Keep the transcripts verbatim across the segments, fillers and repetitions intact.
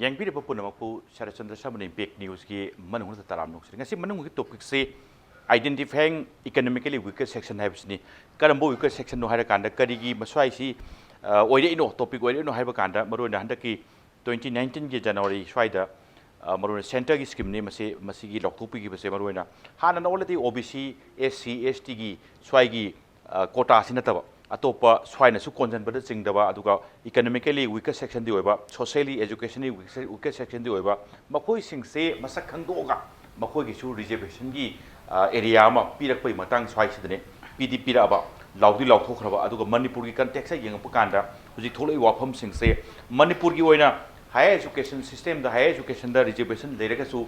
ꯌꯦꯡꯕꯤꯔꯤꯕ ꯄꯨꯝꯅꯃꯛꯄꯨ ꯁꯔꯠꯆꯟꯗ꯭ꯔ ꯁꯔꯃꯅ ꯏꯝꯄꯦꯛ ꯅ꯭ꯌꯨꯁꯀꯤ ꯃꯅꯨꯡꯗ ꯇꯔꯥꯝꯅ ꯑꯣꯛꯆꯔꯤ꯫ ꯉꯁꯤ ꯃꯅꯨꯡꯒꯤ ꯇꯣꯄꯤꯛꯁꯤ identifying economically weaker section ꯍꯥꯏꯕꯁꯤꯅꯤ꯫ ꯀꯔꯝꯕ weaker sectionꯅꯣ ꯍꯥꯏꯔꯀꯥꯟꯗ ꯀꯔꯤꯒꯤ ꯃꯁ꯭ꯋꯥꯏꯁꯤ ꯑ, ꯑꯣꯏꯔꯛꯏꯅꯣ, ꯇꯣꯄꯤꯛ ꯑꯣꯏꯔꯛꯏꯅꯣ ꯍꯥꯏꯕ ꯀꯥꯟꯗ ꯃꯔꯨꯑꯣꯏꯅ ꯍꯟꯗꯛꯀꯤ twenty nineteenꯒꯤ January ꯁ꯭ꯋꯥꯏꯗ ꯑ, ꯃꯔꯨꯑꯣꯏꯅ ꯁꯦꯟꯇꯔꯒꯤ ꯁ꯭ꯀꯤꯝꯅꯤ꯫ ꯃꯁꯤ, ꯃꯁꯤꯒꯤ ꯂꯧꯊꯣꯛꯄꯤꯈꯤꯕꯁꯦ ꯃꯔꯨꯑꯣꯏꯅ ꯍꯥꯟꯅ already OBC, SC, STꯒꯤ ꯁ꯭ꯋꯥꯏꯒꯤ ꯀꯣꯇꯥꯁꯤ ꯅꯠꯇꯕ ꯑꯇꯣꯞꯄ ꯁ꯭ꯋꯥꯏꯅꯁꯨ ꯀꯣꯟꯁꯤꯟꯕꯗ ꯆꯤꯡꯗꯕ, ꯑꯗꯨꯒ economically weaker sectionꯗꯤ ꯑꯣꯏꯕ, socially, educationally weaker sectionꯗꯤ ꯑꯣꯏꯕ, ꯃꯈꯣꯏꯁꯤꯡꯁꯦ ꯃꯁꯛ ꯈꯪꯗꯣꯛꯑꯒ ꯃꯈꯣꯏꯒꯤꯁꯨ reservationꯒꯤ ꯑꯦꯔꯤꯌꯥ ꯑꯃ ꯄꯤꯔꯛꯄꯒꯤ ꯃꯇꯥꯡ ꯁ꯭ꯋꯥꯏꯁꯤꯗꯅꯦ꯫ ꯄꯤꯗꯤ ꯄꯤꯔꯛꯑꯕ, ꯂꯥꯎꯗꯤ ꯂꯥꯎꯊꯣꯛꯈ꯭ꯔꯕ, ꯑꯗꯨꯒ ꯃꯅꯤꯄꯨꯔꯒꯤ contextꯇ ꯌꯦꯡꯉꯛꯄ ꯀꯥꯟꯗ ꯍꯧꯖꯤꯛ ꯊꯣꯛꯂꯛꯏꯕ ꯋꯥꯐꯝꯁꯤꯡꯁꯦ ꯃꯅꯤꯄꯨꯔꯒꯤ ꯑꯣꯏꯅ higher education systemꯗ higher educationꯗ reservation ꯂꯩꯔꯒꯁꯨ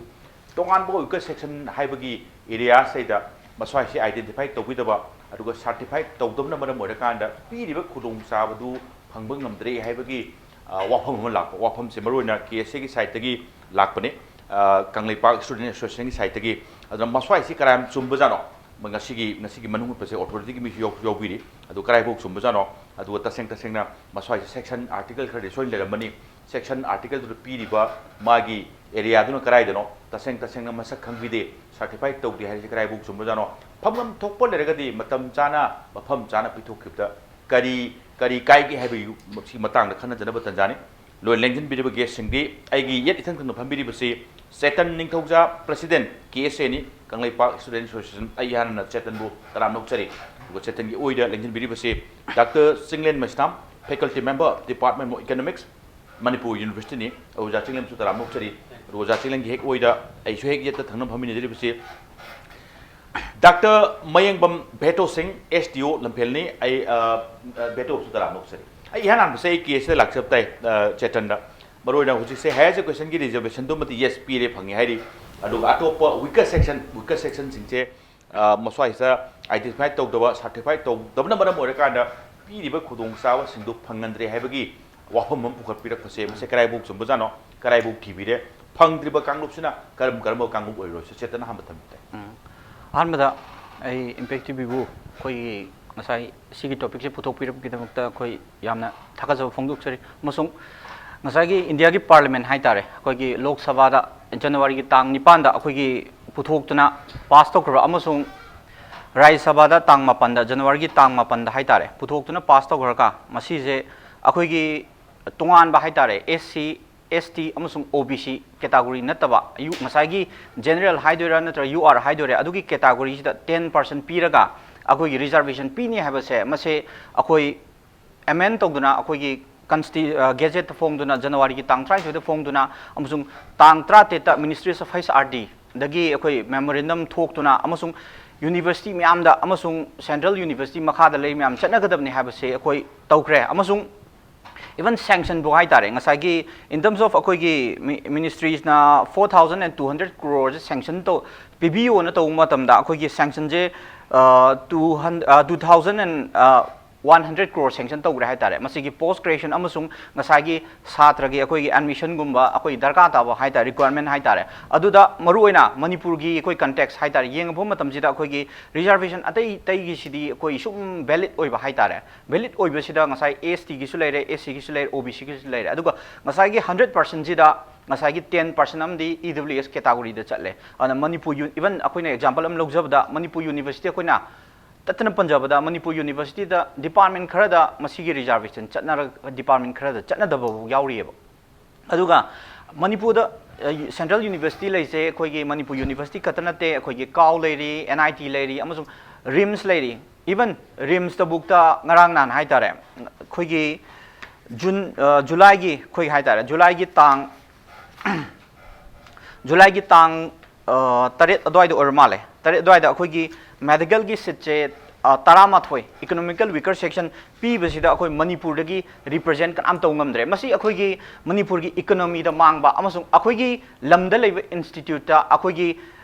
ꯇꯣꯉꯥꯟꯕ weaker section ꯍꯥꯏꯕꯒꯤ areaꯁꯤꯗ ꯃꯁ꯭ꯋꯥꯏꯁꯤ identify ꯇꯧꯕꯤꯗꯕ, ꯑꯗꯨꯒ certify ꯇꯧꯗꯕꯅ ꯃꯔꯝ ꯑꯣꯏꯔꯀꯥꯟꯗ ꯄꯤꯔꯤꯕ ꯈꯨꯗꯣꯡꯆꯥꯕꯗꯨ ꯐꯪꯕ ꯉꯝꯗ꯭ꯔꯦ ꯍꯥꯏꯕꯒꯤ ꯑ, ꯋꯥꯐꯝ ꯑꯃ ꯂꯥꯛꯄ꯫ ꯋꯥꯐꯝꯁꯦ ꯃꯔꯨꯑꯣꯏꯅ KSAꯒꯤ sideꯇꯒꯤ ꯂꯥꯛꯄꯅꯤ, ꯑ, ꯀꯪꯂꯩꯄꯥꯛ Student Associationꯒꯤ sideꯇꯒꯤ꯫ ꯑꯗꯨꯅ ꯃꯁ꯭ꯋꯥꯏꯁꯤ ꯀꯔꯥꯏ ꯆꯨꯝꯕꯖꯥꯠꯅꯣ? ꯉꯁꯤꯒꯤ, ꯉꯁꯤꯒꯤ ꯃꯅꯨꯡ ꯍꯨꯠꯄꯁꯦ authorityꯒꯤ ꯃꯤꯁꯨ ꯌꯥꯎ-, ꯌꯥꯎꯕꯤꯔꯤ꯫ ꯑꯗꯨ ꯀꯔꯥꯏꯐꯥꯎ ꯆꯨꯝꯕꯖꯥꯠꯅꯣ? ꯑꯗꯨꯒ ꯇꯁꯦꯡ ꯇꯁꯦꯡꯅ ꯃꯁ꯭ꯋꯥꯏꯁꯦ section article ꯈꯔꯗꯤ ꯁꯣꯏꯅ ꯂꯩꯔꯝꯃꯅꯤ꯫ Section articleꯗꯨꯗ ꯄꯤꯔꯤꯕ ꯃꯥꯒꯤ areaꯗꯨꯅ ꯀꯗꯥꯏꯗꯅꯣ, ꯇꯁꯦꯡ ꯇꯁꯦꯡꯅ ꯃꯁꯛ ꯈꯪꯕꯤꯗꯦ, certify ꯇꯧꯗꯦ ꯍꯥꯏꯔꯤꯁꯦ ꯀꯗꯥꯏꯐꯥꯎ ꯆꯨꯝꯕꯖꯥꯠꯅꯣ? ꯐꯪꯐꯝ ꯊꯣꯛꯄ ꯂꯩꯔꯒꯗꯤ ꯃꯇꯝ ꯆꯥꯅ, ꯃꯐꯝ ꯆꯥꯅ ꯄꯤꯊꯣꯛꯈꯤꯕꯗ ꯀꯔꯤ, ꯀꯔꯤ ꯀꯥꯏꯒꯦ ꯍꯥꯏꯕꯒꯤ ꯁꯤ ꯃꯇꯥꯡꯗ ꯈꯟꯅꯖꯅꯕ ꯇꯥꯟꯖꯥꯅꯤ꯫ ꯂꯣꯏ ꯂꯦꯡꯁꯤꯟꯕꯤꯔꯤꯕ guestꯁꯤꯡꯗꯤ ꯑꯩꯒꯤ ꯌꯦꯠ ꯏꯊꯪ ꯊꯪꯅ ꯐꯝꯕꯤꯔꯤꯕꯁꯤ Chetan ꯅꯤꯡꯊꯧꯖꯥ, President KSAꯅꯤ, Kangleipak Student Association꯫ ꯑꯩ ꯍꯥꯟꯅ ꯆꯦꯇꯟꯕꯨ ꯇꯔꯥꯝꯅ ꯑꯣꯛꯆꯔꯤ꯫ ꯑꯗꯨꯒ ꯆꯦꯇꯟꯒꯤ ꯑꯣꯏꯗ ꯂꯦꯡꯁꯤꯟꯕꯤꯔꯤꯕꯁꯤ Doctor Chinglen Meisnam, Faculty Member, Department of Economics, Manipur Universityꯅꯤ꯫ ꯑꯣꯖꯥ ꯆꯤꯡꯂꯦꯟꯁꯨ ꯇꯔꯥꯝꯅ ꯑꯣꯛꯆꯔꯤ꯫ ꯑꯗꯨꯒ ꯑꯣꯖꯥ ꯆꯤꯡꯂꯦꯟꯒꯤ ꯍꯦꯛ ꯑꯣꯏꯗ ꯑꯩꯁꯨ ꯍꯦꯛ ꯌꯦꯠꯇ ꯊꯪꯅ ꯐꯝꯃꯤꯟꯅꯖꯔꯤꯕꯁꯤ Doctor ꯃꯌꯦꯡꯕꯝ ꯚꯦꯇꯣ ꯁꯤꯡ, SDO ꯂꯝꯐꯦꯜꯅꯤ꯫ ꯑꯩ, ꯑ, ꯑ, ꯚꯦꯇꯣꯁꯨ ꯇꯔꯥꯝꯅ ꯑꯣꯛꯆꯔꯤ꯫ ꯑꯩ ꯏꯍꯥꯟ ꯍꯥꯟꯕꯁꯦ ꯑꯩ KSAꯗ ꯂꯥꯛꯆꯕ ꯇꯥꯏ, ꯑ, ꯆꯦꯇꯟꯗ꯫ ꯃꯔꯨꯑꯣꯏꯅ ꯍꯧꯖꯤꯛꯁꯦ higher educationꯒꯤ reservationꯗꯨꯃꯗꯤ yes ꯄꯤꯔꯦ, ꯐꯪꯉꯦ ꯍꯥꯏꯔꯤ꯫ ꯑꯗꯨꯒ ꯑꯇꯣꯞꯄ weaker section, weaker sectionꯁꯤꯡꯁꯦ, ꯑ, ꯃꯁ꯭ꯋꯥꯏꯁꯤꯗ identify ꯇꯧꯗꯕ, certify ꯇꯧꯗꯕꯅ ꯃꯔꯝ ꯑꯣꯏꯔꯀꯥꯟꯗ ꯄꯤꯔꯤꯕ ꯈꯨꯗꯣꯡꯆꯥꯕꯁꯤꯡꯗꯨ ꯐꯪꯍꯟꯗ꯭ꯔꯦ ꯍꯥꯏꯕꯒꯤ ꯋꯥꯐꯝ ꯑꯃ ꯄꯨꯈꯠꯄꯤꯔꯛꯄꯁꯦ, ꯃꯁꯤ ꯀꯗꯥꯏꯐꯥꯎ ꯆꯨꯝꯕꯖꯥꯠꯅꯣ? ꯀꯗꯥꯏꯐꯥꯎ ꯊꯤꯕꯤꯔꯦ? ꯐꯪꯗ꯭ꯔꯤꯕ ꯀꯥꯡꯂꯨꯞꯁꯤꯅ ꯀꯔꯝ ꯀꯔꯝꯕ ꯀꯥꯡꯂꯨꯞ ꯑꯣꯏꯔꯣꯏ? ꯁꯤ ꯆꯦꯇꯟ ꯑꯍꯥꯟꯕ ꯊꯝꯕꯤꯕ ꯇꯥꯏ꯫ ꯎꯝ꯫ ꯑꯍꯥꯟꯕꯗ ꯑꯩ ꯏꯝꯄꯦꯛ ꯇꯤꯚꯤꯕꯨ ꯑꯩꯈꯣꯏꯒꯤ ꯉꯁꯥꯏ ꯁꯤꯒꯤ ꯇꯣꯄꯤꯛꯁꯦ ꯄꯨꯊꯣꯛꯄꯤꯔꯛꯄꯒꯤꯗꯃꯛꯇ ꯑꯩꯈꯣꯏ ꯌꯥꯝꯅ ꯊꯥꯒꯠꯆꯕ ꯐꯣꯡꯗꯣꯛꯆꯔꯤ, ꯑꯃꯁꯨꯡ ꯉꯁꯥꯏꯒꯤ ꯏꯟꯗꯤꯌꯥꯒꯤ ꯄꯥꯔꯂꯤꯌꯥꯃꯦꯟ ꯍꯥꯏꯇꯥꯔꯦ, ꯑꯩꯈꯣꯏꯒꯤ ꯂꯣꯛ ꯁꯚꯥꯗ ꯖꯅꯋꯥꯔꯤꯒꯤ ꯇꯥꯡ ꯅꯤꯄꯥꯟꯗ ꯑꯩꯈꯣꯏꯒꯤ ꯄꯨꯊꯣꯛꯇꯨꯅ ꯄꯥꯁ ꯇꯧꯈ꯭ꯔꯕ, ꯑꯃꯁꯨꯡ ꯔꯥꯖ꯭ꯌ ꯁꯚꯥꯗ ꯇꯥꯡ ꯃꯥꯄꯟꯗ, ꯖꯅꯋꯥꯔꯤꯒꯤ ꯇꯥꯡ ꯃꯥꯄꯟꯗ ꯍꯥꯏꯇꯥꯔꯦ, ꯄꯨꯊꯣꯛꯇꯨꯅ ꯄꯥꯁ ꯇꯧꯈ꯭ꯔꯒ, ꯃꯁꯤꯁꯦ ꯑꯩꯈꯣꯏꯒꯤ ꯇꯣꯉꯥꯟꯕ ꯍꯥꯏꯇꯥꯔꯦ, ꯑꯦꯁ ꯁꯤ, ꯑꯦꯁ ꯇꯤ ꯑꯃꯁꯨꯡ ꯑꯣ ꯕꯤ ꯁꯤ ꯀꯦꯇꯥꯒꯣꯔꯤ ꯅꯠꯇꯕ, ꯌꯨ-, ꯉꯁꯥꯏꯒꯤ ꯖꯦꯅꯔꯦꯜ ꯍꯥꯏꯗꯣꯏꯔꯥ ꯅꯠꯇ꯭ꯔꯒ ꯌꯨ ꯑꯥꯔ ꯍꯥꯏꯗꯣꯏꯔꯥ, ꯑꯗꯨꯒꯤ ꯀꯦꯇꯥꯒꯣꯔꯤꯁꯤꯗ ꯇꯦꯟ ꯄꯥꯔꯁꯦꯟ ꯄꯤꯔꯒ ꯑꯩꯈꯣꯏꯒꯤ ꯔꯤꯖꯥꯔꯕꯦꯁꯟ ꯄꯤꯅꯤ ꯍꯥꯏꯕꯁꯦ, ꯃꯁꯦ ꯑꯩꯈꯣꯏ ꯑꯦꯃꯦꯟ ꯇꯧꯗꯨꯅ, ꯑꯩꯈꯣꯏꯒꯤ ꯀꯟꯁꯇꯤ-, ꯑ, ꯒꯦꯖꯦꯠꯇ ꯐꯣꯡꯗꯨꯅ, ꯖꯅꯋꯥꯔꯤꯒꯤ ꯇꯥꯡ ꯇꯔꯥꯅꯤꯊꯣꯏꯗ ꯐꯣꯡꯗꯨꯅ, ꯑꯃꯁꯨꯡ ꯇꯥꯡ ꯇꯔꯥꯇꯔꯦꯠꯇ Ministries of H R D ꯗꯒꯤ ꯑꯩꯈꯣꯏ ꯃꯦꯃꯣꯔꯦꯟꯗꯝ ꯊꯣꯛꯇꯨꯅ, ꯑꯃꯁꯨꯡ ꯌꯨꯅꯤꯚꯔꯁꯤꯇꯤ ꯃꯌꯥꯝꯗ ꯑꯃꯁꯨꯡ ꯁꯦꯟꯇ꯭ꯔꯦꯜ ꯌꯨꯅꯤꯚꯔꯁꯤꯇꯤ ꯃꯈꯥꯗ ꯂꯩ ꯃꯌꯥꯝ ꯆꯠꯅꯒꯗꯕꯅꯤ ꯍꯥꯏꯕꯁꯦ ꯑꯩꯈꯣꯏ ꯇꯧꯈ꯭ꯔꯦ꯫ ꯑꯃꯁꯨꯡ even ꯁꯦꯡꯁꯟꯕꯨ ꯍꯥꯏꯇꯥꯔꯦ, ꯉꯁꯥꯏꯒꯤ in terms of ꯑꯩꯈꯣꯏꯒꯤ ꯃꯤ-, ꯃꯤꯅꯤꯁꯇ꯭ꯔꯤꯁꯅ four thousand and two hundred crore sanction ꯇꯧ-, ꯄꯤꯕꯤꯌꯣꯅ ꯇꯧꯕ ꯃꯇꯝꯗ, ꯑꯩꯈꯣꯏꯒꯤ ꯁꯦꯡꯁꯟꯁꯦ, ꯑ, two hundred, ꯑ, two thousand and, ꯑ, one hundred crore ꯁꯦꯡꯁꯟ ꯇꯧꯈ꯭ꯔꯦ ꯍꯥꯏꯇꯥꯔꯦ꯫ ꯃꯁꯤꯒꯤ ꯄꯣꯁ ꯀ꯭ꯔꯤꯌꯦꯁꯟ ꯑꯃꯁꯨꯡ ꯉꯁꯥꯏꯒꯤ ꯁꯥꯇ꯭ꯔꯒꯤ ꯑꯩꯈꯣꯏꯒꯤ ꯑꯦꯗꯃꯤꯁꯟꯒꯨꯝꯕ ꯑꯩꯈꯣꯏ ꯗꯔꯀꯥꯔ ꯇꯥꯕ ꯍꯥꯏꯇꯥꯔꯦ, ꯔꯤꯀ꯭ꯋꯥꯌꯔꯃꯦꯟ ꯍꯥꯏꯇꯥꯔꯦ꯫ ꯑꯗꯨꯗ ꯃꯔꯨꯑꯣꯏꯅ ꯃꯅꯤꯄꯨꯔꯒꯤ ꯑꯩꯈꯣꯏ ꯀꯟꯇꯦꯛꯁ ꯍꯥꯏꯇꯥꯔꯦ, ꯌꯦꯡꯉꯛꯄ ꯃꯇꯝꯁꯤꯗ ꯑꯩꯈꯣꯏꯒꯤ ꯔꯤꯖꯥꯔꯕꯦꯁꯟ ꯑꯇꯩ ꯑꯇꯩꯒꯤꯁꯤꯗꯤ ꯑꯩꯈꯣꯏ ꯁꯨꯝ ꯚꯦꯂꯤꯠ ꯑꯣꯏꯕ ꯍꯥꯏꯇꯥꯔꯦ꯫ ꯚꯦꯂꯤꯠ ꯑꯣꯏꯕꯁꯤꯗ ꯉꯁꯥꯏ ꯑꯦꯁ ꯇꯤꯒꯤꯁꯨ ꯂꯩꯔꯦ, ꯑꯦꯁ ꯁꯤꯒꯤꯁꯨ ꯂꯩꯔꯦ, ꯑꯣ ꯕꯤ ꯁꯤꯒꯤꯁꯨ ꯂꯩꯔꯦ꯫ ꯑꯗꯨꯒ ꯉꯁꯥꯏꯒꯤ ꯍꯟꯗ꯭ꯔꯦꯠ ꯄꯥꯔꯁꯦꯟꯁꯤꯗ ꯉꯁꯥꯏꯒꯤ ꯇꯦꯟ ꯄꯥꯔꯁꯦꯟ ꯑꯃꯗꯤ ꯏ ꯗꯕ꯭ꯂꯤꯎ ꯑꯦꯁ ꯀꯦꯇꯥꯒꯣꯔꯤꯗ ꯆꯠꯂꯦ꯫ ꯑꯗꯨꯅ ꯃꯅꯤꯄꯨꯔ ꯌꯨ-, even ꯑꯩꯈꯣꯏꯅ ꯑꯦꯛꯖꯥꯝꯄꯜ ꯑꯃ ꯂꯧꯖꯕꯗ, ꯃꯅꯤꯄꯨꯔ ꯌꯨꯅꯤꯚꯔꯁꯤꯇꯤ ꯑꯩꯈꯣꯏꯅ ꯇꯠꯇꯅ ꯄꯟꯖꯕꯗ, ꯃꯅꯤꯄꯨꯔ ꯌꯨꯅꯤꯚꯔꯁꯤꯇꯤꯗ ꯗꯤꯄꯥꯔꯠꯃꯦꯟ ꯈꯔꯗ ꯃꯁꯤꯒꯤ ꯔꯤꯖꯥꯔꯕꯦꯁꯟ ꯆꯠꯅꯔꯒ, ꯗꯤꯄꯥꯔꯠꯃꯦꯟ ꯈꯔꯗ ꯆꯠꯅꯗꯕ ꯐꯥꯎ ꯌꯥꯎꯔꯤꯑꯕ꯫ ꯑꯗꯨꯒ ꯃꯅꯤꯄꯨꯔꯗ, ꯑ, ꯁꯦꯟꯇ꯭ꯔꯦꯜ ꯌꯨꯅꯤꯚꯔꯁꯤꯇꯤ ꯂꯩꯁꯦ, ꯑꯩꯈꯣꯏꯒꯤ ꯃꯅꯤꯄꯨꯔ ꯌꯨꯅꯤꯚꯔꯁꯤꯇꯤ ꯈꯛꯇ ꯅꯠꯇꯦ, ꯑꯩꯈꯣꯏꯒꯤ ꯀꯥꯎ ꯂꯩꯔꯤ, ꯑꯦꯟ ꯑꯥꯏ ꯇꯤ ꯂꯩꯔꯤ, ꯑꯃꯁꯨꯡ ꯔꯤꯝꯁ ꯂꯩꯔꯤ꯫ Even ꯔꯤꯝꯁꯇꯕꯨꯛꯇ ꯉꯔꯥꯡ ꯅꯍꯥꯟ ꯍꯥꯏꯇꯥꯔꯦ, ꯑꯩꯈꯣꯏꯒꯤ ꯖꯨꯟ, ꯑ, ꯖꯨꯂꯥꯏꯒꯤ, ꯑꯩꯈꯣꯏꯒꯤ ꯍꯥꯏꯇꯥꯔꯦ, ꯖꯨꯂꯥꯏꯒꯤ ꯇꯥꯡ, ꯖꯨꯂꯥꯏꯒꯤ ꯇꯥꯡ, ꯑ, ꯇꯔꯦꯠ ꯑꯗꯨꯋꯥꯏꯗ ꯑꯣꯏꯔ ꯃꯥꯜꯂꯦ, ꯇꯔꯦꯠ ꯑꯗꯨꯋꯥꯏꯗ ꯑꯩꯈꯣꯏꯒꯤ ꯃꯦꯗꯤꯀꯦꯜꯒꯤ ꯁꯤꯠꯁꯦ, ꯑ, ꯇꯔꯥꯃꯥꯊꯣꯏ, economical weaker section ꯄꯤꯕꯁꯤꯗ ꯑꯩꯈꯣꯏ ꯃꯅꯤꯄꯨꯔꯗꯒꯤ ꯔꯤꯄ꯭ꯔꯖꯦꯟ ꯀꯅꯥꯝ ꯇꯧ ꯉꯝꯗ꯭ꯔꯦ꯫ ꯃꯁꯤ ꯑꯩꯈꯣꯏꯒꯤ ꯃꯅꯤꯄꯨꯔꯒꯤ ꯏꯀꯣꯅꯣꯃꯤꯗ ꯃꯥꯡꯕ ꯑꯃꯁꯨꯡ ꯑꯩꯈꯣꯏꯒꯤ ꯂꯝꯗ ꯂꯩꯕ ꯏꯟꯁꯇꯤꯇ꯭ꯌꯨꯠꯇ ꯑꯩꯈꯣꯏꯒꯤ,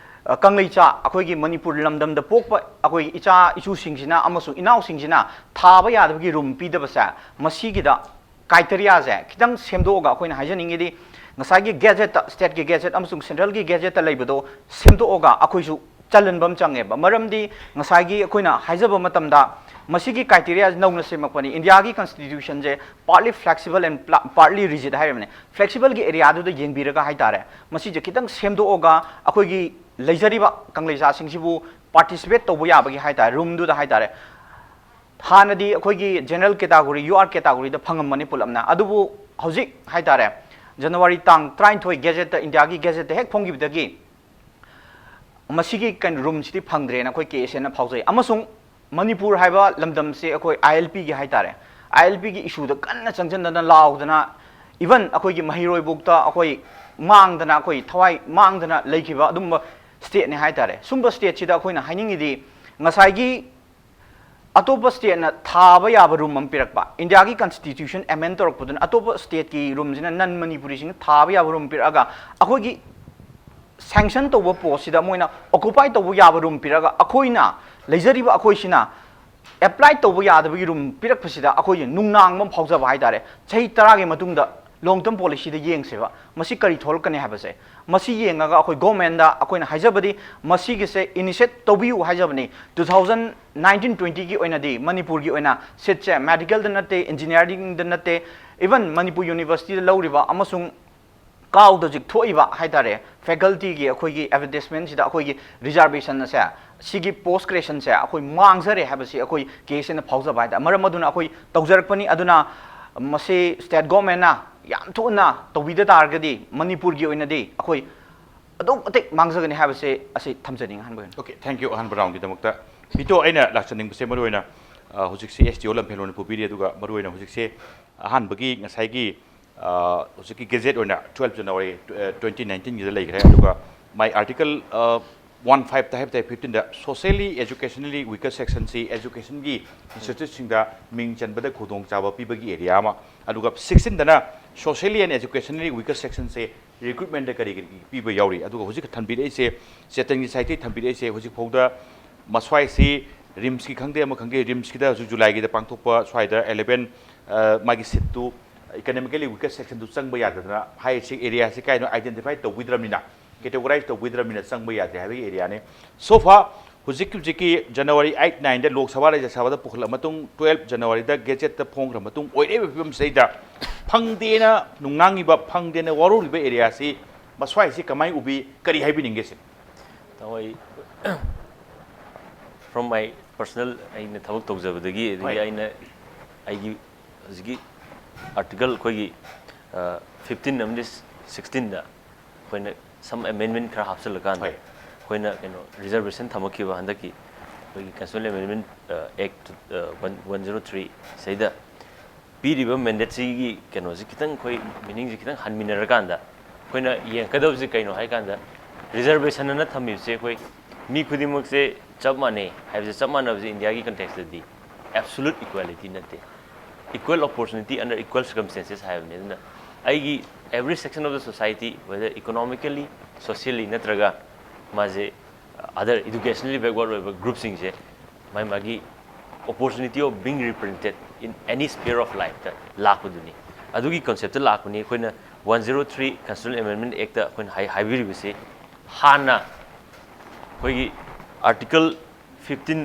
ꯑ, ꯀꯪꯂꯩꯆꯥ, ꯑꯩꯈꯣꯏꯒꯤ ꯃꯅꯤꯄꯨꯔ ꯂꯝꯗꯝꯗ ꯄꯣꯛꯄ ꯑꯩꯈꯣꯏ ꯏꯆꯥ ꯏꯁꯨꯁꯤꯡꯁꯤꯅ ꯑꯃꯁꯨꯡ ꯏꯅꯥꯎꯁꯤꯡꯁꯤꯅ ꯊꯥꯕ ꯌꯥꯗꯕꯒꯤ ꯔꯨꯝ ꯄꯤꯗꯕꯁꯦ, ꯃꯁꯤꯒꯤꯗ ꯀ꯭ꯔꯥꯏꯇꯦꯔꯤꯌꯥꯁꯦ ꯈꯤꯇꯪ ꯁꯦꯝꯗꯣꯛꯑꯒ, ꯑꯩꯈꯣꯏꯅ ꯍꯥꯏꯖꯅꯤꯡꯉꯤꯗꯤ, ꯉꯁꯥꯏꯒꯤ ꯒꯦꯖꯦꯠꯇ, ꯁ꯭ꯇꯦꯠꯀꯤ ꯒꯦꯖꯦꯠ ꯑꯃꯁꯨꯡ ꯁꯦꯟꯇ꯭ꯔꯦꯜꯒꯤ ꯒꯦꯖꯦꯠꯇ ꯂꯩꯕꯗꯣ ꯁꯦꯝꯗꯣꯛꯑꯒ ꯑꯩꯈꯣꯏꯁꯨ ꯆꯜꯍꯟꯕ ꯑꯃ ꯆꯪꯉꯦꯕ꯫ ꯃꯔꯝꯗꯤ ꯉꯁꯥꯏꯒꯤ ꯑꯩꯈꯣꯏꯅ ꯍꯥꯏꯖꯕ ꯃꯇꯝꯗ ꯃꯁꯤꯒꯤ criteria ꯅꯧꯅ ꯁꯦꯝꯃꯛꯄꯅꯤ꯫ ꯏꯟꯗꯤꯌꯥꯒꯤ constitution say partly flexible and partly rigid ꯍꯥꯏꯔꯤꯕꯅꯤ꯫ Flexible ꯒꯤ area ꯗꯨꯗ ꯌꯦꯡꯕꯤꯔꯒ ꯍꯥꯏꯇꯥꯔꯦ, ꯃꯁꯤꯁꯦ ꯈꯤꯇꯪ ꯁꯦꯝꯗꯣꯛꯑꯒ ꯑꯩꯈꯣꯏꯒꯤ ꯂꯩꯖꯔꯤꯕ ꯀꯪꯂꯩꯖꯥꯁꯤꯡꯁꯤꯕꯨ participate ꯇꯧꯕ ꯌꯥꯕꯒꯤ ꯍꯥꯏꯇꯥꯔꯦ, room ꯗꯨꯗ ꯍꯥꯏꯇꯥꯔꯦ, ꯍꯥꯟꯅꯗꯤ ꯑꯩꯈꯣꯏꯒꯤ general category, U R category ꯗ ꯐꯪꯉꯝꯕꯅꯤ ꯄꯨꯂꯞꯅ꯫ ꯑꯗꯨꯕꯨ ꯍꯧꯖꯤꯛ ꯍꯥꯏꯇꯥꯔꯦ, ꯖꯅꯋꯥꯔꯤ ꯇꯥꯡ ꯇꯔꯥꯅꯤꯊꯣꯏ ꯒꯦꯖꯦꯠꯇ, ꯏꯟꯗꯤꯌꯥꯒꯤ ꯒꯦꯖꯦꯠꯇ ꯍꯦꯛ ꯐꯣꯡꯈꯤꯕꯗꯒꯤ ꯃꯁꯤꯒꯤ ꯀꯩꯅꯣ, room ꯁꯤꯗꯤ ꯐꯪꯗ꯭ꯔꯦꯅ ꯑꯩꯈꯣꯏ K S A ꯅ ꯐꯥꯎꯖꯩ꯫ ꯑꯃꯁꯨꯡ ꯃꯅꯤꯄꯨꯔ ꯍꯥꯏꯕ ꯂꯝꯗꯝꯁꯦ ꯑꯩꯈꯣꯏ I L P ꯒꯤ ꯍꯥꯏꯇꯥꯔꯦ, I L P ꯒꯤ issue ꯗ ꯀꯟꯅ ꯆꯪꯁꯤꯟꯗꯅ ꯂꯥꯎꯗꯅ, even ꯑꯩꯈꯣꯏꯒꯤ ꯃꯍꯩꯔꯣꯏꯕꯨꯛꯇ ꯑꯩꯈꯣꯏ ꯃꯥꯡꯗꯅ, ꯑꯩꯈꯣꯏ ꯊꯋꯥꯏ ꯃꯥꯡꯗꯅ ꯂꯩꯈꯤꯕ ꯑꯗꯨꯝꯕ state ꯅꯤ ꯍꯥꯏꯇꯥꯔꯦ꯫ ꯁꯨꯝꯕ state ꯁꯤꯗ ꯑꯩꯈꯣꯏꯅ ꯍꯥꯏꯅꯤꯡꯉꯤꯗꯤ, ꯉꯁꯥꯏꯒꯤ ꯑꯇꯣꯞꯄ state ꯅ ꯊꯥꯕ ꯌꯥꯕ room ꯑꯃ ꯄꯤꯔꯛꯄ, ꯏꯟꯗꯤꯌꯥꯒꯤ constitution amend ꯇꯧꯔꯛꯄꯗꯨꯅ ꯑꯇꯣꯞꯄ state ꯀꯤ room ꯁꯤꯅ non ꯃꯅꯤꯄꯨꯔꯤꯁꯤꯡꯅ ꯊꯥꯕ ꯌꯥꯕ room ꯄꯤꯔꯛꯑꯒ, ꯑꯩꯈꯣꯏꯒꯤ sanction ꯇꯧꯕ post ꯁꯤꯗ ꯃꯣꯏꯅ occupy ꯇꯧꯕ ꯌꯥꯕ room ꯄꯤꯔꯛꯑꯒ, ꯑꯩꯈꯣꯏꯅ ꯂꯩꯖꯔꯤꯕ ꯑꯩꯈꯣꯏꯁꯤꯅ apply ꯇꯧꯕ ꯌꯥꯗꯕꯒꯤ room ꯄꯤꯔꯛꯄꯁꯤꯗ ꯑꯩꯈꯣꯏꯁꯦ ꯅꯨꯡꯅꯥꯡꯕ ꯑꯃ ꯐꯥꯎꯖꯕ ꯍꯥꯏꯇꯥꯔꯦ꯫ ꯆꯍꯤ ꯇꯔꯥꯒꯤ ꯃꯇꯨꯡꯗ long term policy ꯗ ꯌꯦꯡꯁꯦꯕ, ꯃꯁꯤ ꯀꯔꯤ ꯊꯣꯛꯂꯛꯀꯅꯤ ꯍꯥꯏꯕꯁꯦ꯫ ꯃꯁꯤ ꯌꯦꯡꯉꯒ ꯑꯩꯈꯣꯏ government ꯗ ꯑꯩꯈꯣꯏꯅ ꯍꯥꯏꯖꯕꯗꯤ, ꯃꯁꯤꯒꯤꯁꯦ initiate ꯇꯧꯕꯤꯌꯨ ꯍꯥꯏꯖꯕꯅꯤ꯫ Two thousand nineteen twenty ꯒꯤ ꯑꯣꯏꯅꯗꯤ ꯃꯅꯤꯄꯨꯔꯒꯤ ꯑꯣꯏꯅ seat ꯁꯦ medical ꯗ ꯅꯠꯇꯦ, engineering ꯗ ꯅꯠꯇꯦ, even ꯃꯅꯤꯄꯨꯔ university ꯗ ꯂꯧꯔꯤꯕ ꯑꯃꯁꯨꯡ ꯀꯥꯎꯗ ꯍꯧꯖꯤꯛ ꯊꯣꯛꯏꯕ ꯍꯥꯏꯇꯥꯔꯦ, faculty ꯒꯤ ꯑꯩꯈꯣꯏꯒꯤ advertisement ꯁꯤꯗ ꯑꯩꯈꯣꯏꯒꯤ reservation ꯑꯁꯦ, ꯁꯤꯒꯤ post creation ꯁꯦ ꯑꯩꯈꯣꯏ ꯃꯥꯡꯖꯔꯦ ꯍꯥꯏꯕꯁꯤ ꯑꯩꯈꯣꯏ K S A ꯅ ꯐꯥꯎꯖꯕ ꯍꯥꯏꯇꯥꯔꯦ꯫ ꯃꯔꯝ ꯑꯗꯨꯅ ꯑꯩꯈꯣꯏ ꯇꯧꯖꯔꯛꯄꯅꯤ꯫ ꯑꯗꯨꯅ ꯃꯁꯤ state government ꯅ ꯌꯥꯝ ꯊꯨꯅ ꯇꯧꯕꯤꯗ ꯇꯥꯔꯒꯗꯤ ꯃꯅꯤꯄꯨꯔꯒꯤ ꯑꯣꯏꯅꯗꯤ ꯑꯩꯈꯣꯏ ꯑꯗꯨꯛ ꯃꯇꯤꯛ ꯃꯥꯡꯖꯒꯅꯤ ꯍꯥꯏꯕꯁꯦ ꯑꯁꯤ ꯊꯝꯖꯅꯤꯡꯉꯤ ꯑꯍꯥꯟꯕ ꯑꯣꯏꯅ꯫ Okay, thank you꯫ ꯑꯍꯥꯟꯕ round ꯒꯤꯗꯃꯛꯇ ꯄꯤꯇꯣ, ꯑꯩꯅ ꯂꯥꯛꯆꯅꯤꯡꯕꯁꯦ ꯃꯔꯨꯑꯣꯏꯅ, ꯑ, ꯍꯧꯖꯤꯛꯁꯤ S T O ꯂꯝꯐꯦꯜꯂꯣꯟ ꯄꯨꯕꯤꯔꯤ, ꯑꯗꯨꯒ ꯃꯔꯨꯑꯣꯏꯅ ꯍꯧꯖꯤꯛꯁꯦ ꯑꯍꯥꯟꯕꯒꯤ ꯉꯁꯥꯏꯒꯤ, ꯑ, ꯍꯧꯖꯤꯛꯀꯤ gazette ꯑꯣꯏꯅ twelve January, ꯑ, twenty nineteen ꯒꯤꯗ ꯂꯩꯈ꯭ꯔꯦ, ꯑꯗꯨꯒ my article, ꯑ, one five ꯇ ꯍꯥꯏꯕ ꯇꯥꯏ, fifteen ꯗ socially educationally weaker section ꯁꯤ education ꯒꯤ institute ꯁꯤꯡꯗ ꯃꯤꯡ ꯆꯟꯕꯗ ꯈꯨꯗꯣꯡꯆꯥꯕ ꯄꯤꯕꯒꯤ area ꯑꯃ, ꯑꯗꯨꯒ sixteen ꯗꯅ socially and educationally weaker section say recruitment ꯗ ꯀꯔꯤ ꯀꯔꯤ ꯄꯤꯕ ꯌꯥꯎꯔꯤ? ꯑꯗꯨꯒ ꯍꯧꯖꯤꯛ ꯊꯝꯕꯤꯔꯛꯏꯁꯦ, ꯆꯦꯇꯟꯒꯤ side ꯇꯒꯤ ꯊꯝꯕꯤꯔꯛꯏꯁꯦ, ꯍꯧꯖꯤꯛ ꯐꯥꯎꯗ ꯃꯁ꯭ꯋꯥꯏꯁꯤ RIMS ꯀꯤ ꯈꯪꯗꯦ, ꯑꯃ ꯈꯪꯗꯦ, RIMS ꯀꯤꯗ ꯍꯧꯖꯤꯛ July ꯒꯤꯗ ꯄꯥꯡꯊꯣꯛꯄ ꯁ꯭ꯋꯥꯏꯗ eleven, ꯑ, ꯃꯥꯒꯤ seat two economically weaker section ꯗꯨ ꯆꯪꯕ ꯌꯥꯗꯗꯅ ꯍꯥꯏꯔꯤꯁꯤ, area ꯁꯤ ꯀꯥꯏꯅꯣ identify ꯇꯧꯕꯤꯗ꯭ꯔꯕꯅꯤꯅ, ꯀꯦꯇꯦꯒꯣꯔꯥꯏꯁ ꯇꯧꯕꯤꯗ꯭ꯔꯕꯅꯤꯅ ꯆꯪꯕ ꯌꯥꯗ꯭ꯔꯦ ꯍꯥꯏꯕꯒꯤ ꯑꯦꯔꯤꯌꯥꯅꯤ꯫ ꯁꯣꯐꯥ ꯍꯧꯖꯤꯛꯀꯤ ꯍꯧꯖꯤꯛꯀꯤ ꯖꯅꯋꯥꯔꯤ ꯑꯩꯠ ꯅꯥꯏꯟꯗ ꯂꯣꯛ ꯁꯚꯥ ꯔꯥꯖ꯭ꯌ ꯁꯚꯥꯗ ꯄꯨꯈꯠꯂ ꯃꯇꯨꯡ, ꯇꯨꯌꯦꯜꯞ ꯖꯅꯋꯥꯔꯤꯗ ꯒꯦꯖꯦꯠꯇ ꯐꯣꯡꯈ꯭ꯔ ꯃꯇꯨꯡ ꯑꯣꯏꯔꯛꯏꯕ ꯐꯤꯕꯝꯁꯤꯗꯩꯗ ꯐꯪꯗꯦꯅ ꯅꯨꯡꯅꯥꯡꯉꯤꯕ, ꯐꯪꯗꯦꯅ ꯋꯥꯔꯧꯔꯤꯕ ꯑꯦꯔꯤꯌꯥꯁꯤ ꯃꯁ꯭ꯋꯥꯏꯁꯤ ꯀꯃꯥꯏꯅ ꯎꯕꯤ? ꯀꯔꯤ ꯍꯥꯏꯕꯤꯅꯤꯡꯒꯦ ꯁꯤꯅꯤ? ꯇꯥꯃꯣ, ꯑꯩ from my personal ꯑꯩꯅ ꯊꯕꯛ ꯇꯧꯖꯕꯗꯒꯤ, ꯑꯗꯒꯤ ꯍꯣꯏ꯫ ꯑꯩꯅ ꯑꯩꯒꯤ ꯍꯧꯖꯤꯛꯀꯤ ꯑꯥꯔꯇꯤꯀꯜ ꯑꯩꯈꯣꯏꯒꯤ ꯐꯤꯐꯇꯤꯟ ꯑꯃꯗꯤ ꯁꯤꯛꯁꯇꯤꯟꯗ ꯑꯩꯈꯣꯏꯅ some amendment ꯈꯔ ꯍꯥꯞꯆꯤꯜꯂꯀꯥꯟꯗ, ꯍꯣꯏ꯫ ꯑꯩꯈꯣꯏꯅ ꯀꯩꯅꯣ, reservation ꯊꯝꯃꯛꯈꯤꯕ ꯍꯟꯗꯛꯀꯤ ꯑꯩꯈꯣꯏꯒꯤ Constitutional Amendment Act one one zero three ꯁꯤꯗ ꯄꯤꯔꯤꯕ ꯃꯦꯟꯗꯦꯠꯁꯤꯒꯤ ꯀꯩꯅꯣꯁꯤ ꯈꯤꯇꯪ, ꯑꯩꯈꯣꯏ meaningꯁꯤ ꯈꯤꯇꯪ ꯍꯟꯃꯤꯟꯅꯔꯀꯥꯟꯗ, ꯑꯩꯈꯣꯏꯅ ꯌꯦꯡꯉꯛꯀꯗꯕꯁꯤ ꯀꯩꯅꯣ ꯍꯥꯏꯀꯥꯟꯗ, reservation ꯑꯅ ꯊꯝꯃꯤꯕꯁꯦ ꯑꯩꯈꯣꯏ ꯃꯤ ꯈꯨꯗꯤꯡꯃꯛꯁꯦ ꯆꯞ ꯃꯥꯟꯅꯩ ꯍꯥꯏꯕꯁꯦ, ꯆꯞ ꯃꯥꯟꯅꯕꯁꯦ ꯏꯟꯗꯤꯌꯥꯒꯤ contextꯇꯗꯤ absolute equality ꯅꯠꯇꯦ, equal opportunity under equal circumstances ꯍꯥꯏꯕꯅꯤ꯫ ꯑꯗꯨꯅ ꯑꯩꯒꯤ every section of the society, whether economically, socially ꯅꯠꯇ꯭ꯔꯒ ꯃꯥꯁꯦ other educationally backward ꯑꯣꯏꯕ groupꯁꯤꯡꯁꯦ ꯃꯥꯒꯤ ꯃꯥꯒꯤ opportunity of being represented in any sphere of lifeꯇ ꯂꯥꯛꯄꯗꯨꯅꯤ꯫ ꯑꯗꯨꯒꯤ conceptꯇ ꯂꯥꯛꯄꯅꯤ꯫ ꯑꯩꯈꯣꯏꯅ one zero three Constitutional Amendment Actꯇ ꯑꯩꯈꯣꯏꯅ ꯍꯥꯏ-, ꯍꯥꯏꯕꯤꯔꯤꯕꯁꯤ ꯍꯥꯟꯅ ꯑꯩꯈꯣꯏꯒꯤ article fifteen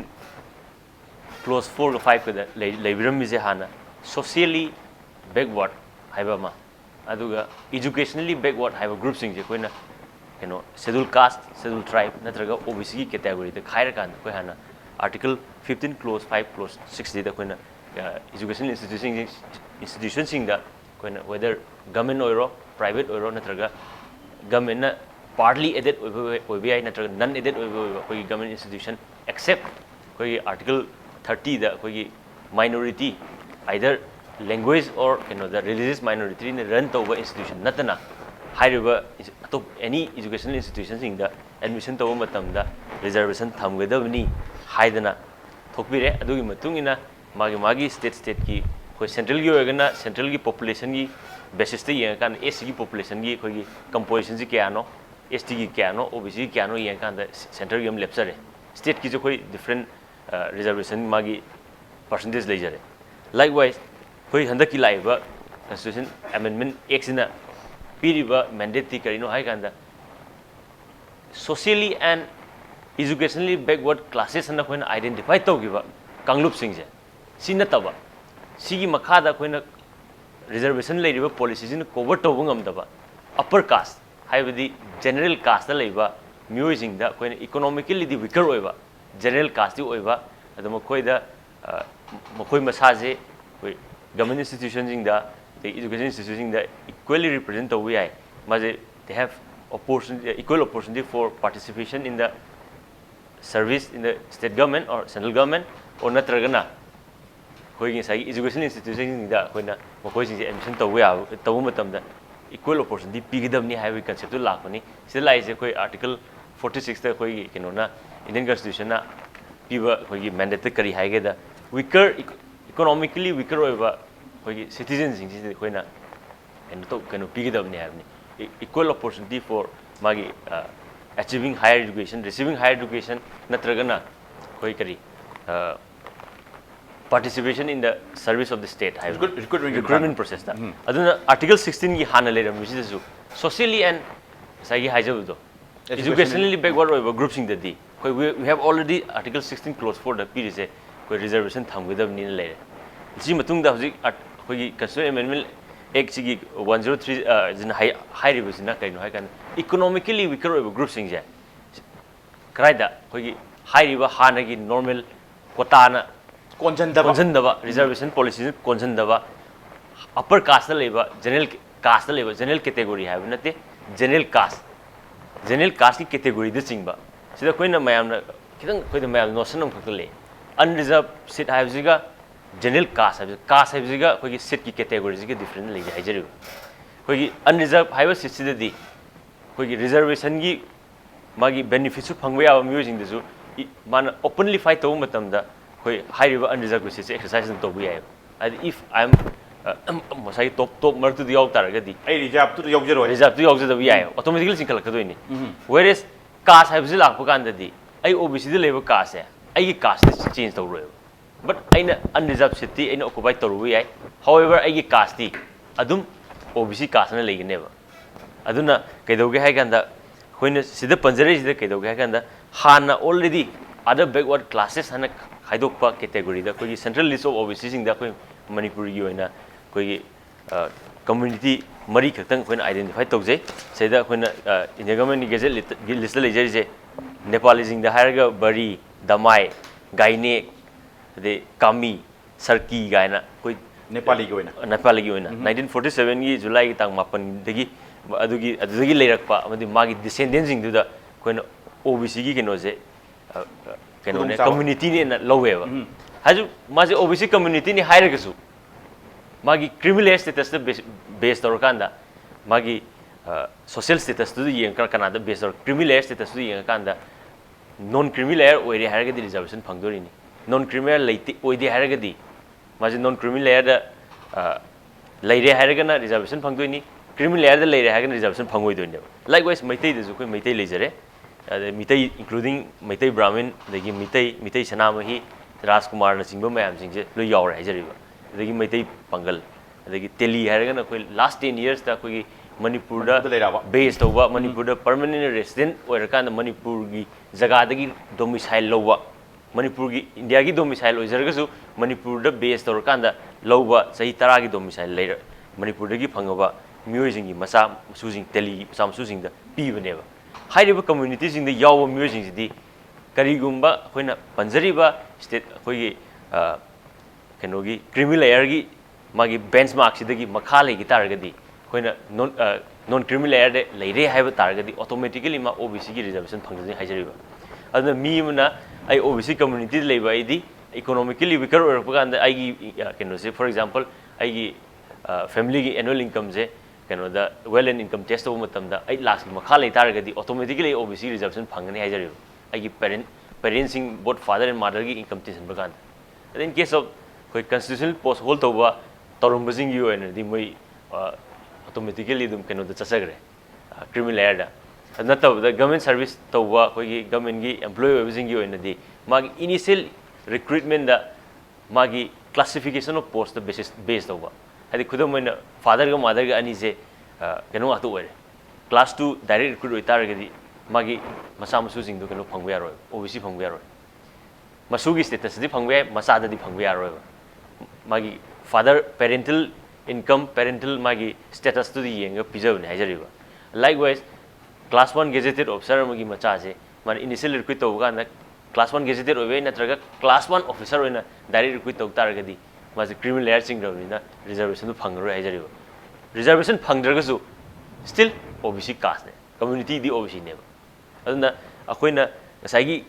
clause fourꯒ fiveꯀꯗ ꯂꯩ-, ꯂꯩꯕꯤꯔꯝꯃꯤꯁꯦ ꯍꯥꯟꯅ socially backward ꯍꯥꯏꯕ ꯑꯃ, ꯑꯗꯨꯒ educationally backward ꯍꯥꯏꯕ groupꯁꯤꯡꯁꯦ ꯑꯩꯈꯣꯏꯅ ꯀꯩꯅꯣ, schedule caste, schedule tribe ꯅꯠꯇ꯭ꯔꯒ OBCꯒꯤ categoryꯗ ꯈꯥꯏꯔꯀꯥꯟꯗ, ꯑꯩꯈꯣꯏ ꯍꯥꯟꯅ article fifteen clause five clause sixꯁꯤꯗ ꯑꯩꯈꯣꯏꯅ educational institution, institutionꯁꯤꯡꯗ ꯑꯩꯈꯣꯏꯅ whether government ꯑꯣꯏꯔꯣ, private ꯑꯣꯏꯔꯣ, ꯅꯠꯇ꯭ꯔꯒ governmentꯅ partly aided ꯑꯣꯏꯕ ꯑꯣꯏꯕ ꯌꯥꯏ, ꯅꯠꯇ꯭ꯔꯒ non aided ꯑꯣꯏꯕ ꯑꯣꯏꯕ ꯑꯩꯈꯣꯏꯒꯤ government institution, except ꯑꯩꯈꯣꯏꯒꯤ article thirtyꯗ ꯑꯩꯈꯣꯏꯒꯤ minority, either language or ꯀꯩꯅꯣꯗ religious minorityꯅ run ꯇꯧꯕ institution ꯅꯠꯇꯅ, ꯍꯥꯏꯔꯤꯕ ꯑꯇꯣꯞ any educational institutionꯁꯤꯡꯗ admission ꯇꯧꯕ ꯃꯇꯝꯗ reservation ꯊꯝꯒꯗꯕꯅꯤ ꯍꯥꯏꯗꯅ ꯊꯣꯛꯄꯤꯔꯦ꯫ ꯑꯗꯨꯒꯤ ꯃꯇꯨꯡ ꯏꯟꯅ ꯃꯥꯒꯤ ꯃꯥꯒꯤ state stateꯀꯤ, ꯑꯩꯈꯣꯏ centralꯒꯤ ꯑꯣꯏꯔꯒꯅ centralꯒꯤ populationꯒꯤ basisꯇ ꯌꯦꯡꯉꯀꯥꯟꯗ SCꯒꯤ populationꯒꯤ ꯑꯩꯈꯣꯏꯒꯤ compositionꯁꯤ ꯀꯌꯥꯅꯣ, STꯒꯤ ꯀꯌꯥꯅꯣ, OBCꯒꯤ ꯀꯌꯥꯅꯣ ꯌꯦꯡꯉꯀꯥꯟꯗ centralꯒꯤ ꯑꯃ ꯂꯦꯞꯆꯔꯦ꯫ Stateꯀꯤꯁꯨ ꯑꯩꯈꯣꯏ different reservation ꯃꯥꯒꯤ percentage ꯂꯩꯖꯔꯦ꯫ Likewise, ꯑꯩꯈꯣꯏ ꯍꯟꯗꯛꯀꯤ ꯂꯥꯛꯏꯕ Constitution Amendment Actꯁꯤꯅ ꯄꯤꯔꯤꯕ mandateꯇꯤ ꯀꯔꯤꯅꯣ ꯍꯥꯏꯀꯥꯟꯗ, Socially and educationally backward classes ꯍꯥꯏꯅ ꯑꯩꯈꯣꯏꯅ identify ꯇꯧꯈꯤꯕ ꯀꯥꯡꯂꯨꯞꯁꯤꯡꯁꯦ, ꯁꯤ ꯅꯠꯇꯕ, ꯁꯤꯒꯤ ꯃꯈꯥꯗ ꯑꯩꯈꯣꯏꯅ reservation ꯂꯩꯔꯤꯕ policyꯁꯤꯅ cover ꯇꯧꯕ ꯉꯝꯗꯕ upper caste, ꯍꯥꯏꯕꯗꯤ general casteꯇ ꯂꯩꯕ ꯃꯤꯑꯣꯏꯁꯤꯡꯗ ꯑꯩꯈꯣꯏꯅ economicallyꯗꯤ weaker ꯑꯣꯏꯕ, general casteꯇꯤ ꯑꯣꯏꯕ, ꯑꯗꯣ ꯃꯈꯣꯏꯗ, ꯑ, ꯃꯈꯣꯏ ꯃꯁꯥꯁꯦ ꯑꯩꯈꯣꯏ government institutionꯁꯤꯡꯗ, ꯑꯗꯩ education institutionꯁꯤꯡꯗ equally represent ꯇꯧꯕ ꯌꯥꯏ꯫ ꯃꯥꯁꯦ, they have opportunity, equal opportunity for participation in the service in the state government or central government, or ꯅꯠꯇ꯭ꯔꯒꯅ ꯑꯩꯈꯣꯏꯒꯤ ꯉꯁꯥꯏꯒꯤ education institutionꯁꯤꯡꯗ ꯑꯩꯈꯣꯏꯅ ꯃꯈꯣꯏꯁꯤꯡꯁꯦ admission ꯇꯧꯕ ꯌꯥꯕ, ꯇꯧꯕ ꯃꯇꯝꯗ equal opportunity ꯄꯤꯒꯗꯕꯅꯤ ꯍꯥꯏꯕꯒꯤ conceptꯇꯨ ꯂꯥꯛꯄꯅꯤ꯫ ꯁꯤꯗ ꯂꯥꯛꯏꯁꯦ ꯑꯩꯈꯣꯏ Article forty sixꯇ ꯑꯩꯈꯣꯏꯒꯤ ꯀꯩꯅꯣꯅ, Indian Constitutionꯅ ꯄꯤꯕ ꯑꯩꯈꯣꯏꯒꯤ mandateꯇ ꯀꯔꯤ ꯍꯥꯏꯒꯦꯗ, weaker, economically weaker ꯑꯣꯏꯕ ꯑꯩꯈꯣꯏꯒꯤ citizenꯁꯤꯡꯁꯤꯗ ꯑꯩꯈꯣꯏꯅ ꯀꯩꯅꯣ ꯇꯧ-, ꯀꯩꯅꯣ ꯄꯤꯒꯗꯕꯅꯤ ꯍꯥꯏꯕꯅꯤ꯫ E-, equal opportunity for ꯃꯥꯒꯤ, ꯑ, achieving higher education, receiving higher education, ꯅꯠꯇ꯭ꯔꯒꯅ ꯑꯩꯈꯣꯏ ꯀꯔꯤ, ꯑ, participation in the service of the state ꯍꯥꯏꯕ recruit-, recruitment recruitment department. Processꯇ꯫ ꯎꯝ꯫ ꯑꯗꯨꯅ Article sixteenꯒꯤ ꯍꯥꯟꯅ ꯂꯩꯔꯝꯃꯤꯁꯤꯗꯁꯨ socially and ꯉꯁꯥꯏꯒꯤ ꯍꯥꯏꯖꯕꯗꯣ, educationally backward ꯑꯣꯏꯕ groupꯁꯤꯡꯗꯗꯤ ꯑꯩꯈꯣꯏ we, we have already Article sixteen clause fourꯗ ꯄꯤꯔꯤꯁꯦ ꯑꯩꯈꯣꯏ reservation ꯊꯝꯒꯗꯕꯅꯤꯅ ꯂꯩꯔꯦ꯫ ꯁꯤ ꯃꯇꯨꯡꯗ ꯍꯧꯖꯤꯛ ꯑꯩꯈꯣꯏꯒꯤ Constitutional Amendment Actꯁꯤꯒꯤ one zero three, ꯑ, ꯁꯤꯅ ꯍꯥꯏ-, ꯍꯥꯏꯔꯤꯕꯁꯤꯅ ꯀꯩꯅꯣ ꯍꯥꯏ ꯀꯥꯟꯗ economically weaker ꯑꯣꯏꯕ groupꯁꯤꯡꯁꯦ ꯀꯗꯥꯏꯗ ꯑꯩꯈꯣꯏꯒꯤ ꯍꯥꯏꯔꯤꯕ ꯍꯥꯟꯅꯒꯤ normal quotaꯅ ꯀꯣꯟꯁꯤꯟꯗꯕ꯫ ꯀꯣꯟꯁꯤꯟꯗꯕ, reservation policyꯁꯤꯅ ꯀꯣꯟꯁꯤꯟꯗꯕ, upper casteꯇ ꯂꯩꯕ, general casteꯇ ꯂꯩꯕ, general category ꯍꯥꯏꯕ ꯅꯠꯇꯦ, general caste, general casteꯀꯤ categoryꯗ ꯆꯤꯡꯕ꯫ ꯁꯤꯗ ꯑꯩꯈꯣꯏꯅ ꯃꯌꯥꯝꯅ ꯈꯤꯇꯪ, ꯑꯩꯈꯣꯏꯗ ꯃꯌꯥꯝ notion ꯑꯃꯈꯛꯇ ꯂꯩ, unreserved seat ꯍꯥꯏꯕꯁꯤꯒ general caste ꯍꯥꯏꯕꯁꯤ, caste ꯍꯥꯏꯕꯁꯤꯒ ꯑꯩꯈꯣꯏꯒꯤ seatꯀꯤ categoryꯁꯤꯒ different ꯂꯩꯁꯦ ꯍꯥꯏꯖꯔꯤꯕ꯫ ꯑꯩꯈꯣꯏꯒꯤ unreserved ꯍꯥꯏꯕ seatꯁꯤꯗꯗꯤ ꯑꯩꯈꯣꯏꯒꯤ reservationꯒꯤ ꯃꯥꯒꯤ benefitꯁꯨ ꯐꯪꯕ ꯌꯥꯕ ꯃꯤꯑꯣꯏꯁꯤꯡꯗꯁꯨ ꯏ-, ꯃꯥꯅ openly fight ꯇꯧꯕ ꯃꯇꯝꯗ ꯑꯩꯈꯣꯏ ꯍꯥꯏꯔꯤꯕ unreserved seatꯁꯦ exercise ꯑꯗꯨꯝ ꯇꯧꯕ ꯌꯥꯏꯑꯕ꯫ ꯍꯥꯏꯗꯤ, if I am, ꯑ, ꯉꯁꯥꯏꯒꯤ top, top ꯃꯔꯛꯇꯨꯗ ꯌꯥꯎ ꯇꯥꯔꯒꯗꯤ ꯑꯩ reserveꯇꯨꯗ ꯌꯥꯎꯖꯔꯣꯏ꯫ Reserveꯇꯨ ꯌꯥꯎꯖꯗꯕ ꯌꯥꯏꯑꯕ, automatically ꯆꯤꯡꯈꯠꯂꯛꯀꯗꯣꯏꯅꯤ꯫ ꯎꯝ꯫ Whereas caste ꯍꯥꯏꯕꯁꯤ ꯂꯥꯛꯄ ꯀꯥꯟꯗꯗꯤ ꯑꯩ OBCꯗ ꯂꯩꯕ casteꯁꯦ ꯑꯩꯒꯤ casteꯇ change ꯇꯧꯔꯣꯏꯕ꯫ But ꯑꯩꯅ unreserved seatꯇꯤ ꯑꯩꯅ occupy ꯇꯧꯔꯨꯕ ꯌꯥꯏ꯫ However, ꯑꯩꯒꯤ casteꯇꯤ ꯑꯗꯨꯝ OBC casteꯅ ꯂꯩꯒꯅꯦꯕ꯫ ꯑꯗꯨꯅ ꯀꯩꯗꯧꯒꯦ ꯍꯥꯏ ꯀꯥꯟꯗ, ꯑꯩꯈꯣꯏꯅ ꯁꯤꯗ ꯄꯟꯖꯔꯛꯏꯁꯤꯗ ꯀꯩꯗꯧꯒꯦ ꯍꯥꯏ ꯀꯥꯟꯗ, ꯍꯥꯟꯅ already other backward classes ꯍꯥꯏꯅ ꯈꯥꯏꯗꯣꯛꯄ category ꯗ ꯑꯩꯈꯣꯏꯒꯤ central list of O B C ꯁꯤꯡꯗ ꯑꯩꯈꯣꯏ ꯃꯅꯤꯄꯨꯔꯒꯤ ꯑꯣꯏꯅ ꯑꯩꯈꯣꯏꯒꯤ community ꯃꯔꯤ ꯈꯛꯇꯪ ꯑꯩꯈꯣꯏꯅ identify ꯇꯧꯖꯩ꯫ ꯁꯤꯗ ꯑꯩꯈꯣꯏꯅ India Government ꯒꯤ Gazette list ꯇ ꯂꯩꯖꯔꯤꯁꯦ, ꯅꯦꯄꯥꯂꯤꯁꯤꯡꯗ ꯍꯥꯏꯔꯒ ꯕꯔꯤ, ꯗꯃꯥꯏ, ꯒꯥꯏꯅꯦꯛ, ꯑꯗꯩ ꯀꯥꯃꯤ, ꯁꯔꯀꯤ ꯀꯥꯏꯅ ꯑꯩꯈꯣꯏ ꯅꯦꯄꯥꯂꯤꯒꯤ ꯑꯣꯏꯅ? ꯅꯦꯄꯥꯂꯤꯒꯤ ꯑꯣꯏꯅ nineteen forty seven ꯒꯤ July ꯒꯤ ꯇꯥꯡ ꯃꯥꯄꯟꯗꯒꯤ ꯑꯗꯨꯒꯤ, ꯑꯗꯨꯗꯒꯤ ꯂꯩꯔꯛꯄ ꯑꯃꯗꯤ ꯃꯥꯒꯤ descendant ꯁꯤꯡꯗꯨꯗ ꯑꯩꯈꯣꯏꯅ O B C ꯒꯤ ꯀꯩꯅꯣꯁꯦ, ꯑ, ꯑ, ꯀꯩꯅꯣꯅꯦ, ꯈꯨꯗꯣꯡꯆꯥꯕ꯫ Community ꯅꯦꯅ ꯂꯧꯋꯦꯕ꯫ ꯎꯝ꯫ ꯍꯥꯏꯁꯨ ꯃꯥꯁꯦ O B C community ꯅꯤ ꯍꯥꯏꯔꯒꯁꯨ, ꯃꯥꯒꯤ creamy layer status ꯇ base, base ꯇꯧꯔꯀꯥꯟꯗ, ꯃꯥꯒꯤ, ꯑ, social status ꯇꯨꯗ ꯌꯦꯡꯉꯀꯥꯟꯗ, ꯀꯅꯥꯗ base ꯇꯧꯔ, creamy layer status ꯇꯨꯗ ꯌꯦꯡꯉꯀꯥꯟꯗ, non creamy layer ꯑꯣꯏꯔꯦ ꯍꯥꯏꯔꯒꯗꯤ reservation ꯐꯪꯗꯣꯔꯤꯅꯤ꯫ Non creamy layer ꯂꯩꯇꯦ, ꯑꯣꯏꯗꯦ ꯍꯥꯏꯔꯒꯗꯤ, ꯃꯥꯁꯦ non creamy layer ꯗ, ꯑ, ꯂꯩꯔꯦ ꯍꯥꯏꯔꯒꯅ reservation ꯐꯪꯗꯣꯏꯅꯤ, creamy layer ꯗ ꯂꯩꯔꯦ ꯍꯥꯏꯔꯒꯅ reservation ꯐꯪꯉꯣꯏꯗꯣꯏꯅꯦꯕ꯫ Likewise, ꯃꯩꯇꯩꯗꯁꯨ ꯑꯩꯈꯣꯏ ꯃꯩꯇꯩ ꯂꯩꯖꯔꯦ, ꯑꯗꯩ ꯃꯤꯇꯩ, including ꯃꯩꯇꯩ ꯕ꯭ꯔꯥꯍꯃꯤꯟ, ꯑꯗꯒꯤ ꯃꯤꯇꯩ, ꯃꯤꯇꯩ ꯁꯅꯥꯃꯍꯤ, ꯔꯥꯖꯀꯨꯃꯥꯔꯅꯆꯤꯡꯕ ꯃꯌꯥꯝꯁꯤꯡꯁꯦ ꯂꯣꯏ ꯌꯥꯎꯔꯦ ꯍꯥꯏꯖꯔꯤꯕ꯫ ꯑꯗꯒꯤ ꯃꯩꯇꯩ ꯄꯥꯡꯒꯜ, ꯑꯗꯒꯤ ꯇꯦꯂꯤ ꯍꯥꯏꯔꯒꯅ ꯑꯩꯈꯣꯏ last ten years ꯇ ꯑꯩꯈꯣꯏꯒꯤ ꯃꯅꯤꯄꯨꯔꯗ ꯃꯅꯤꯄꯨꯔꯗ ꯂꯩꯔꯕ? Base ꯇꯧꯕ, ꯎꯝ꯫ ꯃꯅꯤꯄꯨꯔꯗ permanent resident ꯑꯣꯏꯔꯀꯥꯟꯗ ꯃꯅꯤꯄꯨꯔꯒꯤ ꯖꯒꯥꯗꯒꯤ domicile ꯂꯧꯕ, ꯃꯅꯤꯄꯨꯔꯒꯤ, ꯏꯟꯗꯤꯌꯥꯒꯤ domicile ꯑꯣꯏꯖꯔꯒꯁꯨ ꯃꯅꯤꯄꯨꯔꯗ base ꯇꯧꯔꯀꯥꯟꯗ ꯂꯧꯕ ꯆꯍꯤ ꯇꯔꯥꯒꯤ domicile ꯂꯩꯔ-, ꯃꯅꯤꯄꯨꯔꯗꯒꯤ ꯐꯪꯉꯕ ꯃꯤꯑꯣꯏꯁꯤꯡꯒꯤ ꯃꯆꯥ ꯃꯁꯨꯁꯤꯡ, ꯇꯦꯂꯤꯒꯤ ꯃꯆꯥ ꯃꯁꯨꯁꯤꯡꯗ ꯄꯤꯕꯅꯦꯕ꯫ ꯍꯥꯏꯔꯤꯕ community ꯁꯤꯡꯗ ꯌꯥꯎꯕ ꯃꯤꯑꯣꯏꯁꯤꯡꯁꯤꯗꯤ ꯀꯔꯤꯒꯨꯝꯕ ꯑꯩꯈꯣꯏꯅ ꯄꯟꯖꯔꯤꯕ state, ꯑꯩꯈꯣꯏꯒꯤ, ꯑ, ꯀꯩꯅꯣꯒꯤ creamy layer ꯒꯤ ꯃꯥꯒꯤ benchmark ꯁꯤꯗꯒꯤ ꯃꯈꯥ ꯂꯩꯈꯤ ꯇꯥꯔꯒꯗꯤ, ꯑꯩꯈꯣꯏꯅ non, ꯑ, non creamy layer ꯗ ꯂꯩꯔꯦ ꯍꯥꯏꯕ ꯇꯥꯔꯒꯗꯤ, automatically ꯃꯥ O B C ꯒꯤ reservation ꯐꯪꯖꯅꯤ ꯍꯥꯏꯖꯔꯤꯕ꯫ ꯑꯗꯨꯅ ꯃꯤ ꯑꯃꯅ ꯑꯩ O B C community ꯗ ꯂꯩꯕ, ꯑꯩꯗꯤ economically weaker ꯑꯣꯏꯔꯛꯄ ꯀꯥꯟꯗ ꯑꯩꯒꯤ, ꯑ, ꯀꯩꯅꯣꯁꯦ, for example, ꯑꯩꯒꯤ, ꯑ, family ꯒꯤ annual income ꯁꯦ ꯀꯩꯅꯣꯗ Wealth and Income Tax ꯇꯧꯕ ꯃꯇꯝꯗ eight lakhs ꯀꯤ ꯃꯈꯥ ꯂꯩ ꯇꯥꯔꯒꯗꯤ, automatically ꯑꯩ O B C reservation ꯐꯪꯒꯅꯤ ꯍꯥꯏꯖꯔꯤꯕ꯫ ꯑꯩꯒꯤ parent, parent ꯁꯤꯡ, both father and mother ꯒꯤ income ꯇꯤꯟꯁꯤꯟꯕ ꯀꯥꯟꯗ꯫ ꯑꯗ in case of ꯑꯩꯈꯣꯏ constitutional post hold ꯇꯧꯕ ꯇꯧꯔꯝꯕꯁꯤꯡꯒꯤ ꯑꯣꯏꯅꯗꯤ ꯃꯣꯏ, ꯑ, automatically ꯑꯗꯨꯝ ꯀꯩꯅꯣꯗ ꯆꯠꯆꯈ꯭ꯔꯦ, ꯑ, creamy layer ꯗ꯫ ꯑꯗꯨ ꯅꯠꯇꯕꯗ government service ꯇꯧꯕ ꯑꯩꯈꯣꯏꯒꯤ government ꯀꯤ employee ꯑꯣꯏꯕꯁꯤꯡꯒꯤ ꯑꯣꯏꯅꯗꯤ ꯃꯥꯒꯤ initial recruitment ꯇ ꯃꯥꯒꯤ classification of post ꯇ basis, base ꯇꯧꯕ꯫ ꯍꯥꯏꯗꯤ ꯈꯨꯗꯝ ꯑꯣꯏꯅ father ꯒ mother ꯒ ꯑꯅꯤꯁꯦ, ꯑ, ꯀꯩꯅꯣ ꯉꯥꯛꯇ ꯑꯣꯏꯔꯦ, class two direct recruit ꯑꯣꯏꯇꯥꯔꯒꯗꯤ ꯃꯥꯒꯤ ꯃꯆꯥ ꯃꯁꯨꯁꯤꯡꯗꯣ ꯀꯩꯅꯣ ꯐꯪꯕ ꯌꯥꯔꯣꯏ, ꯑꯣ ꯕꯤ ꯁꯤ ꯐꯪꯕ ꯌꯥꯔꯣꯏ꯫ ꯃꯁꯨꯒꯤ statusꯇꯗꯤ ꯐꯪꯕ ꯌꯥꯏ, ꯃꯆꯥꯗꯗꯤ ꯐꯪꯕ ꯌꯥꯔꯣꯏꯕ꯫ ꯃꯥꯒꯤ father parental income, parental ꯃꯥꯒꯤ statusꯇꯨꯗꯤ ꯌꯦꯡꯉꯒ ꯄꯤꯖꯕꯅꯦ ꯍꯥꯏꯖꯔꯤꯕ꯫ Likewise, class one gazetted officer ꯑꯃꯒꯤ ꯃꯆꯥꯁꯦ ꯃꯥꯅ initial recruit ꯇꯧꯕ ꯀꯥꯟꯗ class one gazetted ꯑꯣꯏꯕ ꯌꯥꯏ, ꯅꯠꯇ꯭ꯔꯒ class one officer ꯑꯣꯏꯅ direct recruit ꯇꯧ ꯇꯥꯔꯒꯗꯤ ꯃꯥꯁꯦ creamy layer ꯆꯤꯡꯈ꯭ꯔꯕꯅꯤꯅ reservationꯗꯨ ꯐꯪꯉꯔꯣꯏ ꯍꯥꯏꯖꯔꯤꯕ꯫ Reservation ꯐꯪꯗ꯭ꯔꯒꯁꯨ still ꯑꯣ ꯕꯤ ꯁꯤ casteꯅꯦ, communityꯗꯤ ꯑꯣ ꯕꯤ ꯁꯤꯅꯦꯕ꯫ ꯑꯗꯨꯅ ꯑꯩꯈꯣꯏꯅ ꯉꯁꯥꯏꯒꯤ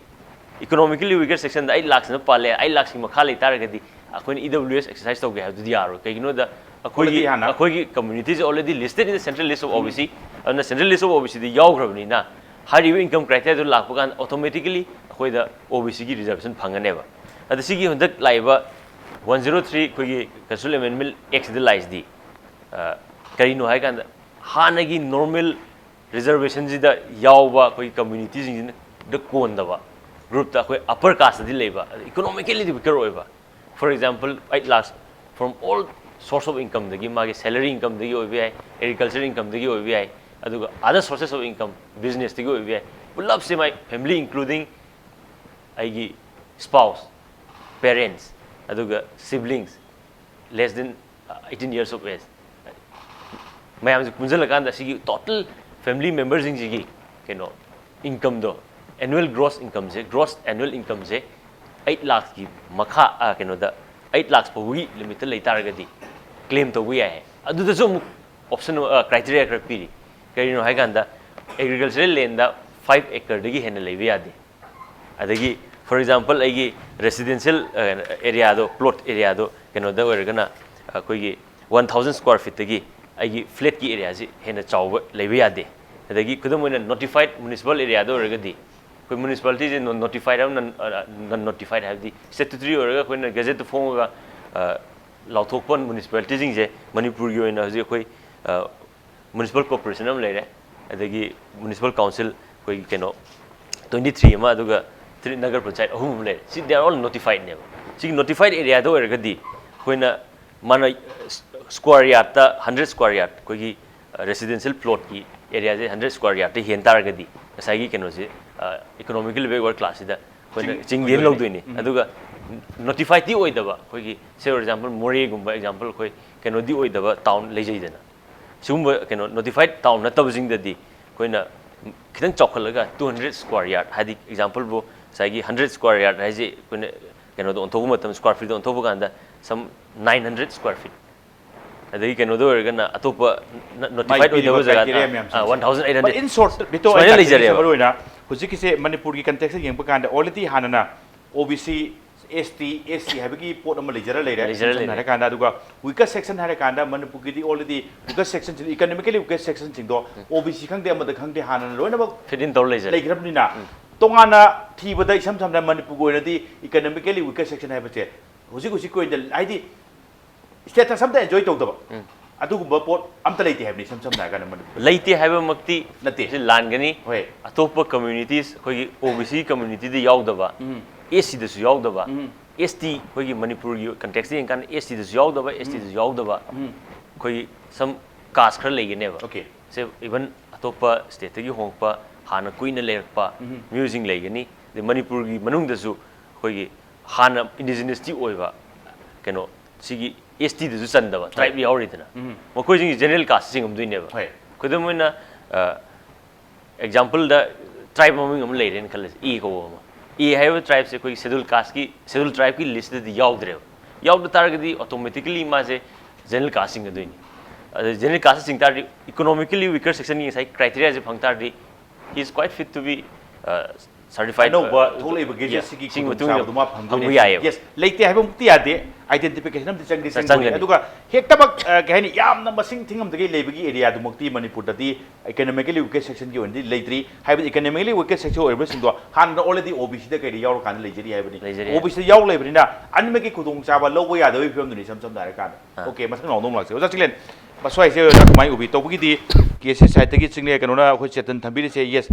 economically weaker sectionꯗ eight lakhsꯅ ꯄꯥꯜꯂꯦ, eight lakhsꯀꯤ ꯃꯈꯥ ꯂꯩ ꯇꯥꯔꯒꯗꯤ ꯑꯩꯈꯣꯏꯅ ꯏ ꯗꯕ꯭ꯂꯤꯎ ꯑꯦꯁ exercise ꯇꯧꯒꯦ ꯍꯥꯏꯕꯗꯨꯗꯤ ꯌꯥꯔꯣꯏ꯫ ꯀꯩꯒꯤꯅꯣꯗ ꯑꯩꯈꯣꯏꯒꯤ, already ꯍꯥꯟꯅ ꯑꯩꯈꯣꯏꯒꯤ communityꯁꯦ already listed in the central list of ꯑꯣ ꯕꯤ ꯁꯤ, ꯑꯗꯨꯅ central list of ꯑꯣ ꯕꯤ ꯁꯤꯗ ꯌꯥꯎꯈ꯭ꯔꯕꯅꯤꯅ ꯍꯥꯏꯔꯤꯕ income criteriaꯗꯨ ꯂꯥꯛꯄ ꯀꯥꯟꯗ automatically ꯑꯩꯈꯣꯏꯗ ꯑꯣ ꯕꯤ ꯁꯤꯒꯤ reservation ꯐꯪꯒꯅꯦꯕ꯫ ꯑꯗ ꯁꯤꯒꯤ ꯍꯟꯗꯛ ꯂꯥꯛꯏꯕ one zero three ꯑꯩꯈꯣꯏꯒꯤ Constitutional Amendment Actꯁꯤꯗ ꯂꯥꯛꯏꯁꯤꯗꯤ, ꯑ, ꯀꯔꯤꯅꯣ ꯍꯥꯏꯀꯥꯟꯗ ꯍꯥꯟꯅꯒꯤ normal reservationꯁꯤꯗ ꯌꯥꯎꯕ ꯑꯩꯈꯣꯏ communityꯁꯤꯡꯁꯤꯗ ꯀꯣꯟꯗꯕ groupꯇ ꯑꯩꯈꯣꯏ upper casteꯇꯗꯤ ꯂꯩꯕ, economically weaker ꯑꯣꯏꯕ, for example, eight lakhs from all source of incomeꯗꯒꯤ, ꯃꯥꯒꯤ salary incomeꯗꯒꯤ ꯑꯣꯏꯕ ꯌꯥꯏ, agriculture incomeꯗꯒꯤ ꯑꯣꯏꯕ ꯌꯥꯏ, ꯑꯗꯨꯒ other sources of income, businessꯇꯒꯤ ꯑꯣꯏꯕ ꯌꯥꯏ, ꯄꯨꯂꯞꯁꯦ my family including ꯑꯩꯒꯤ spouse, parents, ꯑꯗꯨꯒ siblings less than eighteen years of age, ꯃꯌꯥꯝꯁꯦ ꯄꯨꯟꯁꯤꯜꯂꯀꯥꯟꯗ ꯁꯤꯒꯤ total family memberꯁꯤꯡꯁꯤꯒꯤ ꯀꯩꯅꯣ incomeꯗꯣ, annual gross incomeꯁꯦ, gross annual incomeꯁꯦ eight lakhsꯀꯤ ꯃꯈꯥ, ꯑ, ꯀꯩꯅꯣꯗ eight lakhs ꯐꯥꯎꯕꯒꯤ limitꯇ ꯂꯩ ꯇꯥꯔꯒꯗꯤ claim ꯇꯧꯕ ꯌꯥꯏ꯫ ꯑꯗꯨꯗꯁꯨ ꯑꯃꯨꯛ option, ꯑ, criteria ꯈꯔ ꯄꯤꯔꯤ꯫ ꯀꯔꯤꯅꯣ ꯍꯥꯏꯀꯥꯟꯗ agricultural landꯗ five acreꯗꯒꯤ ꯍꯦꯟꯅ ꯂꯩꯕ ꯌꯥꯗꯦ꯫ ꯑꯗꯒꯤ for example ꯑꯩꯒꯤ residential, ꯑ, areaꯗꯣ, plot areaꯗꯣ ꯀꯩꯅꯣꯗ ꯑꯣꯏꯔꯒꯅ ꯑꯩꯈꯣꯏꯒꯤ one thousand square feetꯇꯒꯤ ꯑꯩꯒꯤ flatꯀꯤ areaꯁꯤ ꯍꯦꯟꯅ ꯆꯥꯎꯕ ꯂꯩꯕ ꯌꯥꯗꯦ꯫ ꯑꯗꯒꯤ ꯈꯨꯗꯝ ꯑꯣꯏꯅ notified municipal areaꯗ ꯑꯣꯏꯔꯒꯗꯤ ꯑꯩꯈꯣꯏ municipalityꯁꯦ non notified ꯑꯃ non, non notified ꯍꯥꯏꯕꯗꯤ statutory ꯑꯣꯏꯔꯒ ꯑꯩꯈꯣꯏꯅ gazetteꯇ ꯐꯣꯡꯉꯒ, ꯑ, ꯂꯥꯎꯊꯣꯛꯄ municipalityꯁꯤꯡꯁꯦ ꯃꯅꯤꯄꯨꯔꯒꯤ ꯑꯣꯏꯅ ꯍꯧꯖꯤꯛ ꯑꯩꯈꯣꯏ, ꯑ, municipal corporation ꯑꯃ ꯂꯩꯔꯦ, ꯑꯗꯒꯤ municipal council ꯑꯩꯈꯣꯏꯒꯤ ꯀꯩꯅꯣ twenty three ꯑꯃ, ꯑꯗꯨꯒ three ꯅꯒꯔ ꯄꯟꯆꯥꯌꯠ ꯑꯍꯨꯝ ꯑꯃ ꯂꯩꯔꯦ꯫ ꯁꯤ they are all notifiedꯅꯦꯕ꯫ ꯁꯤꯒꯤ notified areaꯗ ꯑꯣꯏꯔꯒꯗꯤ ꯑꯩꯈꯣꯏꯅ ꯃꯥꯅ square yardꯇ hundred square yard ꯑꯩꯈꯣꯏꯒꯤ, ꯔꯦꯁꯤꯗꯦꯟꯁꯤꯌꯦꯜ ꯄ꯭ꯂꯣꯠꯀꯤ ꯑꯦꯔꯤꯌꯥꯁꯦ ꯍꯟꯗ꯭ꯔꯦꯠ ꯁ꯭ꯀ꯭ꯋꯥꯔ ꯌꯥꯔꯗ ꯍꯦꯟ ꯇꯥꯔꯒꯗꯤ ꯉꯁꯥꯏꯒꯤ ꯀꯩꯅꯣꯁꯦ, ꯏꯀꯣꯅꯣꯃꯤꯀꯦꯜꯂꯤ ꯕꯦꯛꯋꯥꯔꯗ ꯀ꯭ꯂꯥꯁꯁꯤꯗ ꯑꯩꯈꯣꯏꯅ ꯆꯤꯡ-, ꯆꯤꯡꯗꯦꯅ ꯑꯣꯏꯗꯣꯏꯅꯤ꯫ ꯂꯧꯗꯣꯏꯅꯤ꯫ ꯑꯗꯨꯒ ꯅꯣꯇꯤꯐꯥꯏꯗꯤ ꯑꯣꯏꯗꯕ ꯑꯩꯈꯣꯏꯒꯤ, ꯁꯦ ꯐꯣꯔ ꯑꯦꯛꯖꯥꯝꯄꯜ ꯃꯣꯔꯦꯒꯨꯝꯕ ꯑꯦꯛꯖꯥꯝꯄꯜ ꯑꯩꯈꯣꯏ ꯀꯩꯅꯣꯗꯤ ꯑꯣꯏꯗꯕ ꯇꯥꯎꯟ ꯂꯩꯖꯩꯗꯅ, ꯁꯤꯒꯨꯝꯕ ꯀꯩꯅꯣ ꯅꯣꯇꯤꯐꯥꯏꯗ ꯇꯥꯎꯟ ꯅꯠꯇꯕꯁꯤꯡꯗꯗꯤ ꯑꯩꯈꯣꯏꯅ ꯈꯤꯇꯪ ꯆꯥꯎꯈꯠꯂꯒ ꯇꯨ ꯍꯟꯗ꯭ꯔꯦꯠ ꯁ꯭ꯀ꯭ꯋꯥꯔ ꯌꯥꯔꯗ, ꯍꯥꯏꯗꯤ ꯑꯦꯛꯖꯥꯝꯄꯜꯕꯨ ꯉꯁꯥꯏꯒꯤ ꯍꯟꯗ꯭ꯔꯦꯠ ꯁ꯭ꯀ꯭ꯋꯥꯔ ꯌꯥꯔꯗ ꯍꯥꯏꯁꯦ ꯑꯩꯈꯣꯏꯅ ꯀꯩꯅꯣꯗ ꯑꯣꯟꯊꯣꯛꯄ ꯃꯇꯝꯗ, ꯁ꯭ꯀ꯭ꯋꯥꯔ ꯐꯤꯠꯇ ꯑꯣꯟꯊꯣꯛꯄ ꯀꯥꯟꯗ ꯁꯝ ꯅꯥꯏꯟ ꯍꯟꯗ꯭ꯔꯦꯠ ꯁ꯭ꯀ꯭ꯋꯥꯔ ꯐꯤꯠ, ꯑꯗꯒꯤ ꯀꯩꯅꯣꯗ ꯑꯣꯏꯔꯒꯅ ꯑꯇꯣꯞꯄ ꯅꯣꯇꯤꯐꯥꯏꯗ ꯃꯥꯒꯤ ꯑꯣꯏꯗꯕ ꯄꯤꯔꯤꯕ ꯖꯒꯥ criteria ꯃꯌꯥꯝꯁꯤꯡꯁꯦ꯫ One thousand eight But hundred in short, ꯕꯤꯇꯣ, ꯁꯨꯃꯥꯏꯅ ꯑꯩꯅ ꯂꯩꯖꯔꯦꯕ꯫ ꯃꯔꯨ ꯑꯣꯏꯅ ꯍꯧꯖꯤꯛꯀꯤꯁꯦ ꯃꯅꯤꯄꯨꯔꯒꯤ ꯀꯟꯇꯦꯛꯁꯇ ꯌꯦꯡꯕ ꯀꯥꯟꯗ already ꯍꯥꯟꯅꯅ ꯑꯣ ꯕꯤ ꯁꯤ, ꯑꯦꯁ ꯇꯤ, ꯑꯦꯁ ꯁꯤ ꯍꯥꯏꯕꯒꯤ ꯄꯣꯠ ꯑꯃ ꯂꯩꯖꯔ ꯂꯩꯔꯦ, ꯂꯩꯖꯔ ꯁꯝꯅ ꯂꯩꯔꯦ꯫ ꯍꯥꯏꯔꯀꯥꯟꯗ꯫ ꯑꯗꯨꯒ weaker section ꯍꯥꯏꯔꯀꯥꯟꯗ ꯃꯅꯤꯄꯨꯔꯒꯤꯗꯤ already weaker sectionꯁꯤꯡꯗꯣ, economically weaker sectionꯁꯤꯡꯗꯣ ꯑꯣ ꯕꯤ ꯁꯤ ꯈꯪꯗꯦ, ꯑꯃꯗ ꯈꯪꯗꯦ, ꯍꯥꯟꯅꯅ ꯂꯣꯏꯅꯃꯛ ꯐꯤꯠ ꯏꯟ ꯇꯧꯔ ꯂꯩꯖꯔꯦ꯫ ꯂꯩꯈ꯭ꯔꯕꯅꯤꯅ, ꯇꯣꯉꯥꯟꯅ ꯊꯤꯕꯗ ꯏꯁꯝ ꯁꯝꯅ ꯃꯅꯤꯄꯨꯔꯒꯤ ꯑꯣꯏꯅꯗꯤ economically weaker section ꯍꯥꯏꯕꯁꯦ ꯍꯧꯖꯤꯛ ꯍꯧꯖꯤꯛꯀꯤ ꯑꯣꯏꯅ, ꯍꯥꯏꯗꯤ status ꯑꯝꯇ enjoy ꯇꯧꯗꯕ ꯑꯗꯨꯒꯨꯝꯕ ꯄꯣꯠ ꯑꯝꯇ ꯂꯩꯇꯦ ꯍꯥꯏꯕꯅꯤ, ꯏꯁꯝ ꯁꯝꯅ ꯍꯥꯏꯔꯀꯥꯟꯗ ꯃꯅꯤꯄꯨꯔ꯫ ꯂꯩꯇꯦ ꯍꯥꯏꯕꯃꯛꯇꯤ ꯅꯠꯇꯦ꯫ ꯁꯤ ꯂꯥꯟꯒꯅꯤ꯫ ꯍꯣꯏ꯫ ꯑꯇꯣꯞꯄ communities, ꯑꯩꯈꯣꯏꯒꯤ ꯑꯣ ꯕꯤ ꯁꯤ communityꯗ ꯌꯥꯎꯗꯕ, ꯎꯝ꯫ ꯑꯦꯁ ꯁꯤꯗꯁꯨ ꯌꯥꯎꯗꯕ, ꯎꯝ꯫ ꯑꯦꯁ ꯇꯤ ꯑꯩꯈꯣꯏꯒꯤ ꯃꯅꯤꯄꯨꯔꯒꯤ ꯀꯟꯇꯦꯛꯁꯇ ꯌꯦꯡꯀꯥꯟꯗ ꯑꯦꯁ ꯇꯤꯗꯁꯨ ꯌꯥꯎꯗꯕ, ꯑꯦꯁ ꯇꯤꯗꯁꯨ ꯌꯥꯎꯗꯕ ꯎꯝ꯫ ꯑꯩꯈꯣꯏꯒꯤ some caste ꯈꯔ ꯂꯩꯒꯅꯦꯕ꯫ Okay꯫ ꯁꯦ even ꯑꯇꯣꯞꯄ stateꯇꯒꯤ ꯍꯣꯡꯉꯛꯄ, ꯍꯥꯟꯅ ꯀꯨꯏꯅ ꯂꯩꯔꯛꯄ ꯎꯝ꯫ ꯃꯤꯑꯣꯏꯁꯤꯡ ꯂꯩꯒꯅꯤ꯫ ꯑꯗꯩ ꯃꯅꯤꯄꯨꯔꯒꯤ ꯃꯅꯨꯡꯗꯁꯨ ꯑꯩꯈꯣꯏꯒꯤ ꯍꯥꯟꯅ indigenousꯇꯤ ꯑꯣꯏꯕ ꯀꯩꯅꯣ ꯁꯤꯒꯤ ꯑꯦꯁ ꯇꯤꯗꯁꯨ ꯆꯟꯗꯕ tribe ꯌꯥꯎꯔꯤꯗꯅ, ꯎꯝ꯫ ꯃꯈꯣꯏꯁꯤꯡꯒꯤ general casteꯇ ꯆꯤꯡꯉꯝꯗꯣꯏꯅꯦꯕ꯫ ꯍꯣꯏ꯫ ꯈꯨꯗꯝ ꯑꯣꯏꯅ, ꯑ, exampleꯗ tribe ꯃꯃꯤꯡ ꯑꯃ ꯂꯩꯔꯦꯅ ꯈꯜꯂꯁꯤ, ꯑꯦ ꯀꯧꯕ ꯑꯃ꯫ ꯑꯦ ꯍꯥꯏꯔꯤꯕ tribeꯁꯦ ꯑꯩꯈꯣꯏꯒꯤ schedule casteꯀꯤ, schedule tribeꯀꯤ listꯇꯗꯤ ꯌꯥꯎꯗ꯭ꯔꯦꯕ꯫ ꯌꯥꯎꯗ ꯇꯥꯔꯒꯗꯤ automatically ꯃꯥꯁꯦ general casteꯇ ꯆꯤꯡꯒꯗꯣꯏꯅꯤ꯫ ꯑꯗ general casteꯇ ꯆꯤꯡ ꯇꯥꯔꯗꯤ economically weaker sectionꯒꯤ ꯉꯁꯥꯏ criteriaꯁꯦ ꯐꯪ ꯇꯥꯔꯗꯤ he is quite fit to be, uh, certified, ꯑꯅꯧꯕ uh, ꯊꯣꯛꯂꯛꯏꯕ yeah, ꯒꯦꯖꯦꯠꯁꯤꯒꯤ ꯁꯤꯒꯤ ꯃꯇꯨꯡ ꯈꯨꯗꯣꯡꯆꯥꯕꯗꯨ ꯏꯟꯅ ꯃꯥ ꯐꯪꯗꯣꯏꯅꯦ꯫ ꯐꯪꯕ ꯌꯥꯏꯌꯦꯕ꯫ Yes, ꯂꯩꯇꯦ ꯍꯥꯏꯕꯃꯛꯇꯤ ꯌꯥꯗꯦ, identification ꯑꯃꯗꯤ ꯆꯪꯗꯤ ꯆꯪꯒꯅꯤ꯫ ꯆꯪꯗꯣꯏꯅꯤ꯫ ꯑꯗꯨꯒ ꯍꯦꯛꯇꯃꯛ, ꯑ, ꯀꯩ ꯍꯥꯏꯅꯤ, ꯌꯥꯝꯅ ꯃꯁꯤꯡ ꯊꯤꯉꯝꯗꯒꯩ ꯂꯩꯕꯒꯤ areaꯗꯨꯃꯛꯇꯤ ꯃꯅꯤꯄꯨꯔꯗꯗꯤ economically weaker sectionꯒꯤ ꯑꯣꯏꯅꯗꯤ ꯂꯩꯇ꯭ꯔꯤ꯫ ꯍꯥꯏꯕꯗꯤ economically weaker section ꯑꯣꯏꯔꯤꯕꯁꯤꯡꯗꯣ ꯍꯥꯟꯅ already ꯑꯣ ꯕꯤ ꯁꯤꯗ ꯀꯩꯗ ꯌꯥꯎꯔꯀꯥꯟꯗ ꯂꯩꯖꯔꯤ ꯍꯥꯏꯕꯅꯤ꯫ ꯂꯩꯖꯔꯤ꯫ ꯑꯣ ꯕꯤ ꯁꯤꯗ ꯌꯥꯎ ꯂꯩꯕꯅꯤꯅ ꯑꯅꯤꯃꯛꯀꯤ ꯈꯨꯗꯣꯡꯆꯥꯕ ꯂꯧꯕ ꯌꯥꯗꯕꯒꯤ ꯐꯤꯕꯝꯗꯨꯅꯤ ꯏꯁꯝ ꯁꯝꯅ ꯍꯥꯏꯔꯀꯥꯟꯗ꯫ ꯑꯥ꯫ Okay, ꯃꯊꯪ ꯅꯥꯎꯗꯧ ꯂꯥꯛꯁꯦ꯫ ꯑꯣꯖꯥ ꯆꯤꯡꯂꯦꯟ, ꯃꯁ꯭ꯋꯥꯏꯁꯦ ꯑꯣꯖꯥ ꯀꯃꯥꯏꯅ ꯎꯕꯤ? ꯇꯧꯕꯒꯤꯗꯤ ꯀꯦ ꯁꯤ ꯁꯥꯏꯠꯇꯒꯤ ꯆꯤꯡꯂꯦ ꯀꯩꯅꯣꯅ ꯑꯩꯈꯣꯏ ꯆꯦꯇꯟ ꯊꯝꯕꯤꯔꯤꯁꯦ, yes,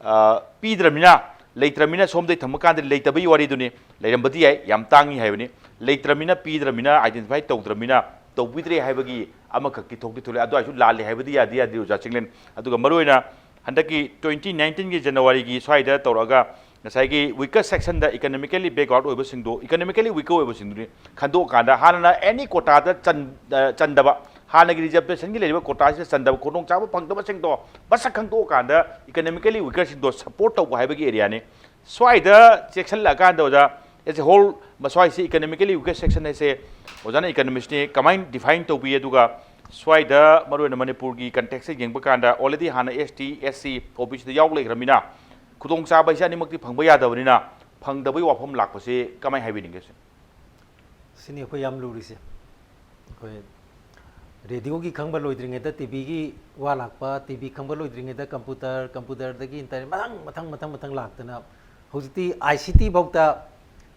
ꯑ, ꯄꯤꯗ꯭ꯔꯃꯤꯅ, ꯂꯩꯇ꯭ꯔꯃꯤꯅ ꯁꯣꯝꯗꯩ ꯊꯝꯃꯀꯥꯟꯗ ꯂꯩꯇꯕꯒꯤ ꯋꯥꯔꯤꯗꯨꯅꯤ꯫ ꯂꯩꯔꯝꯕꯗꯤ ꯌꯥꯏ, ꯌꯥꯝ ꯇꯥꯡꯉꯤ ꯍꯥꯏꯕꯅꯤ꯫ ꯂꯩꯇ꯭ꯔꯃꯤꯅ, ꯄꯤꯗ꯭ꯔꯃꯤꯅ, identify ꯇꯧꯗ꯭ꯔꯃꯤꯅ ꯇꯧꯕꯤꯗ꯭ꯔꯦ ꯍꯥꯏꯕꯒꯤ ꯑꯃꯈꯛꯇꯤ ꯊꯣꯛꯇꯤ ꯊꯣꯛꯂꯦ꯫ ꯑꯗꯨ ꯑꯣꯏꯔꯁꯨ ꯂꯥꯜꯂꯦ ꯍꯥꯏꯕꯗꯤ ꯌꯥꯗꯤ ꯌꯥꯗꯦ ꯑꯣꯖꯥ ꯆꯤꯡꯂꯦꯟ꯫ ꯑꯗꯨꯒ ꯃꯔꯨꯑꯣꯏꯅ ꯍꯟꯗꯛꯀꯤ twenty nineteen ꯒꯤ January ꯒꯤ ꯁ꯭ꯋꯥꯏꯗ ꯇꯧꯔꯛꯑꯒ ꯉꯁꯥꯏꯒꯤ weaker section ꯗ economically backward ꯑꯣꯏꯕꯁꯤꯡꯗꯣ, economically weaker ꯑꯣꯏꯕꯁꯤꯡꯗꯨꯅꯤ ꯈꯟꯗꯣꯛꯑꯀꯥꯟꯗ ꯍꯥꯟꯅꯅ any quota ꯗ ꯆꯟ-, ꯑ, ꯆꯟꯗꯕ, ꯍꯥꯟꯅꯒꯤ reservation ꯒꯤ ꯂꯩꯔꯤꯕ quota ꯁꯤꯗ ꯆꯟꯗꯕ, ꯈꯨꯗꯣꯡꯆꯥꯕ ꯐꯪꯗꯕꯁꯤꯡꯗꯣ ꯃꯁꯛ ꯈꯪꯗꯣꯛꯑꯀꯥꯟꯗ economically weaker ꯁꯤꯡꯗꯣ support ꯇꯧꯕ ꯍꯥꯏꯕꯒꯤ area ꯅꯤ꯫ ꯁ꯭ꯋꯥꯏꯗ ꯆꯦꯛꯁꯤꯜꯂꯛꯑꯀꯥꯟꯗ ꯑꯣꯖꯥ, as a whole, ꯃꯁ꯭ꯋꯥꯏꯁꯤ economically weaker section ꯍꯥꯏꯁꯦ ꯑꯣꯖꯥꯅ economist ꯅꯤ, ꯀꯃꯥꯏꯅ define ꯇꯧꯕꯤ? ꯑꯗꯨꯒ ꯁ꯭ꯋꯥꯏꯗ ꯃꯔꯨꯑꯣꯏꯅ ꯃꯅꯤꯄꯨꯔꯒꯤ context ꯇ ꯌꯦꯡꯕ ꯀꯥꯟꯗ already ꯍꯥꯟꯅ S T, S C, O B C ꯗ ꯌꯥꯎ ꯂꯩꯈ꯭ꯔꯕꯅꯤꯅ ꯈꯨꯗꯣꯡꯆꯥꯕ ꯍꯥꯏꯁꯦ ꯑꯅꯤꯃꯛꯇꯤ ꯐꯪꯕ ꯌꯥꯗꯕꯅꯤꯅ ꯐꯪꯗꯕꯒꯤ ꯋꯥꯐꯝ ꯂꯥꯛꯄꯁꯦ ꯀꯃꯥꯏꯅ ꯍꯥꯏꯕꯤꯅꯤꯡꯒꯦ ꯁꯤꯅꯤ? ꯁꯤꯅꯤ ꯑꯩꯈꯣꯏ ꯌꯥꯝ ꯂꯨꯔꯤꯁꯦ꯫ ꯑꯩꯈꯣꯏ ꯔꯦꯗꯤꯑꯣꯒꯤ ꯈꯪꯕ ꯂꯣꯏꯗ꯭ꯔꯤꯉꯩꯗ ꯇꯤ ꯚꯤꯒꯤ ꯋꯥ ꯂꯥꯛꯄ, ꯇꯤ ꯚꯤ ꯈꯪꯕ ꯂꯣꯏꯗ꯭ꯔꯤꯉꯩꯗ ꯀꯝꯄ꯭ꯌꯨꯇꯔ, ꯀꯝꯄ꯭ꯌꯨꯇꯔꯗꯒꯤ ꯏꯟꯇꯔꯅꯦꯠ, ꯃꯊꯪ ꯃꯊꯪ ꯃꯊꯪ ꯃꯊꯪ ꯂꯥꯛꯇꯅ ꯍꯧꯖꯤꯛꯇꯤ I C T ꯐꯥꯎꯗ,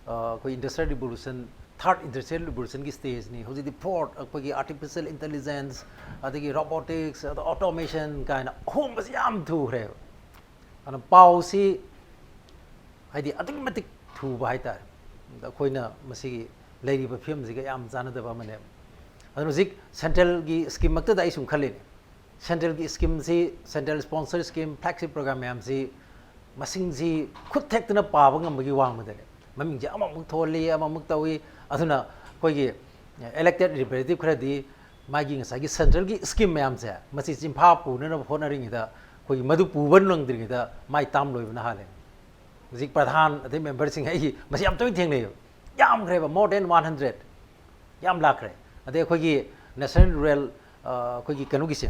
ꯑ, ꯑꯩꯈꯣꯏ industrial revolution, third industrial revolution ꯒꯤ stage ꯅꯤ꯫ ꯍꯧꯖꯤꯛꯇꯤ fourth, ꯑꯩꯈꯣꯏꯒꯤ artificial intelligence, ꯑꯗꯒꯤ robotics, ꯑꯗ automation ꯀꯥꯏꯅ ꯑꯍꯣꯡꯕꯁꯤ ꯌꯥꯝ ꯊꯨꯈ꯭ꯔꯦꯕ꯫ ꯑꯗꯨꯅ ꯄꯥꯎꯁꯤ ꯍꯥꯏꯗꯤ ꯑꯗꯨꯛꯀꯤ ꯃꯇꯤꯛ ꯊꯨꯕ ꯍꯥꯏꯇꯥꯔꯦ꯫ ꯑꯗ ꯑꯩꯈꯣꯏꯅ ꯃꯁꯤꯒꯤ ꯂꯩꯔꯤꯕ ꯐꯤꯕꯝꯁꯤꯒ ꯌꯥꯝ ꯆꯥꯟꯅꯗꯕ ꯑꯃꯅꯦꯕ꯫ ꯑꯗꯨꯅ ꯍꯧꯖꯤꯛ central ꯒꯤ scheme ꯃꯛꯇꯗ ꯑꯩ ꯁꯨꯝ ꯈꯜꯂꯤꯅꯦ꯫ Central ꯒꯤ scheme ꯁꯤ, central sponsor scheme, flagship program ꯃꯌꯥꯝꯁꯤ ꯃꯁꯤꯡꯁꯤ ꯈꯨꯠ ꯊꯦꯛꯇꯅ ꯄꯥꯕ ꯉꯝꯕꯒꯤ ꯋꯥꯡꯃꯗꯅꯦ꯫ ꯃꯃꯤꯡꯁꯦ ꯑꯃꯃꯨꯛ ꯊꯣꯜꯂꯤ, ꯑꯃꯃꯨꯛ ꯇꯧꯏ꯫ ꯑꯗꯨꯅ ꯑꯩꯈꯣꯏꯒꯤ elected representative ꯈꯔꯗꯤ ꯃꯥꯒꯤ ꯉꯁꯥꯏꯒꯤ central ꯒꯤ scheme ꯃꯌꯥꯝꯁꯦ ꯃꯁꯤ ꯆꯤꯟꯐꯥ ꯄꯨꯅꯅꯕ ꯍꯣꯠꯅꯔꯤꯉꯩꯗ ꯑꯩꯈꯣꯏꯒꯤ ꯃꯗꯨ ꯄꯨꯕ ꯅꯪꯗ꯭ꯔꯤꯉꯩꯗ ꯃꯥꯏ term ꯂꯣꯏꯕꯅ ꯍꯥꯜꯂꯦ꯫ ꯍꯧꯖꯤꯛ ꯄ꯭ꯔꯙꯥꯟ ꯑꯗꯩ member ꯁꯤꯡ ꯑꯩ ꯃꯁꯤ ꯌꯥꯝ ꯇꯣꯏꯅ ꯊꯦꯡꯅꯩꯌꯦꯕ꯫ ꯌꯥꯝꯈ꯭ꯔꯦꯕ, more than one hundred꯫ ꯌꯥꯝ ꯂꯥꯛꯈ꯭ꯔꯦ꯫ ꯑꯗꯩ ꯑꯩꯈꯣꯏꯒꯤ national rural, ꯑ, ꯑꯩꯈꯣꯏꯒꯤ ꯀꯩꯅꯣꯒꯤꯁꯦ,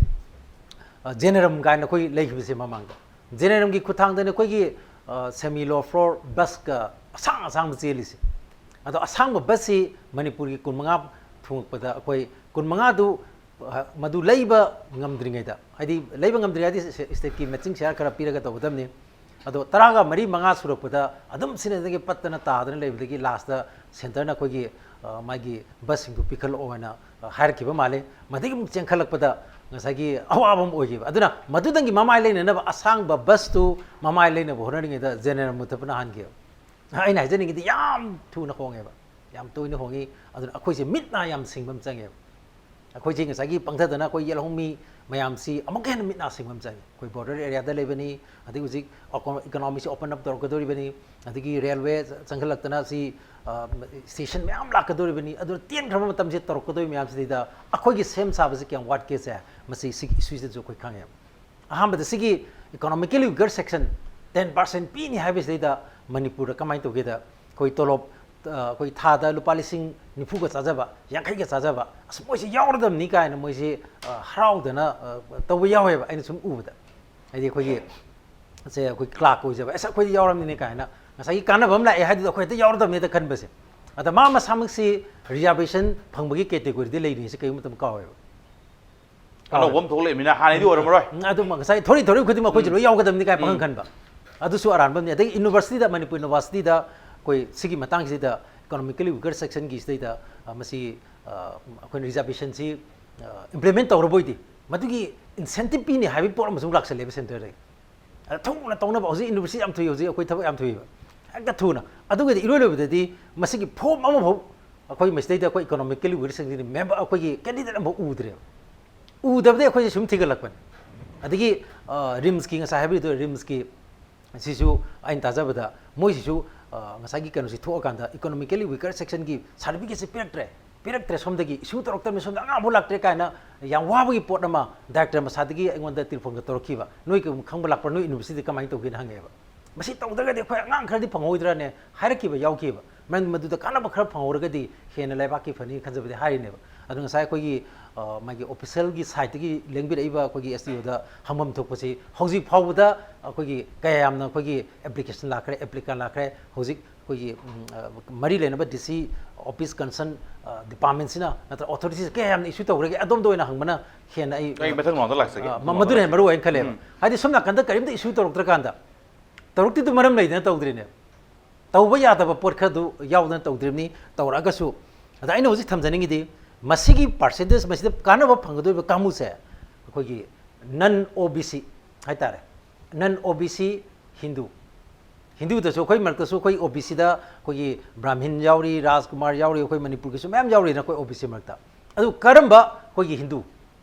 ꯑ, JNRM ꯀꯥꯏꯅ ꯑꯩꯈꯣꯏ ꯂꯩꯈꯤꯕꯁꯦ ꯃꯃꯥꯡꯗ꯫ JNRM ꯒꯤ ꯈꯨꯠꯊꯥꯡꯗꯅꯤ ꯑꯩꯈꯣꯏꯒꯤ, ꯑ, semi low floor bus ꯀ ꯑꯁꯥꯡ ꯑꯁꯥꯡꯕ ꯆꯦꯜꯂꯤꯁꯦ꯫ ꯑꯗꯣ ꯑꯁꯥꯡꯕ bus ꯁꯤ ꯃꯅꯤꯄꯨꯔꯒꯤ ꯀꯨꯟꯃꯉꯥ ꯊꯨꯡꯉꯛꯄꯗ ꯑꯩꯈꯣꯏ ꯀꯨꯟꯃꯉꯥꯗꯨ, ꯑ, ꯃꯗꯨ ꯂꯩꯕ ꯉꯝꯗ꯭ꯔꯤꯉꯩꯗ, ꯍꯥꯏꯗꯤ ꯂꯩꯕ ꯉꯝꯗ꯭ꯔꯤꯉꯩꯗꯤ state ꯀꯤ matching share ꯈꯔ ꯄꯤꯔꯒ ꯇꯧꯒꯗꯕꯅꯤ꯫ ꯑꯗꯣ ꯇꯔꯥꯒ ꯃꯔꯤ ꯃꯉꯥ ꯁꯨꯔꯛꯄꯗ ꯑꯗꯨꯝ ꯁꯤꯅꯗꯒꯤ ꯄꯠꯇꯅ ꯇꯥꯗꯅ ꯂꯩꯕꯗꯒꯤ last ꯇ centre ꯅ ꯑꯩꯈꯣꯏꯒꯤ, ꯑ, ꯃꯥꯒꯤ bus ꯁꯤꯡꯗꯨ ꯄꯤꯈꯠꯂꯛꯑꯣ ꯍꯥꯏꯅ, ꯑ, ꯍꯥꯏꯔꯛꯈꯤꯕ ꯃꯥꯜꯂꯤ꯫ ꯃꯗꯨꯗꯒꯤ ꯑꯃꯨꯛ ꯆꯦꯟꯈꯠꯂꯛꯄꯗ ꯉꯁꯥꯏꯒꯤ ꯑꯋꯥꯕ ꯑꯃ ꯑꯣꯏꯈꯤꯕ꯫ ꯑꯗꯨꯅ ꯃꯗꯨꯗꯒꯤ ꯃꯃꯥꯏ ꯂꯩꯅꯅꯕ ꯑꯁꯥꯡꯕ bus ꯇꯨ ꯃꯃꯥꯏ ꯂꯩꯅꯕ ꯍꯣꯠꯅꯔꯤꯉꯩꯗ JNRM ꯃꯨꯊꯠꯄꯅ ꯍꯥꯟꯈꯤꯕ꯫ ꯑꯩꯅ ꯍꯥꯏꯖꯅꯤꯡꯉꯤꯗꯤ ꯌꯥꯝ ꯊꯨꯅ ꯍꯣꯡꯉꯦꯕ, ꯌꯥꯝ ꯇꯣꯏꯅ ꯍꯣꯡꯉꯤ꯫ ꯑꯗꯨꯅ ꯑꯩꯈꯣꯏꯁꯦ ꯃꯤꯠ ꯅꯥ ꯌꯥꯝ ꯁꯤꯡꯕ ꯑꯃ ꯆꯪꯉꯦꯕ꯫ ꯑꯩꯈꯣꯏꯁꯤ ꯉꯁꯥꯏꯒꯤ ꯄꯪꯊꯗꯅ ꯑꯩꯈꯣꯏ ꯌꯦꯜꯍꯧꯃꯤ ꯃꯌꯥꯝꯁꯤ ꯑꯃꯨꯛꯀ ꯍꯦꯟꯅ ꯃꯤꯠ ꯅꯥ ꯁꯤꯡꯕ ꯑꯃ ꯆꯪꯉꯤ꯫ ꯑꯩꯈꯣꯏ ꯕꯣꯔꯗꯔ ꯑꯦꯔꯤꯌꯥꯗ ꯂꯩꯕꯅꯤ, ꯑꯗꯒꯤ ꯍꯧꯖꯤꯛ ꯏꯀꯣꯅꯣꯃꯤꯁꯤ ꯑꯣꯄꯟ ꯑꯞ ꯇꯧꯔꯛꯀꯗꯧꯔꯤꯕꯅꯤ, ꯑꯗꯒꯤ ꯔꯦꯜꯋꯦ ꯆꯪꯈꯠꯂꯛꯇꯅ ꯁꯤ ꯁ꯭ꯇꯦꯁꯟ ꯃꯌꯥꯝ ꯂꯥꯛꯀꯗꯧꯔꯤꯕꯅꯤ꯫ ꯑꯗꯨꯅ ꯇꯦꯟꯈ꯭ꯔꯕ ꯃꯇꯝꯁꯤꯗ ꯇꯧꯔꯛꯀꯗꯧꯔꯤꯕ ꯃꯌꯥꯝꯁꯤꯗꯩꯗ ꯑꯩꯈꯣꯏꯒꯤ ꯁꯦꯝ ꯁꯥꯕꯁꯤ ꯀꯌꯥꯝ ꯋꯥꯠꯀꯦꯁꯦ ꯃꯁꯤ ꯁꯤꯒꯤ ꯏꯁꯨꯁꯤꯗꯁꯨ ꯑꯩꯈꯣꯏ ꯈꯪꯉꯦ꯫ ꯑꯍꯥꯟꯕꯗ ꯁꯤꯒꯤ ꯏꯀꯣꯅꯣꯃꯤꯀꯦꯂꯤ ꯋꯤꯀꯔ ꯁꯦꯛꯁꯟ ꯇꯦꯟ ꯄꯥꯔꯁꯦꯟ ꯄꯤꯅꯤ ꯍꯥꯏꯕꯁꯤꯗꯩꯗ ꯃꯅꯤꯄꯨꯔꯗ ꯀꯃꯥꯏꯅ ꯇꯧꯒꯦꯗ, ꯑꯩꯈꯣꯏ ꯇꯣꯂꯣꯞ ꯑꯩꯈꯣꯏ ꯊꯥꯗ ꯂꯨꯄꯥ ꯂꯤꯁꯤꯡ ꯅꯤꯐꯨꯒ ꯆꯥꯖꯕ, ꯌꯥꯡꯈꯩꯒ ꯆꯥꯖꯕ, ꯑꯁ, ꯃꯣꯏꯁꯤ ꯌꯥꯎꯔꯗꯕꯅꯤ ꯀꯥꯏꯅ ꯃꯣꯏꯁꯤ ꯍꯔꯥꯎꯗꯅ ꯇꯧꯕ ꯌꯥꯎꯋꯦꯕ꯫ ꯑꯩꯅ ꯁꯨꯝ ꯎꯕꯗ, ꯍꯥꯏꯗꯤ ꯑꯩꯈꯣꯏꯒꯤ ꯁꯦ ꯑꯩꯈꯣꯏ ꯀ꯭ꯂꯥꯔꯛ ꯑꯣꯏꯖꯕ, ꯑꯁ, ꯑꯩꯈꯣꯏꯗꯤ ꯌꯥꯎꯔꯝꯅꯤꯅꯦ ꯀꯥꯏꯅ ꯉꯁꯥꯏꯒꯤ ꯀꯥꯟꯅꯕ ꯑꯃ ꯂꯥꯛꯑꯦ ꯍꯥꯏꯗꯨꯗ ꯑꯩꯈꯣꯏ ꯍꯦꯛꯇ ꯌꯥꯎꯔꯗꯕꯅꯦ ꯍꯦꯛꯇ ꯈꯟꯕꯁꯦ꯫ ꯑꯗ ꯃꯥ ꯃꯁꯥꯃꯛꯁꯤ ꯔꯤꯖꯥꯔꯕꯦꯁꯟ ꯐꯪꯕꯒꯤ ꯀꯦꯇꯦꯒꯣꯔꯤꯗ ꯂꯩꯔꯤꯁꯦ ꯀꯩꯒꯨꯝꯕ ꯃꯇꯝ ꯀꯥꯎꯋꯦꯕ꯫ ꯑꯅꯧꯕ ꯑꯃ ꯊꯣꯛꯂꯛꯏꯃꯤꯅ ꯍꯥꯟꯅꯩꯗꯤ ꯑꯣꯏꯔꯝꯃꯔꯣꯏ꯫ ꯎꯝ, ꯑꯗꯨꯝ ꯉꯁꯥꯏ ꯊꯣꯔꯛꯏ ꯊꯣꯔꯛꯏ ꯈꯨꯗꯤꯡꯃꯛ ꯑꯩꯈꯣꯏꯁꯨ ꯂꯣꯏ ꯌꯥꯎꯒꯗꯕꯅꯤ ꯀꯥꯏ ꯄꯥꯈꯪ ꯈꯟꯕ꯫ ꯑꯗꯨꯁꯨ ꯑꯔꯥꯟꯕ ꯑꯃꯅꯤ꯫ ꯑꯗꯒꯤ ꯌꯨꯅꯤꯚꯔꯁꯤꯇꯤꯗ, ꯃꯅꯤꯄꯨꯔ ꯌꯨꯅꯤꯚꯔꯁꯤꯇꯤꯗ ꯑꯩꯈꯣꯏ ꯁꯤꯒꯤ ꯃꯇꯥꯡꯁꯤꯗ ꯏꯀꯣꯅꯣꯃꯤꯀꯦꯂꯤ ꯋꯤꯀꯔ ꯁꯦꯛꯁꯟꯒꯤ ꯁꯤꯗꯩꯗ, ꯑ, ꯃꯁꯤ, ꯑ, ꯑꯩꯈꯣꯏꯅ ꯔꯤꯖꯥꯔꯕꯦꯁꯟꯁꯤ ꯏꯝꯄ꯭ꯂꯤꯃꯦꯟ ꯇꯧꯔꯕ ꯑꯣꯏꯗꯤ ꯃꯗꯨꯒꯤ ꯏꯟꯁꯦꯟꯇꯤꯞ ꯄꯤꯅꯤ ꯍꯥꯏꯕꯒꯤ ꯄꯣꯠ ꯑꯃꯁꯨ ꯂꯥꯛꯁꯜꯂꯦꯕ ꯁꯦꯟꯇꯔꯗꯒꯤ꯫ ꯑꯗ ꯊꯨꯅ ꯇꯧꯅꯕ ꯍꯧꯖꯤꯛ ꯌꯨꯅꯤꯚꯔꯁꯤꯇꯤ ꯌꯥꯝ ꯊꯨꯏ, ꯍꯧꯖꯤꯛ ꯑꯩꯈꯣꯏ ꯊꯕꯛ ꯌꯥꯝ ꯊꯨꯏꯕ, ꯍꯦꯛꯇ ꯊꯨꯅ꯫ ꯑꯗꯨꯒꯗꯤ ꯏꯔꯣꯏ ꯂꯣꯏꯕꯗꯗꯤ ꯃꯁꯤꯒꯤ ꯐꯣꯝ ꯑꯃꯐꯥꯎ ꯑꯩꯈꯣꯏ ꯃꯁꯤꯗꯩꯗ ꯑꯩꯈꯣꯏ ꯏꯀꯣꯅꯣꯃꯤꯀꯦꯂꯤ ꯋꯤꯀꯔꯁꯤꯡꯁꯤꯗꯤ ꯃꯦꯝꯕꯔ ꯑꯩꯈꯣꯏꯒꯤ ꯀꯦꯟꯗꯤꯗꯦꯠ ꯑꯃꯐꯥꯎ ꯎꯗ꯭ꯔꯦꯕ꯫ ꯎꯗꯕꯗꯩ ꯑꯩꯈꯣꯏꯁꯦ ꯁꯨꯝ ꯊꯤꯒꯠꯂꯛꯄꯅꯤ꯫ ꯑꯗꯒꯤ ꯔꯤꯝꯁꯀꯤ ꯉꯁꯥꯏ ꯍꯥꯏꯕꯤꯔꯤꯗꯣ, ꯔꯤꯝꯁꯀꯤ ꯁꯤꯁꯨ ꯑꯩꯅ ꯇꯥꯖꯕꯗ ꯃꯣꯏꯁꯤꯁꯨ ꯉꯁꯥꯏꯒꯤ ꯀꯩꯅꯣꯁꯤ ꯊꯣꯛꯑꯀꯥꯟꯗ ꯏꯀꯣꯅꯣꯃꯤꯀꯦꯂꯤ ꯋꯤꯀꯔ ꯁꯦꯛꯁꯟꯒꯤ ꯁꯥꯔꯇꯤꯐꯤꯀꯦꯠꯁꯦ ꯄꯤꯔꯛꯇ꯭ꯔꯦ, ꯄꯤꯔꯛꯇ꯭ꯔꯦ, ꯁꯣꯝꯗꯒꯤ ꯏꯁꯨ ꯇꯧꯔꯛꯇꯕꯅꯤ, ꯁꯣꯝꯗ ꯑꯉꯥꯡ ꯑꯃꯐꯥꯎ ꯂꯥꯛꯇ꯭ꯔꯦ ꯀꯥꯏꯅ ꯌꯥꯝ ꯋꯥꯕꯒꯤ ꯄꯣꯠ ꯑꯃ ꯗꯥꯏꯔꯦꯛꯇꯔ ꯃꯁꯥꯗꯒꯤ ꯑꯩꯉꯣꯟꯗ ꯇꯦꯂꯤꯐꯣꯟꯒ ꯇꯧꯔꯛꯈꯤꯕ꯫ "ꯅꯣꯏ ꯀꯩꯒꯨꯝꯕ ꯈꯪꯕ ꯂꯥꯛꯄ꯭ꯔꯥ, ꯅꯣꯏ ꯌꯨꯅꯤꯚꯔꯁꯤꯇꯤꯗ ꯀꯃꯥꯏꯅ ꯇꯧꯒꯦꯅ?" ꯍꯪꯉꯛꯑꯦꯕ꯫ "ꯃꯁꯤ ꯇꯧꯗ꯭ꯔꯒꯗꯤ ꯑꯩꯈꯣꯏ ꯑꯉꯥꯡ ꯈꯔꯗꯤ ꯐꯪꯍꯧꯗ꯭ꯔꯅꯦ?" ꯍꯥꯏꯔꯛꯈꯤꯕ ꯌꯥꯎꯈꯤꯕ꯫ ꯃꯔꯝꯗꯤ ꯃꯗꯨꯗ ꯀꯥꯟꯅꯕ ꯈꯔ ꯐꯪꯍꯧꯔꯒꯗꯤ ꯍꯦꯟꯅ ꯂꯩꯕꯥꯛꯀꯤ ꯐꯅꯤ ꯈꯟꯖꯕꯗꯤ ꯍꯥꯏꯔꯤꯅꯦꯕ꯫ ꯑꯗꯣ ꯉꯁꯥꯏ ꯑꯩꯈꯣꯏꯒꯤ, ꯑ, ꯃꯥꯒꯤ ꯑꯣꯐꯤꯁꯤꯌꯦꯜꯒꯤ ꯁꯥꯏꯠꯇꯒꯤ ꯂꯦꯡꯕꯤꯔꯛꯏꯕ ꯑꯩꯈꯣꯏꯒꯤ ꯑꯦꯁ ꯗꯤ ꯑꯣꯗ ꯍꯪꯐꯝ ꯊꯣꯛꯄꯁꯤ ꯍꯧꯖꯤꯛ ꯐꯥꯎꯕꯗ ꯑꯩꯈꯣꯏꯒꯤ ꯀꯌꯥ ꯌꯥꯝꯅ ꯑꯩꯈꯣꯏꯒꯤ ꯑꯦꯄ꯭ꯂꯤꯀꯦꯁꯟ ꯂꯥꯛꯈ꯭ꯔꯦ, ꯑꯦꯄ꯭ꯂꯤꯀꯥꯟ ꯂꯥꯛꯈ꯭ꯔꯦ꯫ ꯍꯧꯖꯤꯛ ꯑꯩꯈꯣꯏꯒꯤ, ꯎꯝ, ꯑ, ꯃꯔꯤ ꯂꯩꯅꯕ ꯗꯤ ꯁꯤ ꯑꯣꯐꯤꯁ ꯀꯟꯁꯔꯟ, ꯑ, ꯗꯤꯄꯥꯔꯠꯃꯦꯟꯁꯤꯅ ꯅꯠꯇ꯭ꯔꯒ ꯑꯣꯊꯣꯔꯤꯇꯤꯁ ꯀꯌꯥ ꯌꯥꯝꯅ ꯏꯁꯨ ꯇꯧꯈ꯭ꯔꯒꯦ? ꯑꯗꯣꯝꯗ ꯑꯣꯏꯅ ꯍꯪꯕꯅ ꯍꯦꯟꯅ ꯑꯩ, ꯑꯩ ꯃꯊꯪ ꯔꯥꯎꯟꯗ ꯂꯥꯛꯆꯒꯦ꯫ ꯑ, ꯃ-, ꯃꯗꯨꯅ ꯍꯦꯟꯅ ꯃꯔꯨ ꯑꯣꯏꯅ ꯈꯜꯂꯦꯕ꯫ ꯍꯥꯏꯗꯤ ꯁꯣꯝ ꯅꯥꯀꯟꯗ ꯀꯔꯤꯝꯇ ꯏꯁꯨ ꯇꯧꯔꯛꯇ꯭ꯔꯀꯥꯟꯗ, ꯇꯧꯔꯛꯇ꯭ꯔꯤꯗꯨ ꯃꯔꯝ ꯂꯩꯗꯅ ꯇꯧꯗ꯭ꯔꯤꯅꯦꯕ꯫ ꯇꯧꯕ ꯌꯥꯗꯕ ꯄꯣꯠ ꯈꯔꯗꯨ ꯌꯥꯎꯗꯅ ꯇꯧꯗ꯭ꯔꯤꯕꯅꯤ꯫ ꯇꯧꯔꯛꯑꯒꯁꯨ, ꯑꯗ ꯑꯩꯅ ꯍꯧꯖꯤꯛ ꯊꯝꯖꯅꯤꯡꯉꯤꯗꯤ, ꯃꯁꯤꯒꯤ ꯄꯥꯔꯁꯦꯟꯇꯦꯖ, ꯃꯁꯤꯗ ꯀꯥꯟꯅꯕ ꯐꯪꯒꯗꯧꯔꯤꯕ ꯀꯥꯡꯕꯨꯁꯦ ꯑꯩꯈꯣꯏꯒꯤ ꯅꯟ ꯑꯣ ꯕꯤ ꯁꯤ ꯍꯥꯏꯇꯥꯔꯦ, ꯅꯟ ꯑꯣ ꯕꯤ ꯁꯤ ꯍꯤꯟꯗꯨ, ꯍꯤꯟꯗꯨꯗꯁꯨ ꯑꯩꯈꯣꯏ ꯃꯔꯛꯇꯁꯨ ꯑꯩꯈꯣꯏ ꯑꯣ ꯕꯤ ꯁꯤꯗ ꯑꯩꯈꯣꯏꯒꯤ ꯕ꯭ꯔꯥꯍꯃꯤꯟ ꯌꯥꯎꯔꯤ, ꯔꯥꯖꯀꯨꯃꯥꯔ ꯌꯥꯎꯔꯤ, ꯑꯩꯈꯣꯏ ꯃꯅꯤꯄꯨꯔꯒꯤꯁꯨ ꯃꯌꯥꯝ ꯌꯥꯎꯔꯤꯅ ꯑꯩꯈꯣꯏ ꯑꯣ ꯕꯤ ꯁꯤ ꯃꯔꯛꯇ꯫ ꯑꯗꯨ ꯀꯔꯝꯕ ꯑꯩꯈꯣꯏꯒꯤ ꯍꯤꯟꯗꯨ,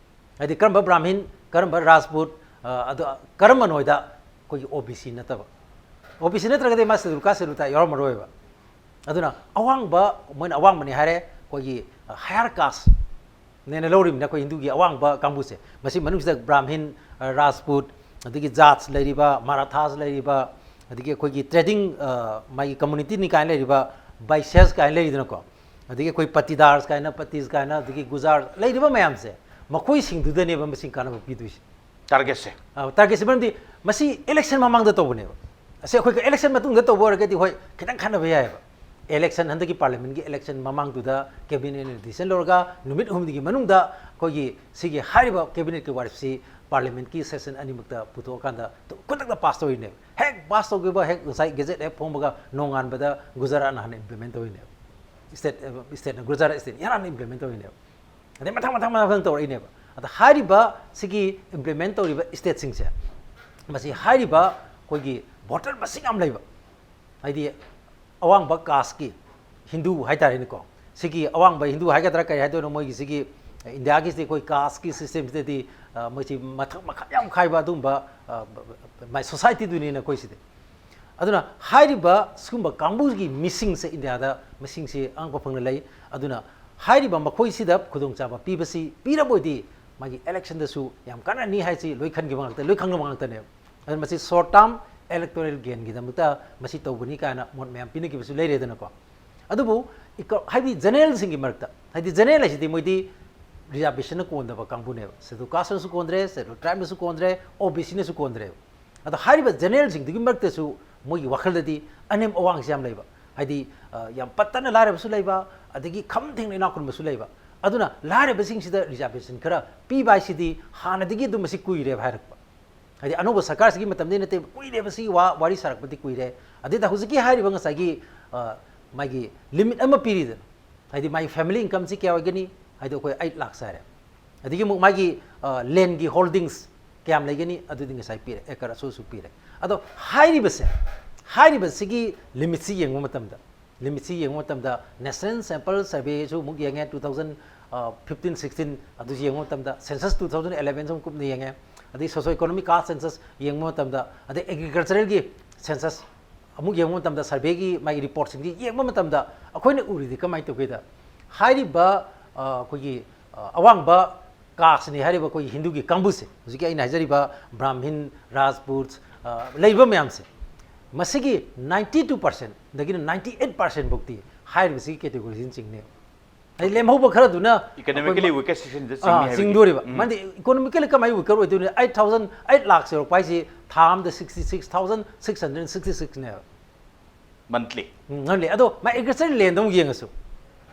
ꯍꯥꯏꯗꯤ ꯀꯔꯝꯕ ꯕ꯭ꯔꯥꯍꯃꯤꯟ, ꯀꯔꯝꯕ ꯔꯥꯖꯄꯨꯠ, ꯑ, ꯑꯗꯨ ꯀꯔꯝꯕꯅꯣ ꯍꯥꯏꯗ ꯑꯩꯈꯣꯏꯒꯤ ꯑꯣ ꯕꯤ ꯁꯤ ꯅꯠꯇꯕ, ꯑꯣ ꯕꯤ ꯁꯤ ꯅꯠꯇ꯭ꯔꯒꯗꯤ ꯃꯥ ꯁꯦꯗꯨꯜ ꯀꯥꯁ ꯁꯦꯗꯨꯜ ꯇ꯭ꯔꯥꯏꯕ ꯌꯥꯎꯔꯝꯃꯔꯣꯏꯕ꯫ ꯑꯗꯨꯅ ꯑꯋꯥꯡꯕ, ꯃꯣꯏꯅ ꯑꯋꯥꯡꯕꯅꯤ ꯍꯥꯏꯔꯦ, ꯑꯩꯈꯣꯏꯒꯤ ꯍꯥꯌꯔ ꯀꯥꯁꯅꯦꯅ ꯂꯧꯔꯤꯕꯅꯤꯅ ꯑꯩꯈꯣꯏ ꯍꯤꯟꯗꯨꯒꯤ ꯑꯋꯥꯡꯕ ꯀꯥꯡꯕꯨꯁꯦ, ꯃꯁꯤ ꯃꯅꯨꯡꯁꯤꯗ ꯕ꯭ꯔꯥꯍꯃꯤꯟ, ꯑ, ꯔꯥꯖꯄꯨꯠ, ꯑꯗꯒꯤ ꯖꯥꯠꯁ ꯂꯩꯔꯤꯕ, ꯃꯔꯥꯊꯥꯁ ꯂꯩꯔꯤꯕ, ꯑꯗꯒꯤ ꯑꯩꯈꯣꯏꯒꯤ ꯇ꯭ꯔꯦꯗꯤꯡ, ꯑ, ꯃꯥꯒꯤ ꯀꯝꯃꯨꯅꯤꯇꯤꯅꯤ ꯀꯥꯏꯅ ꯂꯩꯔꯤꯕ ꯕꯥꯏꯁ꯭ꯌꯥꯁ ꯀꯥꯏꯅ ꯂꯩꯔꯤꯗꯅꯀꯣ, ꯑꯗꯒꯤ ꯑꯩꯈꯣꯏ ꯄꯇꯤꯗꯥꯔꯁ ꯀꯥꯏꯅ, ꯄꯇꯤꯁ ꯀꯥꯏꯅ, ꯑꯗꯒꯤ ꯒꯨꯖꯥꯔ ꯂꯩꯔꯤꯕ ꯃꯌꯥꯝꯁꯦ, ꯃꯈꯣꯏꯁꯤꯡꯗꯨꯗꯅꯦꯕ ꯃꯁꯤꯡ ꯀꯥꯟꯅꯕ ꯄꯤꯗꯣꯏꯁꯦ꯫ ꯇꯥꯔꯒꯦꯠꯁꯦ꯫ ꯑ, ꯇꯥꯔꯒꯦꯠꯁꯦ ꯃꯔꯝꯗꯤ ꯃꯁꯤ ꯏꯂꯦꯛꯁꯟ ꯃꯃꯥꯡꯗ ꯇꯧꯕꯅꯦꯕ꯫ ꯑꯁꯤ ꯑꯩꯈꯣꯏ ꯏꯂꯦꯛꯁꯟ ꯃꯇꯨꯡꯗ ꯇꯧꯕ ꯑꯣꯏꯔꯒꯗꯤ ꯍꯣꯏ, ꯈꯤꯇꯪ ꯈꯟꯅꯕ ꯌꯥꯏꯑꯕ꯫ ꯏꯂꯦꯛꯁꯟ, ꯍꯟꯗꯛꯀꯤ ꯄꯥꯔꯂꯤꯌꯥꯃꯦꯟꯒꯤ ꯏꯂꯦꯛꯁꯟ ꯃꯃꯥꯡꯗꯨꯗ ꯀꯦꯕꯤꯅꯦꯠꯅ ꯗꯤꯁꯤꯖꯟ ꯂꯧꯔꯒ ꯅꯨꯃꯤꯠ ꯍꯨꯝꯅꯤꯒꯤ ꯃꯅꯨꯡꯗ ꯑꯩꯈꯣꯏꯒꯤ ꯁꯤꯒꯤ ꯍꯥꯏꯔꯤꯕ ꯀꯦꯕꯤꯅꯦꯠꯀꯤ ꯋꯥꯔꯦꯞꯁꯤ ꯄꯥꯔꯂꯤꯌꯥꯃꯦꯟꯒꯤ ꯁꯦꯁꯟ ꯑꯅꯤꯃꯛꯇ ꯄꯨꯊꯣꯛꯑꯀꯥꯟꯗ ꯈꯨꯗꯛꯇ ꯄꯥꯁ ꯇꯧꯔꯤꯅꯦꯕ꯫ ꯍꯦꯛ ꯄꯥꯁ ꯇꯧꯈꯤꯕ, ꯍꯦꯛ ꯉꯁꯥꯏ ꯒꯦꯖꯦꯠ ꯍꯦꯛ ꯐꯣꯡꯕꯒ ꯅꯣꯡꯉꯥꯟꯕꯗ ꯒꯨꯖꯔꯥꯠꯅ ꯍꯥꯟꯅ ꯏꯝꯄ꯭ꯂꯤꯃꯦꯟ ꯇꯧꯔꯤꯅꯦꯕ꯫ ꯁ꯭ꯇꯦꯠ, ꯁ꯭ꯇꯦꯠꯅ, ꯒꯨꯖꯔꯥꯠ ꯁ꯭ꯇꯦꯠꯅ ꯏꯍꯥꯟ ꯍꯥꯟꯅ ꯏꯝꯄ꯭ꯂꯤꯃꯦꯟ ꯇꯧꯔꯤꯅꯦꯕ꯫ ꯑꯗꯩ ꯃꯊꯪ ꯃꯊꯪ ꯃꯊꯪ ꯃꯊꯪ ꯇꯧꯔꯛꯏꯅꯦꯕ꯫ ꯑꯗ ꯍꯥꯏꯔꯤꯕ ꯁꯤꯒꯤ ꯏꯝꯄ꯭ꯂꯤꯃꯦꯟ ꯇꯧꯔꯤꯕ ꯁ꯭ꯇꯦꯠꯁꯤꯡꯁꯦ, ꯃꯁꯤ ꯍꯥꯏꯔꯤꯕ ꯑꯩꯈꯣꯏꯒꯤ ꯚꯣꯇꯔ ꯃꯁꯤꯡ ꯌꯥꯝ ꯂꯩꯕ, ꯍꯥꯏꯗꯤ ꯑꯋꯥꯡꯕ ꯀꯥꯁꯀꯤ ꯍꯤꯟꯗꯨ ꯍꯥꯏꯇꯥꯔꯦꯅꯦꯀꯣ, ꯁꯤꯒꯤ ꯑꯋꯥꯡꯕ ꯍꯤꯟꯗꯨ ꯍꯥꯏꯒꯗ꯭ꯔꯥ ꯀꯔꯤ ꯍꯥꯏꯗꯣꯏꯅꯣ, ꯃꯣꯏꯒꯤ ꯁꯤꯒꯤ ꯏꯟꯗꯤꯌꯥꯒꯤꯁꯤꯗꯤ ꯑꯩꯈꯣꯏ ꯀꯥꯁꯀꯤ ꯁꯤꯁꯇꯦꯝꯁꯤꯗꯗꯤ, ꯑ, ꯃꯣꯏꯁꯤ ꯃꯊꯛ ꯃꯈꯥ ꯌꯥꯝ ꯈꯥꯏꯕ ꯑꯗꯨꯒꯨꯝꯕ, ꯑ, ꯃꯥꯏ ꯁꯣꯁꯥꯏꯇꯤꯗꯨꯅꯤꯅ ꯑꯩꯈꯣꯏꯁꯤꯗꯤ꯫ ꯑꯗꯨꯅ ꯍꯥꯏꯔꯤꯕ ꯁꯤꯒꯨꯝꯕ ꯀꯥꯡꯕꯨꯒꯤ ꯃꯤꯁꯤꯡꯁꯦ ꯏꯟꯗꯤꯌꯥꯗ ꯃꯁꯤꯡꯁꯤ ꯑꯉꯛꯄ ꯐꯪꯅ ꯂꯩ꯫ ꯑꯗꯨꯅ ꯍꯥꯏꯔꯤꯕ ꯃꯈꯣꯏꯁꯤꯗ ꯈꯨꯗꯣꯡꯆꯥꯕ ꯄꯤꯕꯁꯤ, ꯄꯤꯔꯕ ꯑꯣꯏꯗꯤ ꯃꯥꯒꯤ ꯏꯂꯦꯛꯁꯟꯗꯁꯨ ꯌꯥꯝ ꯀꯥꯟꯅꯅꯤ ꯍꯥꯏꯁꯤ ꯂꯣꯏ ꯈꯟꯈꯤꯕ ꯉꯥꯛꯇ, ꯂꯣꯏ ꯈꯪꯅꯕ ꯉꯥꯛꯇꯅꯦꯕ꯫ ꯑꯗꯨꯅ ꯃꯁꯤ ꯁꯣꯔꯠ ꯇꯥꯔꯝ ꯏꯂꯦꯛꯇꯣꯔꯦꯜ ꯒꯦꯟꯒꯤꯗꯃꯛꯇ ꯃꯁꯤ ꯇꯧꯕꯅꯤ ꯀꯥꯏꯅ ꯃꯣꯠ ꯃꯌꯥꯝ ꯄꯤꯅꯈꯤꯕꯁꯨ ꯂꯩꯔꯦꯗꯅꯀꯣ꯫ ꯑꯗꯨꯕꯨ ꯏꯀ-, ꯍꯥꯏꯕꯗꯤ ꯖꯦꯅꯔꯦꯜꯁꯤꯡꯒꯤ ꯃꯔꯛꯇ, ꯍꯥꯏꯗꯤ ꯖꯦꯅꯔꯦꯜ ꯍꯥꯏꯁꯤꯗꯤ ꯃꯣꯏꯗꯤ ꯔꯤꯖꯥꯔꯕꯦꯁꯟꯅ ꯀꯣꯟꯗꯕ ꯀꯥꯡꯕꯨꯅꯦꯕ꯫ ꯁꯦꯗꯨꯜ ꯀꯥꯁꯅꯁꯨ ꯀꯣꯟꯗ꯭ꯔꯦ, ꯁꯦꯗꯨꯜ ꯇ꯭ꯔꯥꯏꯕꯅꯁꯨ ꯀꯣꯟꯗ꯭ꯔꯦ, ꯑꯣ ꯕꯤ ꯁꯤꯅꯁꯨ ꯀꯣꯟꯗ꯭ꯔꯦꯕ꯫ ꯑꯗꯣ ꯍꯥꯏꯔꯤꯕ ꯖꯦꯅꯔꯦꯜꯁꯤꯡꯗꯨꯒꯤ ꯃꯔꯛꯇꯁꯨ ꯃꯣꯏꯒꯤ ꯋꯥꯈꯜꯗꯗꯤ ꯑꯅꯦꯝ ꯑꯋꯥꯡꯁꯦ ꯌꯥꯝ ꯂꯩꯕ, ꯍꯥꯏꯗꯤ, ꯑ, ꯌꯥꯝ ꯄꯠꯇꯅ ꯂꯥꯏꯔꯕꯁꯨ ꯂꯩꯕ, ꯑꯗꯒꯤ ꯈꯝ ꯊꯦꯡꯅ ꯏꯅꯥꯛ ꯈꯨꯟꯕꯁꯨ ꯂꯩꯕ꯫ ꯑꯗꯨꯅ ꯂꯥꯏꯔꯕꯁꯤꯡꯁꯤꯗ ꯔꯤꯖꯥꯔꯕꯦꯁꯟ ꯈꯔ ꯄꯤꯕ ꯍꯥꯏꯁꯤꯗꯤ ꯍꯥꯟꯅꯗꯒꯤ ꯑꯗꯨꯝ ꯃꯁꯤ ꯀꯨꯏꯔꯦꯕ ꯍꯥꯏꯔꯛꯄ, ꯍꯥꯏꯗꯤ ꯑꯅꯧꯕ ꯁꯔꯀꯥꯔꯁꯤꯒꯤ ꯃꯇꯝꯗꯒꯤ ꯅꯠꯇꯦ, ꯀꯨꯏꯔꯦꯕ ꯁꯤ ꯋꯥ-, ꯋꯥꯔꯤ ꯁꯥꯔꯛꯄꯗꯤ ꯀꯨꯏꯔꯦ꯫ ꯑꯗꯨꯗ ꯍꯧꯖꯤꯛꯀꯤ ꯍꯥꯏꯔꯤꯕ ꯉꯁꯥꯏꯒꯤ, ꯑ, ꯃꯥꯒꯤ ꯂꯤꯃꯤꯠ ꯑꯃ ꯄꯤꯔꯤꯗꯅ, ꯍꯥꯏꯗꯤ ꯃꯥꯒꯤ ꯐꯦꯃꯤꯂꯤ ꯏꯟꯀꯝꯁꯤ ꯀꯌꯥ ꯑꯣꯏꯒꯅꯤ, ꯍꯥꯏꯗꯤ ꯑꯩꯈꯣꯏ ꯑꯩꯠ ꯂꯥꯛꯁ ꯍꯥꯏꯔꯦ, ꯑꯗꯒꯤ ꯑꯃꯨꯛ ꯃꯥꯒꯤ, ꯑ, ꯂꯦꯟꯒꯤ ꯍꯣꯜꯗꯤꯡꯁ ꯀꯌꯥꯝ ꯂꯩꯒꯅꯤ, ꯑꯗꯨꯗꯤ ꯉꯁꯥꯏ ꯄꯤꯔꯦ, ꯑꯦꯀꯔ ꯑꯁꯨꯛ ꯑꯁꯨꯛ ꯄꯤꯔꯦ꯫ ꯑꯗꯣ ꯍꯥꯏꯔꯤꯕꯁꯦ, ꯍꯥꯏꯔꯤꯕꯁꯤꯒꯤ ꯂꯤꯃꯤꯠꯁꯤ ꯌꯦꯡꯕ ꯃꯇꯝꯗ ꯂꯤꯃꯤꯠꯁꯤ ꯌꯦꯡꯕ ꯃꯇꯝꯗ National Sample Surveyꯁꯨ ꯑꯃꯨꯛ ꯌꯦꯡꯉꯦ, two thousand fifteen sixteen ꯑꯗꯨꯁꯨ ꯌꯦꯡꯕ ꯃꯇꯝꯗ, census two thousand elevenꯁꯨ ꯑꯃꯨꯛ ꯀꯨꯞꯅ ꯌꯦꯡꯉꯦ, ꯑꯗꯩ socio economic caste census ꯌꯦꯡꯕ ꯃꯇꯝꯗ, ꯑꯗꯩ agriculturalꯒꯤ census ꯑꯃꯨꯛ ꯌꯦꯡꯕ ꯃꯇꯝꯗ, surveyꯒꯤ ꯃꯥꯒꯤ reportꯁꯤꯡꯁꯤ ꯌꯦꯡꯕ ꯃꯇꯝꯗ ꯑꯩꯈꯣꯏꯅ ꯎꯔꯤꯗꯤ ꯀꯃꯥꯏꯅ ꯇꯧꯒꯦꯗ, ꯍꯥꯏꯔꯤꯕ ꯑ, ꯑꯩꯈꯣꯏꯒꯤ ꯑ, ꯑꯋꯥꯡꯕ casteꯅꯤ ꯍꯥꯏꯔꯤꯕ ꯑꯩꯈꯣꯏꯒꯤ ꯍꯤꯟꯗꯨꯒꯤ ꯀꯥꯡꯕꯨꯁꯦ, ꯍꯧꯖꯤꯛꯀꯤ ꯑꯩꯅ ꯍꯥꯏꯖꯔꯤꯕ ꯕ꯭ꯔꯥꯍꯃꯤꯟ, ꯔꯥꯖꯄꯨꯠ, ꯑ, ꯂꯩꯔꯤꯕ ꯃꯌꯥꯝꯁꯦ, ꯃꯁꯤꯒꯤ ninety two percentꯗꯒꯤꯅ ninety eight percent ꯐꯥꯎꯇꯤ ꯍꯥꯏꯔꯤꯕꯁꯤꯒꯤ categoryꯁꯤꯅ ꯆꯤꯡꯅꯦꯕ꯫ ꯍꯥꯏꯗꯤ ꯂꯦꯝꯍꯧꯕ ꯈꯔꯗꯨꯅ economically ꯑꯩꯈꯣꯏ weaker sectionꯗ ꯑꯥ, ꯆꯤꯡꯅꯤ ꯍꯥꯏꯕꯅꯤ꯫ ꯆꯤꯡꯗꯣꯔꯤꯕ꯫ ꯎꯝ꯫ ꯃꯔꯝꯗꯤ economically ꯀꯃꯥꯏꯅ weaker ꯑꯣꯏꯗꯣꯏꯅꯣ? Eight thousand, eight lakh ꯌꯧꯔꯛꯄ ꯍꯥꯏꯁꯤ ꯊꯥ ꯑꯃꯗ sixty six thousand six hundred sixty sixꯅꯦꯕ꯫ Monthly꯫ ꯎꯝ, monthly꯫ ꯑꯗꯣ ꯃꯥ agriculture landꯗ ꯑꯃꯨꯛ ꯌꯦꯡꯉꯁꯨ,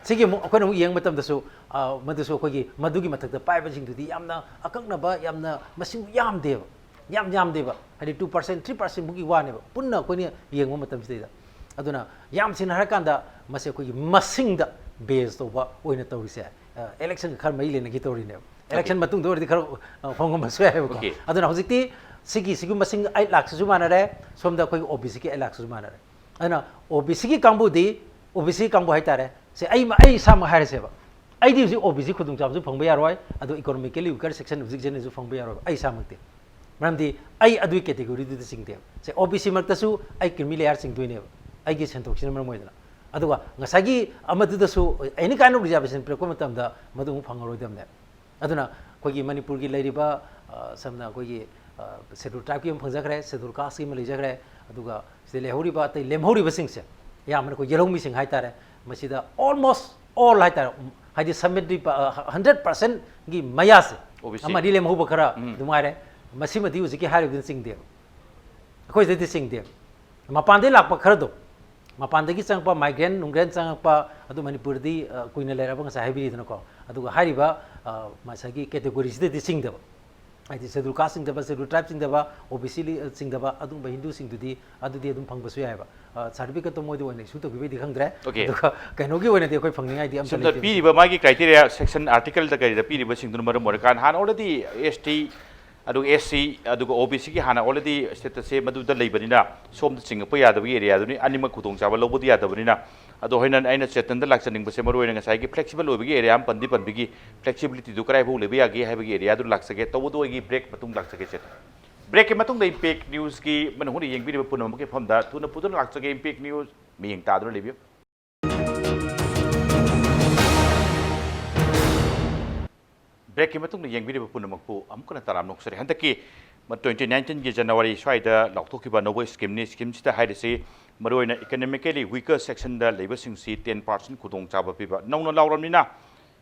ꯁꯤꯒꯤ ꯑꯃꯨꯛ ꯑꯩꯈꯣꯏꯅ ꯑꯃꯨꯛ ꯌꯦꯡꯕ ꯃꯇꯝꯗꯁꯨ, ꯑ, ꯃꯗꯨꯁꯨ ꯑꯩꯈꯣꯏꯒꯤ ꯃꯗꯨꯒꯤ ꯃꯊꯛꯇ ꯄꯥꯏꯕꯁꯤꯡꯗꯨꯗꯤ ꯌꯥꯝꯅ ꯑꯀꯛꯅꯕ, ꯌꯥꯝꯅ ꯃꯁꯤꯡ ꯌꯥꯝꯗꯦꯕ, ꯌꯥꯝ ꯌꯥꯝꯗꯦꯕ, ꯍꯥꯏꯗꯤ two percent, three percent ꯐꯥꯎꯒꯤ ꯋꯥꯅꯦꯕ ꯄꯨꯟꯅ ꯑꯩꯈꯣꯏꯅ ꯌꯦꯡꯕ ꯃꯇꯝꯁꯤꯗꯩꯗ꯫ ꯑꯗꯨꯅ ꯌꯥꯝ ꯁꯦꯡꯅ ꯍꯥꯏꯔꯀꯥꯟꯗ ꯃꯁꯤ ꯑꯩꯈꯣꯏꯒꯤ ꯃꯁꯤꯡꯗ base ꯇꯧꯕ ꯑꯣꯏꯅ ꯇꯧꯔꯤꯁꯦ, ꯑ, electionꯒ ꯈꯔ ꯃꯔꯤ ꯂꯩꯅꯈꯤ ꯇꯧꯔꯤꯅꯦꯕ꯫ Election OK꯫ ꯃꯇꯨꯡꯗ ꯑꯣꯏꯔꯗꯤ ꯈꯔ, ꯑ, ꯍꯣꯡꯉꯝꯕꯁꯨ ꯌꯥꯏꯑꯕꯀꯣ꯫ OK꯫ ꯑꯗꯨꯅ ꯍꯧꯖꯤꯛꯇꯤ ꯁꯤꯒꯤ, ꯁꯤꯒꯤ ꯃꯁꯤꯡ eight lakhꯁꯤꯁꯨ ꯃꯥꯟꯅꯔꯦ, ꯁꯣꯝꯗ ꯑꯩꯈꯣꯏꯒꯤ OBCꯒꯤ eight lakhꯁꯤꯁꯨ ꯃꯥꯟꯅꯔꯦ꯫ ꯑꯗꯨꯅ OBCꯒꯤ ꯀꯥꯡꯕꯨꯗꯤ, OBCꯒꯤ ꯀꯥꯡꯕꯨ ꯍꯥꯏꯇꯥꯔꯦ, ꯁꯦ ꯑꯩ, ꯑꯩ ꯏꯁꯥꯃꯛ ꯍꯥꯏꯔꯁꯦꯕ, ꯑꯩꯗꯤ ꯍꯧꯖꯤꯛ OBC ꯈꯨꯗꯣꯡꯆꯥꯕꯁꯨ ꯐꯪꯕ ꯌꯥꯔꯣꯏ, ꯑꯗꯨ economically weaker section, weak section ꯁꯨ ꯐꯪꯕ ꯌꯥꯔꯣꯏꯕ ꯑꯩ ꯏꯁꯥꯃꯛꯇꯤ꯫ ꯃꯔꯝꯗꯤ ꯑꯩ ꯑꯗꯨꯒꯤ categoryꯗꯨꯗ ꯆꯤꯡꯗꯦꯕ꯫ ꯁꯦ OBC ꯃꯔꯛꯇꯁꯨ ꯑꯩ creamy layer ꯆꯤꯡꯗꯣꯏꯅꯦꯕ, ꯑꯩꯒꯤ ꯁꯦꯟꯊꯣꯛꯁꯤꯅ ꯃꯔꯝ ꯑꯣꯏꯗꯅ꯫ ꯑꯗꯨꯒ ꯉꯁꯥꯏꯒꯤ ꯑꯃꯗꯨꯗꯁꯨ any kind of reservation ꯄꯤꯔꯛꯄ ꯃꯇꯝꯗ ꯃꯗꯨ ꯑꯃꯨꯛ ꯐꯪꯉꯔꯣꯏꯗꯕꯅꯦꯕ꯫ ꯑꯗꯨꯅ ꯑꯩꯈꯣꯏꯒꯤ ꯃꯅꯤꯄꯨꯔꯒꯤ ꯂꯩꯔꯤꯕ, ꯑ, ꯁꯝꯅ ꯑꯩꯈꯣꯏꯒꯤ, ꯑ, schedule tribeꯀꯤ ꯑꯃ ꯐꯪꯖꯈ꯭ꯔꯦ, schedule casteꯀꯤ ꯑꯃ ꯂꯩꯖꯈ꯭ꯔꯦ, ꯑꯗꯨꯒ ꯁꯤꯗ ꯂꯩꯍꯧꯔꯤꯕ ꯑꯇꯩ ꯂꯦꯝꯍꯧꯔꯤꯕꯁꯤꯡꯁꯦ ꯑꯌꯥꯝꯕꯅ ꯑꯩꯈꯣꯏ ꯌꯦꯜꯍꯧꯃꯤꯁꯤꯡ ꯍꯥꯏꯇꯥꯔꯦ꯫ ꯃꯁꯤꯗ almost all ꯍꯥꯏꯇꯥꯔꯦ, ꯎꯝ, ꯍꯥꯏꯗꯤ seventy, ꯑ, hundred percentꯀꯤ ꯃꯌꯥꯁꯦ, OBC꯫ ꯑꯃ ꯑꯅꯤ ꯂꯦꯝꯍꯧꯕ ꯈꯔ ꯎꯝ꯫ ꯑꯗꯨꯝ ꯉꯥꯏꯔꯦ, ꯃꯁꯤꯃꯗꯤ ꯍꯧꯖꯤꯛꯀꯤ ꯍꯥꯏꯔꯤꯕꯗꯨꯅ ꯆꯤꯡꯗꯦꯕ꯫ ꯑꯩꯈꯣꯏ ꯁꯤꯗꯩꯗꯤ ꯆꯤꯡꯗꯦꯕ꯫ ꯃꯄꯥꯟꯗꯒꯤ ꯂꯥꯛꯄ ꯈꯔꯗꯣ, ꯃꯄꯥꯟꯗꯒꯤ ꯆꯪꯉꯛꯄ migrant ꯅꯨꯡꯒ꯭ꯔꯦꯟ ꯆꯪꯉꯛꯄ, ꯑꯗꯨ ꯃꯅꯤꯄꯨꯔꯗꯤ, ꯑ, ꯀꯨꯏꯅ ꯂꯩꯔꯕ, ꯉꯁꯥꯏ ꯍꯥꯏꯕꯤꯔꯤꯗꯅꯀꯣ꯫ ꯑꯗꯨꯒ ꯍꯥꯏꯔꯤꯕ, ꯑ, ꯉꯁꯥꯏꯒꯤ categoryꯁꯤꯗꯗꯤ ꯆꯤꯡꯗꯕ, ꯍꯥꯏꯗꯤ schedule caste ꯆꯤꯡꯗꯕ, schedule tribe ꯆꯤꯡꯗꯕ, OBC ꯆꯤꯡꯗꯕ ꯑꯗꯨꯒꯨꯝꯕ ꯍꯤꯟꯗꯨꯁꯤꯡꯗꯨꯗꯤ ꯑꯗꯨꯗꯤ ꯑꯗꯨꯝ ꯐꯪꯕꯁꯨ ꯌꯥꯏꯑꯕ꯫ ꯑ, certificateꯇꯣ ꯃꯣꯏꯗ ꯑꯣꯏꯅ issue ꯇꯧꯈꯤꯕꯩꯗꯤ ꯈꯪꯗ꯭ꯔꯦ꯫ OK꯫ ꯑꯗꯨꯒ ꯀꯩꯅꯣꯒꯤ ꯑꯣꯏꯅꯗꯤ ꯑꯩꯈꯣꯏ ꯐꯪꯅꯤꯡꯉꯥꯏꯗꯤ ꯑꯝꯇ ꯁꯣꯝꯗ ꯂꯩꯇꯦ꯫ ꯄꯤꯔꯤꯕ ꯃꯥꯒꯤ criteria section articleꯗ ꯀꯔꯤꯗ ꯄꯤꯔꯤꯕꯁꯤꯡꯗꯨꯅ ꯃꯔꯝ ꯑꯣꯏꯔꯀꯥꯟꯗ ꯍꯥꯟꯅ already ST ꯑꯗꯨꯒ ꯑꯦꯁ ꯁꯤ ꯑꯗꯨꯒ ꯑꯣ ꯕꯤ ꯁꯤꯒꯤ ꯍꯥꯟꯅ already statusꯁꯦ ꯃꯗꯨꯗ ꯂꯩꯕꯅꯤꯅ ꯁꯣꯝꯗ ꯆꯤꯡꯉꯛꯄ ꯌꯥꯗꯕꯒꯤ areaꯗꯨꯅꯤ, ꯑꯅꯤꯃꯛ ꯈꯨꯗꯣꯡꯆꯥꯕ ꯂꯧꯕꯗꯤ ꯌꯥꯗꯕꯅꯤꯅ꯫ ꯑꯗꯣ ꯍꯣꯏꯅ ꯑꯩꯅ ꯆꯦꯇꯟꯗ ꯂꯥꯛꯆꯅꯤꯡꯕꯁꯦ ꯃꯔꯨ ꯑꯣꯏꯅ ꯉꯁꯥꯏꯒꯤ flexible ꯑꯣꯏꯕꯒꯤ area ꯑꯃ ꯄꯟꯗꯤ ꯄꯟꯕꯤꯒꯤ, flexibilityꯗꯨ ꯀꯗꯥꯏꯐꯥꯎ ꯂꯩꯕ ꯌꯥꯒꯦ ꯍꯥꯏꯕꯒꯤ areaꯗꯨ ꯂꯥꯛꯆꯒꯦ꯫ ꯇꯧꯕꯗꯕꯨ ꯑꯩꯒꯤ break ꯃꯇꯨꯡ ꯂꯥꯛꯆꯒꯦ ꯆꯦꯇꯟ꯫ Breakꯀꯤ ꯃꯇꯨꯡꯗ Impact Newsꯀꯤ ꯃꯅꯨꯡ ꯍꯨꯠꯅ ꯌꯦꯡꯕꯤꯔꯤꯕ ꯄꯨꯝꯅꯃꯛꯀꯤ ꯃꯐꯝꯗ ꯊꯨꯅ ꯄꯨꯗꯨꯅ ꯂꯥꯛꯆꯒꯦ꯫ Impact News ꯃꯤꯠꯌꯦꯡ ꯇꯥꯗꯨꯅ ꯂꯩꯕꯤꯌꯨ꯫ Breakꯀꯤ ꯃꯇꯨꯡꯗ ꯌꯦꯡꯕꯤꯔꯤꯕ ꯄꯨꯝꯅꯃꯛꯄꯨ ꯑꯃꯨꯛ ꯍꯟꯅ ꯇꯔꯥꯝꯅ ꯑꯣꯛꯆꯔꯤ꯫ ꯍꯟꯗꯛꯀꯤ twenty nineteenꯒꯤ January ꯁ꯭ꯋꯥꯏꯗ ꯂꯥꯎꯊꯣꯛꯈꯤꯕ ꯑꯅꯧꯕ schemeꯅꯤ꯫ Schemeꯁꯤꯗ ꯍꯥꯏꯔꯤꯁꯤ ꯃꯔꯨꯑꯣꯏꯅ economically weaker sectionꯗ ꯂꯩꯕꯁꯤꯡꯁꯤ ten percent ꯈꯨꯗꯣꯡꯆꯥꯕ ꯄꯤꯕ꯫ ꯅꯧꯅ ꯂꯥꯎꯔꯕꯅꯤꯅ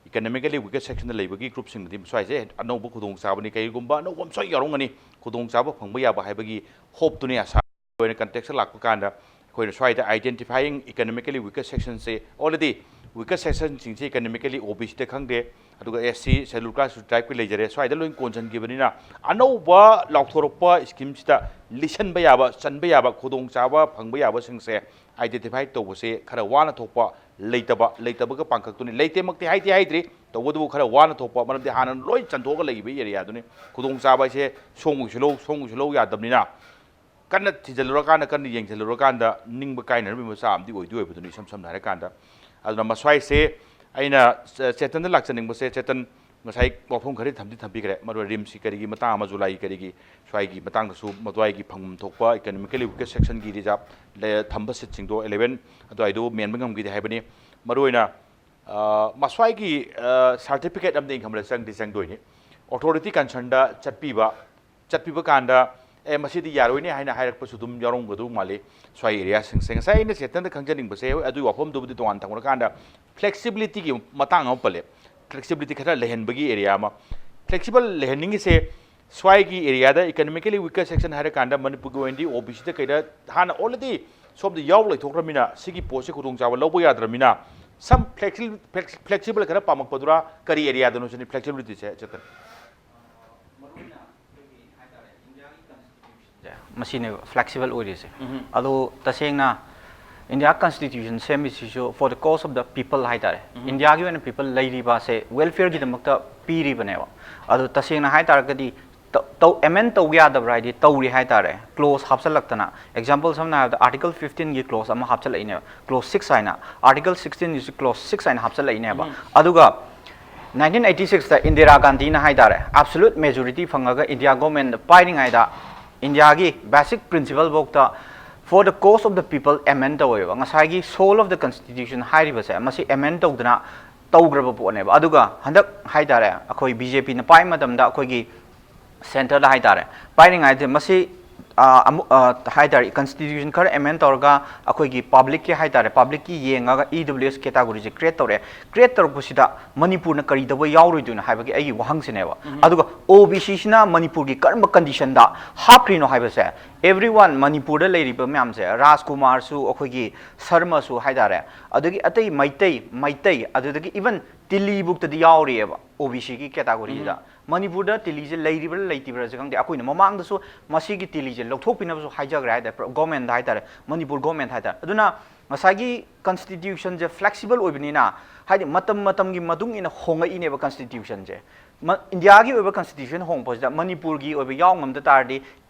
economically weaker sectionꯗ ꯂꯩꯕꯒꯤ groupꯁꯤꯡꯗꯤ ꯃꯁ꯭ꯋꯥꯏꯁꯦ ꯑꯅꯧꯕ ꯈꯨꯗꯣꯡꯆꯥꯕꯅꯤ꯫ ꯀꯔꯤꯒꯨꯝꯕ ꯑꯅꯧꯕ ꯑꯃ ꯁꯣꯏ ꯌꯥꯎꯔꯝꯒꯅꯤ, ꯈꯨꯗꯣꯡꯆꯥꯕ ꯐꯪꯕ ꯌꯥꯕ ꯍꯥꯏꯕꯒꯤ hopeꯇꯨꯅꯤ, ꯑꯁꯥ꯫ ꯑꯣꯏꯅ contextꯇ ꯂꯥꯛꯄ ꯀꯥꯟꯗ ꯑꯩꯈꯣꯏꯅ ꯁ꯭ꯋꯥꯏꯗ identifying economically weaker sectionꯁꯦ, already weaker sectionꯁꯤꯡꯁꯦ economically ꯑꯣ ꯕꯤ ꯁꯤꯗ ꯈꯪꯗꯦ, ꯑꯗꯨꯒ ꯑꯦꯁ ꯁꯤ, schedule caste, tribeꯀꯤ ꯂꯩꯖꯔꯦ, ꯁ꯭ꯋꯥꯏꯗ ꯂꯣꯏ ꯀꯣꯟꯁꯤꯟꯈꯤꯕꯅꯤꯅ ꯑꯅꯧꯕ ꯂꯥꯎꯊꯣꯔꯛꯄ schemeꯁꯤꯗ ꯂꯤꯁꯤꯟꯕ ꯌꯥꯕ, ꯆꯟꯕ ꯌꯥꯕ, ꯈꯨꯗꯣꯡꯆꯥꯕ ꯐꯪꯕ ꯌꯥꯕꯁꯤꯡꯁꯦ identify ꯇꯧꯕꯁꯦ ꯈꯔ ꯋꯥꯅ ꯊꯣꯛꯄ, ꯂꯩꯇꯕ, ꯂꯩꯇꯕꯒ ꯄꯥꯡꯈꯛꯇꯨꯅꯤ꯫ ꯂꯩꯇꯦꯃꯛꯇꯤ ꯍꯥꯏꯗꯤ ꯍꯥꯏꯗ꯭ꯔꯤ, ꯇꯧꯕꯇꯕꯨ ꯈꯔ ꯋꯥꯅ ꯊꯣꯛꯄ, ꯃꯔꯝꯗꯤ ꯍꯥꯟꯅ ꯂꯣꯏ ꯆꯟꯊꯣꯛꯑꯒ ꯂꯩꯈꯤꯕ areaꯗꯨꯅꯤ꯫ ꯈꯨꯗꯣꯡꯆꯥꯕ ꯍꯥꯏꯁꯦ ꯁꯣꯝꯒꯤꯁꯨ ꯂꯧ, ꯁꯣꯝꯒꯤꯁꯨ ꯂꯧ ꯌꯥꯗꯕꯅꯤꯅ ꯀꯟꯅ ꯊꯤꯖꯤꯜꯂꯨꯔꯀꯥꯟꯗ, ꯀꯟꯅ ꯌꯦꯡꯁꯤꯜꯂꯨꯔꯀꯥꯟꯗ ꯅꯤꯡꯕ ꯀꯥꯏꯅꯔꯝꯃꯤ ꯃꯆꯥ ꯑꯃꯗꯤ ꯑꯣꯏꯗꯤ ꯑꯣꯏꯕꯗꯨꯅꯤ, ꯏꯁꯝ ꯁꯝꯅ ꯍꯥꯏꯔꯀꯥꯟꯗ꯫ ꯑꯗꯨꯅ ꯃꯁ꯭ꯋꯥꯏꯁꯦ ꯑꯩꯅ ꯆꯦ-, ꯆꯦꯇꯟꯗ ꯂꯥꯛꯆꯅꯤꯡꯕꯁꯦ, ꯆꯦꯇꯟ ꯉꯁꯥꯏ ꯋꯥꯐꯝ ꯈꯔꯗꯤ ꯊꯝꯗꯤ ꯊꯝꯕꯤꯈ꯭ꯔꯦ, ꯃꯔꯨ ꯑꯣꯏꯅ RIMSꯀꯤ ꯀꯔꯤꯒꯤ ꯃꯇꯥꯡ ꯑꯃ, ꯖꯨꯂꯥꯏꯒꯤ ꯀꯔꯤꯒꯤ ꯁ꯭ꯋꯥꯏꯒꯤ ꯃꯇꯥꯡꯗꯁꯨ ꯃꯗꯨꯋꯥꯏꯒꯤ ꯐꯪꯐꯝ ꯊꯣꯛꯄ economically weaker sectionꯒꯤ reserve ꯂꯩ-, ꯊꯝꯕ seatꯁꯤꯡꯗꯣ eleven ꯑꯗꯨꯋꯥꯏꯗꯣ ꯃꯦꯟꯕ ꯉꯝꯈꯤꯗꯦ ꯍꯥꯏꯕꯅꯤ꯫ ꯃꯔꯨ ꯑꯣꯏꯅ ꯑ, ꯃꯁ꯭ꯋꯥꯏꯒꯤ, ꯑ, certificate ꯑꯃꯗꯤ income ꯆꯪꯗꯤ ꯆꯪꯗꯣꯏꯅꯤ꯫ Authority concernꯗ ꯆꯠꯄꯤꯕ, ꯆꯠꯄꯤꯕ ꯀꯥꯟꯗ, "ꯑꯦ, ꯃꯁꯤꯗꯤ ꯌꯥꯔꯣꯏꯅꯦ" ꯍꯥꯏꯅ ꯍꯥꯏꯔꯛꯄꯁꯨ ꯑꯗꯨꯝ ꯌꯥꯎꯔꯝꯒꯗꯧ ꯃꯥꯜꯂꯤ ꯁ꯭ꯋꯥꯏ areaꯁꯤꯡꯁꯦ꯫ ꯉꯁꯥꯏ ꯑꯩꯅ ꯆꯦꯇꯟꯗ ꯈꯪꯖꯅꯤꯡꯕꯁꯦ, ꯍꯣꯏ, ꯑꯗꯨꯒꯤ ꯋꯥꯐꯝꯗꯨꯕꯨꯗꯤ ꯇꯣꯉꯥꯟ ꯊꯝꯈ꯭ꯔꯀꯥꯟꯗ flexibilityꯒꯤ ꯃꯇꯥꯡ ꯑꯃ ꯄꯜꯂꯦ꯫ Flexibility ꯈꯔ ꯂꯩꯍꯟꯕꯒꯤ area ꯑꯃ꯫ Flexible ꯂꯩꯍꯟꯅꯤꯡꯉꯤꯁꯦ ꯁ꯭ꯋꯥꯏꯒꯤ areaꯗ economically weaker section ꯍꯥꯏꯔꯀꯥꯟꯗ ꯃꯅꯤꯄꯨꯔꯒꯤ ꯑꯣꯏꯅꯗꯤ ꯑꯣ ꯕꯤ ꯁꯤꯗ ꯀꯩꯗ ꯍꯥꯟꯅ already ꯁꯣꯝꯗ ꯌꯥꯎ ꯂꯩꯊꯣꯛꯈ꯭ꯔꯃꯤꯅ ꯁꯤꯒꯤ ꯄꯣꯠꯁꯦ ꯈꯨꯗꯣꯡꯆꯥꯕ ꯂꯧꯕ ꯌꯥꯗ꯭ꯔꯃꯤꯅ some flexi-, flex-, flexible ꯈꯔ ꯄꯥꯝꯃꯛꯄꯗꯨꯔꯥ, ꯀꯔꯤ areaꯗꯅꯣ ꯁꯤꯅꯤ flexibilityꯁꯦ, ꯆꯦꯇꯟ? ꯃꯁꯤꯅꯦꯕ flexible ꯑꯣꯏꯔꯤꯁꯦ꯫ ꯑꯗꯣ ꯇꯁꯦꯡꯅ India Constitution ꯁꯦꯝꯃꯤꯁꯤꯁꯨ for the cause of the people ꯍꯥꯏꯇꯥꯔꯦ꯫ Indiaꯒꯤ ꯑꯣꯏꯅ people ꯂꯩꯔꯤꯕꯁꯦ welfareꯒꯤꯗꯃꯛꯇ ꯄꯤꯔꯤꯕꯅꯦꯕ꯫ ꯑꯗꯣ ꯇꯁꯦꯡꯅ ꯍꯥꯏꯇꯥꯔꯒꯗꯤ ꯇꯧ ꯑꯦꯃꯦꯟ ꯇꯧ ꯌꯥꯗꯕ꯭ꯔꯥ ꯍꯥꯏꯗꯤ ꯇꯧꯔꯤ ꯍꯥꯏꯇꯥꯔꯦ꯫ ꯀ꯭ꯂꯣꯁ ꯍꯥꯞꯆꯜꯂꯛꯇꯅ, ꯑꯦꯛꯖꯥꯝꯄꯜ ꯁꯝꯅ ꯍꯥꯏꯔꯕꯗ ꯑꯥꯔꯇꯤꯀꯜ ꯐꯤꯐꯇꯤꯟꯒꯤ ꯀ꯭ꯂꯣꯁ ꯑꯃ ꯍꯥꯞꯆꯜꯂꯛꯏꯅꯦꯕ, ꯀ꯭ꯂꯣꯁ ꯁꯤꯛꯁ ꯍꯥꯏꯅ, ꯑꯥꯔꯇꯤꯀꯜ ꯁꯤꯛꯁꯇꯤꯟꯒꯤꯁꯨ ꯀ꯭ꯂꯣꯁ ꯁꯤꯛꯁ ꯍꯥꯏꯅ ꯍꯥꯞꯆꯜꯂꯛꯏꯅꯦꯕ꯫ ꯑꯗꯨꯒ ꯅꯥꯏꯟꯇꯤꯟ ꯑꯩꯠꯇꯤ ꯁꯤꯛꯁꯇ ꯏꯟꯗꯤꯔꯥ ꯒꯥꯟꯙꯤꯅ ꯍꯥꯏꯇꯥꯔꯦ, ꯑꯦꯕꯁꯣꯂꯨꯠ ꯃꯦꯖꯣꯔꯤꯇꯤ ꯐꯪꯉꯒ ꯏꯟꯗꯤꯌꯥ ꯒꯣꯔꯃꯦꯟ ꯄꯥꯏꯔꯤꯉꯩꯗ ꯏꯟꯗꯤꯌꯥꯒꯤ ꯕꯦꯁꯤꯛ ꯄ꯭ꯔꯤꯟꯁꯤꯄꯜꯐꯧꯗ, "For the cause of the people" amend ꯇꯧꯋꯦꯕ꯫ ꯉꯁꯥꯏꯒꯤ soul of the constitution ꯍꯥꯏꯔꯤꯕꯁꯦ ꯃꯁꯤ ꯑꯦꯃꯦꯟ ꯇꯧꯗꯅ ꯇꯧꯈ꯭ꯔꯕ ꯄꯣꯠꯅꯦꯕ꯫ ꯑꯗꯨꯒ ꯍꯟꯗꯛ ꯍꯥꯏꯇꯥꯔꯦ, ꯑꯩꯈꯣꯏ ꯕꯤ ꯖꯦ ꯄꯤꯅ ꯄꯥꯏ ꯃꯇꯝꯗ ꯑꯩꯈꯣꯏꯒꯤ ꯁꯦꯟꯇꯔꯗ ꯍꯥꯏꯇꯥꯔꯦ, ꯄꯥꯏꯔꯤꯉꯩꯗ ꯃꯁꯤ, ꯑ, ꯑꯃꯨꯛ, ꯑ, ꯍꯥꯏꯇꯥꯔꯦ, ꯀꯟꯁꯇꯤꯇ꯭ꯌꯨꯁꯟ ꯈꯔ ꯑꯦꯃꯦꯟ ꯇꯧꯔꯒ ꯑꯩꯈꯣꯏꯒꯤ ꯄꯕ꯭ꯂꯤꯛꯀꯤ ꯍꯥꯏꯇꯥꯔꯦ, ꯄꯕ꯭ꯂꯤꯛꯀꯤ ꯌꯦꯡꯉꯒ ꯏ ꯗꯕ꯭ꯂꯤꯎ ꯑꯦꯁ ꯀꯦꯇꯥꯒꯣꯔꯤꯁꯦ ꯀ꯭ꯔꯤꯌꯦꯠ ꯇꯧꯔꯦ꯫ ꯀ꯭ꯔꯤꯌꯦꯠ ꯇꯧꯔꯛꯄꯁꯤꯗ ꯃꯅꯤꯄꯨꯔꯅ ꯀꯔꯤ ꯇꯧꯕ ꯌꯥꯎꯔꯣꯏꯗꯣꯏꯅꯣ ꯍꯥꯏꯕꯒꯤ ꯑꯩꯒꯤ ꯋꯥꯍꯪꯁꯤꯅꯦꯕ꯫ ꯑꯗꯨꯒ ꯑꯣ ꯕꯤ ꯁꯤꯁꯤꯅ ꯃꯅꯤꯄꯨꯔꯒꯤ ꯀꯔꯝꯕ ꯀꯟꯗꯤꯁꯟꯗ ꯍꯥꯞꯈ꯭ꯔꯤꯅꯣ ꯍꯥꯏꯕꯁꯦ, ꯑꯦꯕ꯭ꯔꯤ ꯋꯥꯟ, ꯃꯅꯤꯄꯨꯔꯗ ꯂꯩꯔꯤꯕ ꯃꯌꯥꯝꯁꯦ, ꯔꯥꯖꯀꯨꯃꯥꯔꯁꯨ, ꯑꯩꯈꯣꯏꯒꯤ ꯁꯔꯃꯁꯨ ꯍꯥꯏꯇꯥꯔꯦ, ꯑꯗꯒꯤ ꯑꯇꯩ ꯃꯩꯇꯩ, ꯃꯩꯇꯩ, ꯑꯗꯨꯗꯒꯤ ꯏꯚꯟ ꯇꯤꯂꯤꯕꯨꯛꯇꯗꯤ ꯌꯥꯎꯔꯤꯑꯕ ꯑꯣ ꯕꯤ ꯁꯤꯒꯤ ꯀꯦꯇꯥꯒꯣꯔꯤꯁꯤꯗ꯫ ꯃꯅꯤꯄꯨꯔꯗ ꯇꯤꯂꯤꯁꯦ ꯂꯩꯔꯤꯕ꯭ꯔꯥ ꯂꯩꯇ꯭ꯔꯤꯕ꯭ꯔꯥꯁꯦ ꯈꯪꯗꯦ꯫ ꯑꯩꯈꯣꯏꯅ ꯃꯃꯥꯡꯗꯁꯨ ꯃꯁꯤꯒꯤ ꯇꯤꯂꯤꯁꯦ ꯂꯧꯊꯣꯛꯄꯤꯅꯕꯁꯨ ꯍꯥꯏꯖꯈ꯭ꯔꯦ ꯍꯥꯏꯇꯥꯔꯦ, ꯒꯣꯔꯃꯦꯟꯗ ꯍꯥꯏꯇꯥꯔꯦ, ꯃꯅꯤꯄꯨꯔ ꯒꯣꯔꯃꯦꯟ ꯍꯥꯏꯇꯥꯔꯦ꯫ ꯑꯗꯨꯅ ꯉꯁꯥꯏꯒꯤ ꯀꯟꯁꯇꯤꯇ꯭ꯌꯨꯁꯟꯁꯦ ꯐ꯭ꯂꯦꯛꯁꯤꯕꯜ ꯑꯣꯏꯕꯅꯤꯅ, ꯍꯥꯏꯗꯤ ꯃꯇꯝ ꯃꯇꯝꯒꯤ ꯃꯇꯨꯡ ꯏꯟꯅ ꯍꯣꯡꯉꯛꯏꯅꯦꯕ ꯀꯟꯁꯇꯤꯇ꯭ꯌꯨꯁꯟꯁꯦ꯫ ꯃ-, ꯏꯟꯗꯤꯌꯥꯒꯤ ꯑꯣꯏꯕ ꯀꯟꯁꯇꯤꯇ꯭ꯌꯨꯁꯟ ꯍꯣꯡꯉꯛꯄꯁꯤꯗ ꯃꯅꯤꯄꯨꯔꯒꯤ ꯑꯣꯏꯕ ꯌꯥꯎ ꯉꯝꯗ ꯇꯥꯔꯗꯤ,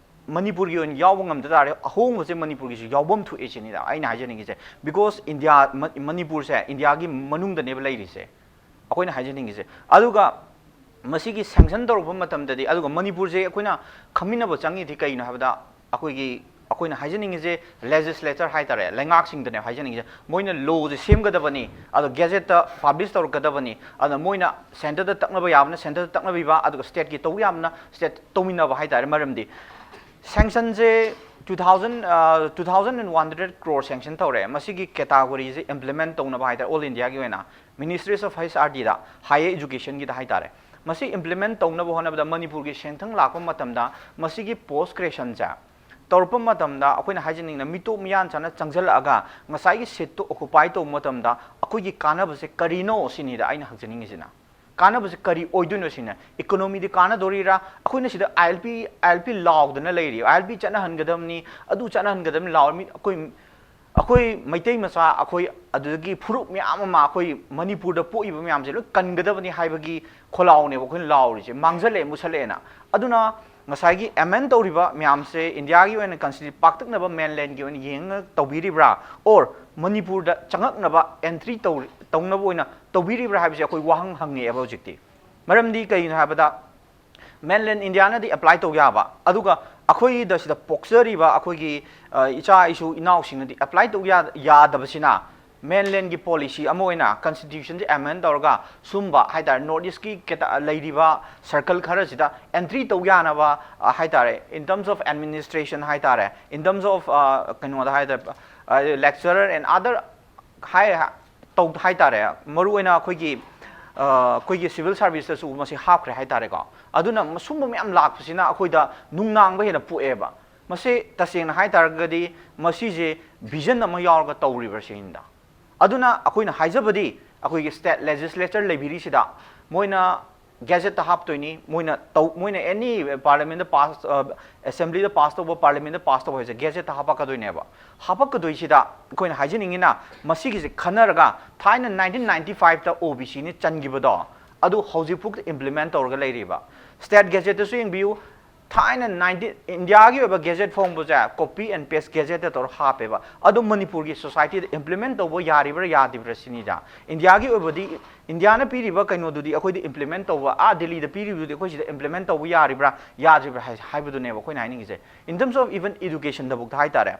ꯃꯅꯤꯄꯨꯔꯒꯤ ꯑꯣꯏꯅ ꯌꯥꯎꯕ ꯉꯝꯗ ꯇꯥꯔꯗꯤ, ꯑꯍꯣꯡꯕꯁꯦ ꯃꯅꯤꯄꯨꯔꯒꯤꯁꯨ ꯌꯥꯎꯐꯝ ꯊꯣꯛꯑꯦ ꯁꯤꯅꯤꯗ ꯑꯩꯅ ꯍꯥꯏꯖꯅꯤꯡꯉꯤꯁꯦ꯫ ꯕꯤꯀꯣꯁ ꯏꯟꯗꯤꯌꯥ, ꯃ-, ꯃꯅꯤꯄꯨꯔꯁꯦ ꯏꯟꯗꯤꯌꯥꯒꯤ ꯃꯅꯨꯡꯗꯅꯦꯕ ꯂꯩꯔꯤꯁꯦ, ꯑꯩꯈꯣꯏꯅ ꯍꯥꯏꯖꯅꯤꯡꯉꯤꯁꯦ꯫ ꯑꯗꯨꯒ ꯃꯁꯤꯒꯤ ꯁꯦꯡꯁꯟ ꯇꯧꯔꯛꯄ ꯃꯇꯝꯗꯗꯤ, ꯑꯗꯨꯒ ꯃꯅꯤꯄꯨꯔꯁꯦ ꯑꯩꯈꯣꯏꯅ ꯈꯪꯃꯤꯟꯅꯕ ꯆꯪꯉꯤꯗꯤ ꯀꯩꯅꯣ ꯍꯥꯏꯕꯗ, ꯑꯩꯈꯣꯏꯒꯤ, ꯑꯩꯈꯣꯏꯅ ꯍꯥꯏꯖꯅꯤꯡꯉꯤꯁꯦ ꯂꯦꯖꯤꯁꯂꯦꯆꯔ ꯍꯥꯏꯇꯥꯔꯦ, ꯂꯩꯉꯥꯛꯁꯤꯡꯗꯅꯦ ꯍꯥꯏꯖꯅꯤꯡꯉꯤꯁꯦ꯫ ꯃꯣꯏꯅ ꯂꯣꯁꯦ ꯁꯦꯝꯒꯗꯕꯅꯤ, ꯑꯗꯣ ꯒꯦꯖꯦꯠꯇ ꯄꯥꯕ꯭ꯂꯤꯁ ꯇꯧꯔꯛꯀꯗꯕꯅꯤ, ꯑꯗ ꯃꯣꯏꯅ ꯁꯦꯟꯇꯔꯗ ꯇꯛꯅꯕ ꯌꯥꯕꯅ ꯁꯦꯟꯇꯔꯗ ꯇꯛꯅꯕꯤꯕ, ꯑꯗꯨꯒ ꯁ꯭ꯇꯦꯠꯀꯤ ꯇꯧꯕ ꯌꯥꯕꯅ ꯁ꯭ꯇꯦꯠ ꯇꯧꯃꯤꯟꯅꯕ ꯍꯥꯏꯇꯥꯔꯦ꯫ ꯃꯔꯝꯗꯤ ꯁꯦꯡꯁꯟꯁꯦ two thousand, ꯑ, two thousand and one hundred crore sanction ꯇꯧꯔꯦ꯫ ꯃꯁꯤꯒꯤ ꯀꯦꯇꯥꯒꯣꯔꯤꯁꯦ ꯏꯝꯄ꯭ꯂꯤꯃꯦꯟ ꯇꯧꯅꯕ ꯍꯥꯏꯇꯥꯔꯦ, ꯑꯣꯜ ꯏꯟꯗꯤꯌꯥꯒꯤ ꯑꯣꯏꯅ Ministries of H R Dꯗ, ꯍꯥꯏꯌꯔ ꯏꯖꯨꯀꯦꯁꯟꯒꯤꯗ ꯍꯥꯏꯇꯥꯔꯦ꯫ ꯃꯁꯤ ꯏꯝꯄ꯭ꯂꯤꯃꯦꯟ ꯇꯧꯅꯕ ꯍꯣꯠꯅꯕꯗ ꯃꯅꯤꯄꯨꯔꯒꯤ ꯁꯦꯟꯊꯪ ꯂꯥꯛꯄ ꯃꯇꯝꯗ ꯃꯁꯤꯒꯤ ꯄꯣꯁ ꯀ꯭ꯔꯤꯌꯦꯁꯟꯁꯦ ꯇꯧꯔꯛꯄ ꯃꯇꯝꯗ ꯑꯩꯈꯣꯏꯅ ꯍꯥꯏꯖꯅꯤꯡꯅ ꯃꯤꯇꯣꯞ ꯃꯤꯌꯥꯟ ꯆꯥꯅ ꯆꯪꯁꯤꯜꯂꯛꯑꯒ ꯉꯁꯥꯏꯒꯤ ꯁꯤꯠꯇꯣ ꯑꯣꯀꯨꯄꯥꯏ ꯇꯧꯕ ꯃꯇꯝꯗ ꯑꯩꯈꯣꯏꯒꯤ ꯀꯥꯟꯅꯕꯁꯦ ꯀꯔꯤꯅꯣ ꯁꯤꯅꯤꯗ ꯑꯩꯅ ꯍꯪꯖꯅꯤꯡꯉꯤꯁꯤꯅ꯫ ꯀꯥꯟꯅꯕꯁꯦ ꯀꯔꯤ ꯑꯣꯏꯗꯣꯏꯅꯣ ꯁꯤꯅ? ꯏꯀꯣꯅꯣꯃꯤꯗ ꯀꯥꯟꯅꯗꯣꯔꯤꯔꯥ? ꯑꯩꯈꯣꯏꯅ ꯁꯤꯗ ꯑꯥꯏ ꯑꯦꯜ ꯄꯤ, ꯑꯥꯏ ꯑꯦꯜ ꯄꯤ ꯂꯥꯎꯗꯅ ꯂꯩꯔꯤ, ꯑꯥꯏ ꯑꯦꯜ ꯄꯤ ꯆꯠꯅꯍꯟꯒꯗꯕꯅꯤ, ꯑꯗꯨ ꯆꯠꯅꯍꯟꯒꯗꯕꯅꯤ ꯂꯥꯎꯔ ꯃꯤ ꯑꯩꯈꯣꯏ ꯑꯩꯈꯣꯏ ꯃꯩꯇꯩ ꯃꯆꯥ, ꯑꯩꯈꯣꯏ ꯑꯗꯨꯗꯒꯤ ꯐꯨꯔꯨꯞ ꯃꯌꯥꯝ ꯑꯃ, ꯑꯩꯈꯣꯏ ꯃꯅꯤꯄꯨꯔꯗ ꯄꯣꯛꯏꯕ ꯃꯌꯥꯝꯁꯦ ꯂꯣꯏ ꯀꯟꯒꯗꯕꯅꯤ ꯍꯥꯏꯕꯒꯤ ꯈꯣꯜꯂꯥꯎꯅꯦꯕ ꯑꯩꯈꯣꯏꯅ ꯂꯥꯎꯔꯤꯁꯦ, ꯃꯥꯡꯖꯜꯂꯛꯑꯦ, ꯃꯨꯁꯜꯂꯛꯑꯦꯅ꯫ ꯑꯗꯨꯅ ꯉꯁꯥꯏꯒꯤ ꯑꯦꯃꯦꯟ ꯇꯧꯔꯤꯕ ꯃꯌꯥꯝꯁꯦ ꯏꯟꯗꯤꯌꯥꯒꯤ ꯑꯣꯏꯅ ꯀꯟꯁꯇꯤꯇ꯭ꯌꯨ-, ꯄꯥꯛꯇꯛꯅꯕ ꯃꯦꯟꯂꯦꯟꯒꯤ ꯑꯣꯏꯅ ꯌꯦꯡꯉ ꯇꯧꯕꯤꯔꯤꯕ꯭ꯔꯥ, ꯑꯣꯔ ꯃꯅꯤꯄꯨꯔꯗ ꯆꯪꯉꯛꯅꯕ, ꯑꯦꯟꯇ꯭ꯔꯤ ꯇꯧ-, ꯇꯧꯅꯕ ꯑꯣꯏꯅ ꯇꯧꯕꯤꯔꯤꯕ꯭ꯔꯥ ꯍꯥꯏꯕꯁꯦ ꯑꯩꯈꯣꯏ ꯋꯥꯍꯪ ꯍꯪꯉꯛꯑꯦꯕ ꯍꯧꯖꯤꯛꯇꯤ꯫ ꯃꯔꯝꯗꯤ ꯀꯩꯒꯤꯅꯣ ꯍꯥꯏꯕꯗ, ꯃꯦꯟꯂꯦꯟ ꯏꯟꯗꯤꯌꯥꯅꯗꯤ ꯑꯦꯄ꯭ꯂꯥꯏ ꯇꯧ ꯌꯥꯕ, ꯑꯗꯨꯒ ꯑꯩꯈꯣꯏꯗ ꯁꯤꯗ ꯄꯣꯛꯆꯔꯤꯕ ꯑꯩꯈꯣꯏꯒꯤ, ꯑ, ꯏꯆꯥ ꯏꯁꯨ ꯏꯅꯥꯎꯁꯤꯡꯅꯗꯤ ꯑꯦꯄ꯭ꯂꯥꯏ ꯇꯧ ꯌꯥ-, ꯌꯥꯗꯕꯁꯤꯅ, ꯃꯦꯟꯂꯦꯟꯒꯤ ꯄꯣꯂꯤꯁꯤ ꯑꯃ ꯑꯣꯏꯅ ꯀꯟꯁꯇꯤꯇ꯭ꯌꯨꯁꯟꯁꯦ ꯑꯦꯃꯦꯟ ꯇꯧꯔꯒ ꯁꯨꯝꯕ ꯍꯥꯏ ꯇꯥꯔꯦ, ꯅꯣꯔꯠ ꯏꯁꯀꯤ ꯀꯦꯇ-, ꯂꯩꯔꯤꯕ ꯁꯔꯀꯜ ꯈꯔꯁꯤꯗ ꯑꯦꯟꯇ꯭ꯔꯤ ꯇꯧ ꯌꯥꯅꯕ, ꯑ, ꯍꯥꯏ ꯇꯥꯔꯦ, in terms of administration ꯍꯥꯏ ꯇꯥꯔꯦ, in terms of, ꯑ, ꯀꯩꯅꯣꯗ ꯍꯥꯏ ꯇꯥꯔꯦ, ꯑ, lecturer and other ꯍꯥꯏ-, ꯇꯧ-, ꯍꯥꯏ ꯇꯥꯔꯦ, ꯃꯔꯨꯑꯣꯏꯅ ꯑꯩꯈꯣꯏꯒꯤ, ꯑ, ꯑꯩꯈꯣꯏꯒꯤ ꯁꯤꯚꯤꯜ ꯁꯥꯔꯚꯤꯁꯇꯁꯨ ꯃꯁꯤ ꯍꯥꯞꯈ꯭ꯔꯦ ꯍꯥꯏ ꯇꯥꯔꯦꯀꯣ꯫ ꯑꯗꯨꯅ ꯁꯨꯝꯕ ꯃꯌꯥꯝ ꯂꯥꯛꯄꯁꯤꯅ ꯑꯩꯈꯣꯏꯗ ꯅꯨꯡꯅꯥꯡꯕ ꯍꯦꯟꯅ ꯄꯣꯛꯑꯦꯕ꯫ ꯃꯁꯤ ꯇꯁꯦꯡꯅ ꯍꯥꯏ ꯇꯥꯔꯒꯗꯤ ꯃꯁꯤꯁꯦ ꯚꯤꯖꯟ ꯑꯃ ꯌꯥꯎꯔꯒ ꯇꯧꯔꯤꯕ꯭ꯔꯥ ꯁꯤꯅꯤꯗ꯫ ꯑꯗꯨꯅ ꯑꯩꯈꯣꯏꯅ ꯍꯥꯏꯖꯕꯗꯤ, ꯑꯩꯈꯣꯏꯒꯤ ꯁ꯭ꯇꯦꯠ ꯂꯦꯖꯤꯁꯂꯦꯆꯔ ꯂꯩꯕꯤꯔꯤꯁꯤꯗ ꯃꯣꯏꯅ ꯒꯦꯖꯦꯠꯇ ꯍꯥꯞꯇꯣꯏꯅꯤ, ꯃꯣꯏꯅ ꯇꯧ-, ꯃꯣꯏꯅ ꯑꯦꯅꯤ ꯄꯥꯔꯂꯤꯌꯥꯃꯦꯟꯗ ꯄꯥꯁ, ꯑ, ꯑꯦꯁꯦꯝꯕ꯭ꯂꯤꯗ ꯄꯥꯁ ꯇꯧꯕ, ꯄꯥꯔꯂꯤꯌꯥꯃꯦꯟꯗ ꯄꯥꯁ ꯇꯧꯕ ꯍꯥꯏꯁꯦ ꯒꯦꯖꯦꯠꯇ ꯍꯥꯞꯄꯛꯀꯗꯣꯏꯅꯦꯕ꯫ ꯍꯥꯞꯄꯛꯀꯗꯣꯏꯁꯤꯗ ꯑꯩꯈꯣꯏꯅ ꯍꯥꯏꯖꯅꯤꯡꯉꯤꯅ, ꯃꯁꯤꯒꯤꯁꯦ ꯈꯟꯅꯔꯒ ꯊꯥꯏꯅ ꯅꯥꯏꯟꯇꯤꯟ ꯅꯥꯏꯟꯇꯤ ꯐꯥꯏꯚꯇ ꯑꯣ ꯕꯤ ꯁꯤꯅ ꯆꯟꯈꯤꯕꯗꯣ, ꯑꯗꯨ ꯍꯧꯖꯤꯛꯐꯥꯎꯗ ꯏꯝꯄ꯭ꯂꯤꯃꯦꯟ ꯇꯧꯔꯒ ꯂꯩꯔꯤꯕ꯫ ꯁ꯭ꯇꯦꯠ ꯒꯦꯖꯦꯠꯇꯁꯨ ꯌꯦꯡꯕꯤꯌꯨ, ꯊꯥꯏꯅ ꯅꯥꯏꯟꯇꯤꯟ, ꯏꯟꯗꯤꯌꯥꯒꯤ ꯑꯣꯏꯕ ꯒꯦꯖꯦꯠ ꯐꯣꯡꯕꯁꯦ copy and paste ꯒꯦꯖꯦꯠꯇ ꯇꯧꯔ ꯍꯥꯞꯄꯦꯕ꯫ ꯑꯗꯣ ꯃꯅꯤꯄꯨꯔꯒꯤ ꯁꯣꯁꯥꯏꯇꯤꯗ ꯏꯝꯄ꯭ꯂꯤꯃꯦꯟ ꯇꯧꯕ ꯌꯥꯔꯤꯕ꯭ꯔꯥ ꯌꯥꯗ꯭ꯔꯤꯕ꯭ꯔꯥ ꯁꯤꯅꯤꯗ꯫ ꯏꯟꯗꯤꯌꯥꯒꯤ ꯑꯣꯏꯕꯗꯤ, ꯏꯟꯗꯤꯌꯥꯅ ꯄꯤꯔꯤꯕ ꯀꯩꯅꯣꯗꯨꯗꯤ ꯑꯩꯈꯣꯏꯗ ꯏꯝꯄ꯭ꯂꯤꯃꯦꯟ ꯇꯧꯕ, ꯑꯥ ꯗꯤꯜꯂꯤꯗ ꯄꯤꯔꯤꯕꯗꯨꯗꯤ ꯑꯩꯈꯣꯏ ꯁꯤꯗ ꯏꯝꯄ꯭ꯂꯤꯃꯦꯟ ꯇꯧꯕ ꯌꯥꯔꯤꯕ꯭ꯔꯥ ꯌꯥꯗ꯭ꯔꯤꯕ꯭ꯔꯥ ꯍꯥꯏ-, ꯍꯥꯏꯕꯗꯨꯅꯦꯕ ꯑꯩꯈꯣꯏꯅ ꯍꯥꯏꯅꯤꯡꯉꯤꯁꯦ꯫ In terms of even education ꯗꯐꯥꯎꯗ ꯍꯥꯏ ꯇꯥꯔꯦ,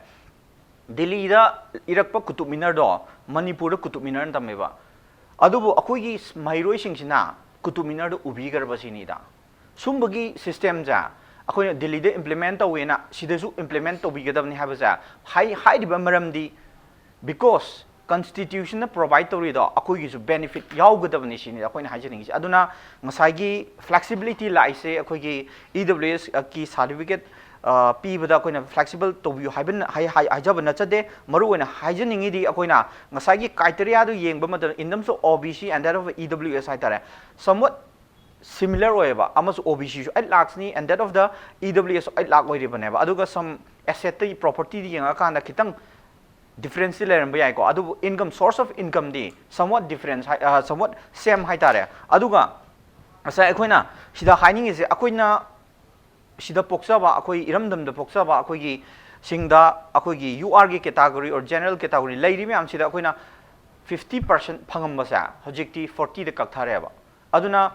ꯗꯤꯜꯂꯤꯗ ꯏꯔꯛꯄ ꯀꯨꯇꯨꯕ ꯃꯤꯅꯔꯗꯣ ꯃꯅꯤꯄꯨꯔꯗ ꯀꯨꯇꯨꯕ ꯃꯤꯅꯔꯅ ꯇꯝꯃꯦꯕ꯫ ꯑꯗꯨꯕꯨ ꯑꯩꯈꯣꯏꯒꯤ ꯃꯍꯩꯔꯣꯏꯁꯤꯡꯁꯤꯅ ꯀꯨꯇꯨꯕ ꯃꯤꯅꯔꯗꯣ ꯎꯕꯤꯈ꯭ꯔꯕ ꯁꯤꯅꯤꯗ꯫ ꯁꯨꯝꯕꯒꯤ ꯁꯤꯁꯇꯦꯝꯁꯦ ꯑꯩꯈꯣꯏꯅ ꯗꯤꯜꯂꯤꯗ ꯏꯝꯄ꯭ꯂꯤꯃꯦꯟ ꯇꯧꯋꯦꯅ ꯁꯤꯗꯁꯨ ꯏꯝꯄ꯭ꯂꯤꯃꯦꯟ ꯇꯧꯕꯤꯒꯗꯕꯅꯤ ꯍꯥꯏꯕꯁꯦ ꯍꯥꯏ-, ꯍꯥꯏꯔꯤꯕ ꯃꯔꯝꯗꯤ, because ꯀꯟꯁꯇꯤꯇ꯭ꯌꯨꯁꯟꯅ ꯄ꯭ꯔꯣꯚꯥꯏꯠ ꯇꯧꯔꯤꯗꯣ ꯑꯩꯈꯣꯏꯒꯤꯁꯨ ꯕꯦꯅꯤꯐꯤꯠ ꯌꯥꯎꯒꯗꯕꯅꯤ ꯁꯤꯅꯤ ꯑꯩꯈꯣꯏꯅ ꯍꯥꯏꯖꯅꯤꯡꯉꯤꯁꯦ꯫ ꯑꯗꯨꯅ ꯉꯁꯥꯏꯒꯤ ꯐ꯭ꯂꯦꯛꯁꯤꯕꯤꯂꯤꯇꯤ ꯂꯥꯛꯏꯁꯦ ꯑꯩꯈꯣꯏꯒꯤ ꯏ ꯗꯕ꯭ꯂꯤꯎ ꯑꯦꯁꯀꯤ ꯁꯥꯔꯇꯤꯐꯤꯀꯦꯠ, ꯑ, ꯄꯤꯕꯗ ꯑꯩꯈꯣꯏꯅ ꯐ꯭ꯂꯦꯛꯁꯤꯕꯜ ꯇꯧꯕꯤꯌꯨ ꯍꯥꯏꯕ, ꯍꯥꯏ-, ꯍꯥꯏ-, ꯍꯥꯏꯖꯕ ꯅꯠꯆꯗꯦ꯫ ꯃꯔꯨꯑꯣꯏꯅ ꯍꯥꯏꯖꯅꯤꯡꯉꯤꯗꯤ ꯑꯩꯈꯣꯏꯅ ꯉꯁꯥꯏꯒꯤ ꯀ꯭ꯔꯥꯏꯇꯦꯔꯤꯌꯥꯗꯨ ꯌꯦꯡꯕ ꯃꯇꯝꯗ, in terms of O B C and that of E W S ꯍꯥꯏ ꯇꯥꯔꯦ, somewhat similar ꯑꯣꯏꯌꯦꯕ꯫ ꯑꯃꯁꯨ O B C ꯁꯨ eight lakhs ꯅꯤ and that of the E W S eight lakh ꯑꯣꯏꯔꯤꯕꯅꯦꯕ꯫ ꯑꯗꯨꯒ some asset ꯇꯒꯤ property ꯗ ꯌꯦꯡꯉꯀꯥꯟꯗ ꯈꯤꯇꯪ ꯗꯤꯐ꯭ꯔꯦꯟꯁꯇꯤ ꯂꯩꯔꯝꯕ ꯌꯥꯏꯀꯣ, ꯑꯗꯨꯕꯨ income, source of incomeꯗꯤ somewhat difference high, somewhat same ꯍꯥꯏꯇꯥꯔꯦ꯫ ꯑꯗꯨꯒ ꯉꯁꯥꯏ ꯑꯩꯈꯣꯏꯅ ꯁꯤꯗ ꯍꯥꯏꯅꯤꯡꯉꯤꯁꯦ, ꯑꯩꯈꯣꯏꯅ ꯁꯤꯗ ꯄꯣꯛꯆꯕ, ꯑꯩꯈꯣꯏ ꯏꯔꯝꯗꯝꯗ ꯄꯣꯛꯆꯕ ꯑꯩꯈꯣꯏꯒꯤ ꯁꯤꯡꯗ, ꯑꯩꯈꯣꯏꯒꯤ U Rꯒꯤ category or general category ꯂꯩꯔꯤ ꯃꯌꯥꯝꯁꯤꯗ ꯑꯩꯈꯣꯏꯅ fifty percent ꯐꯪꯉꯝꯕꯁꯦ ꯍꯧꯖꯤꯛꯇꯤ fortyꯗ ꯀꯛꯊꯔꯦꯕ꯫ ꯑꯗꯨꯅ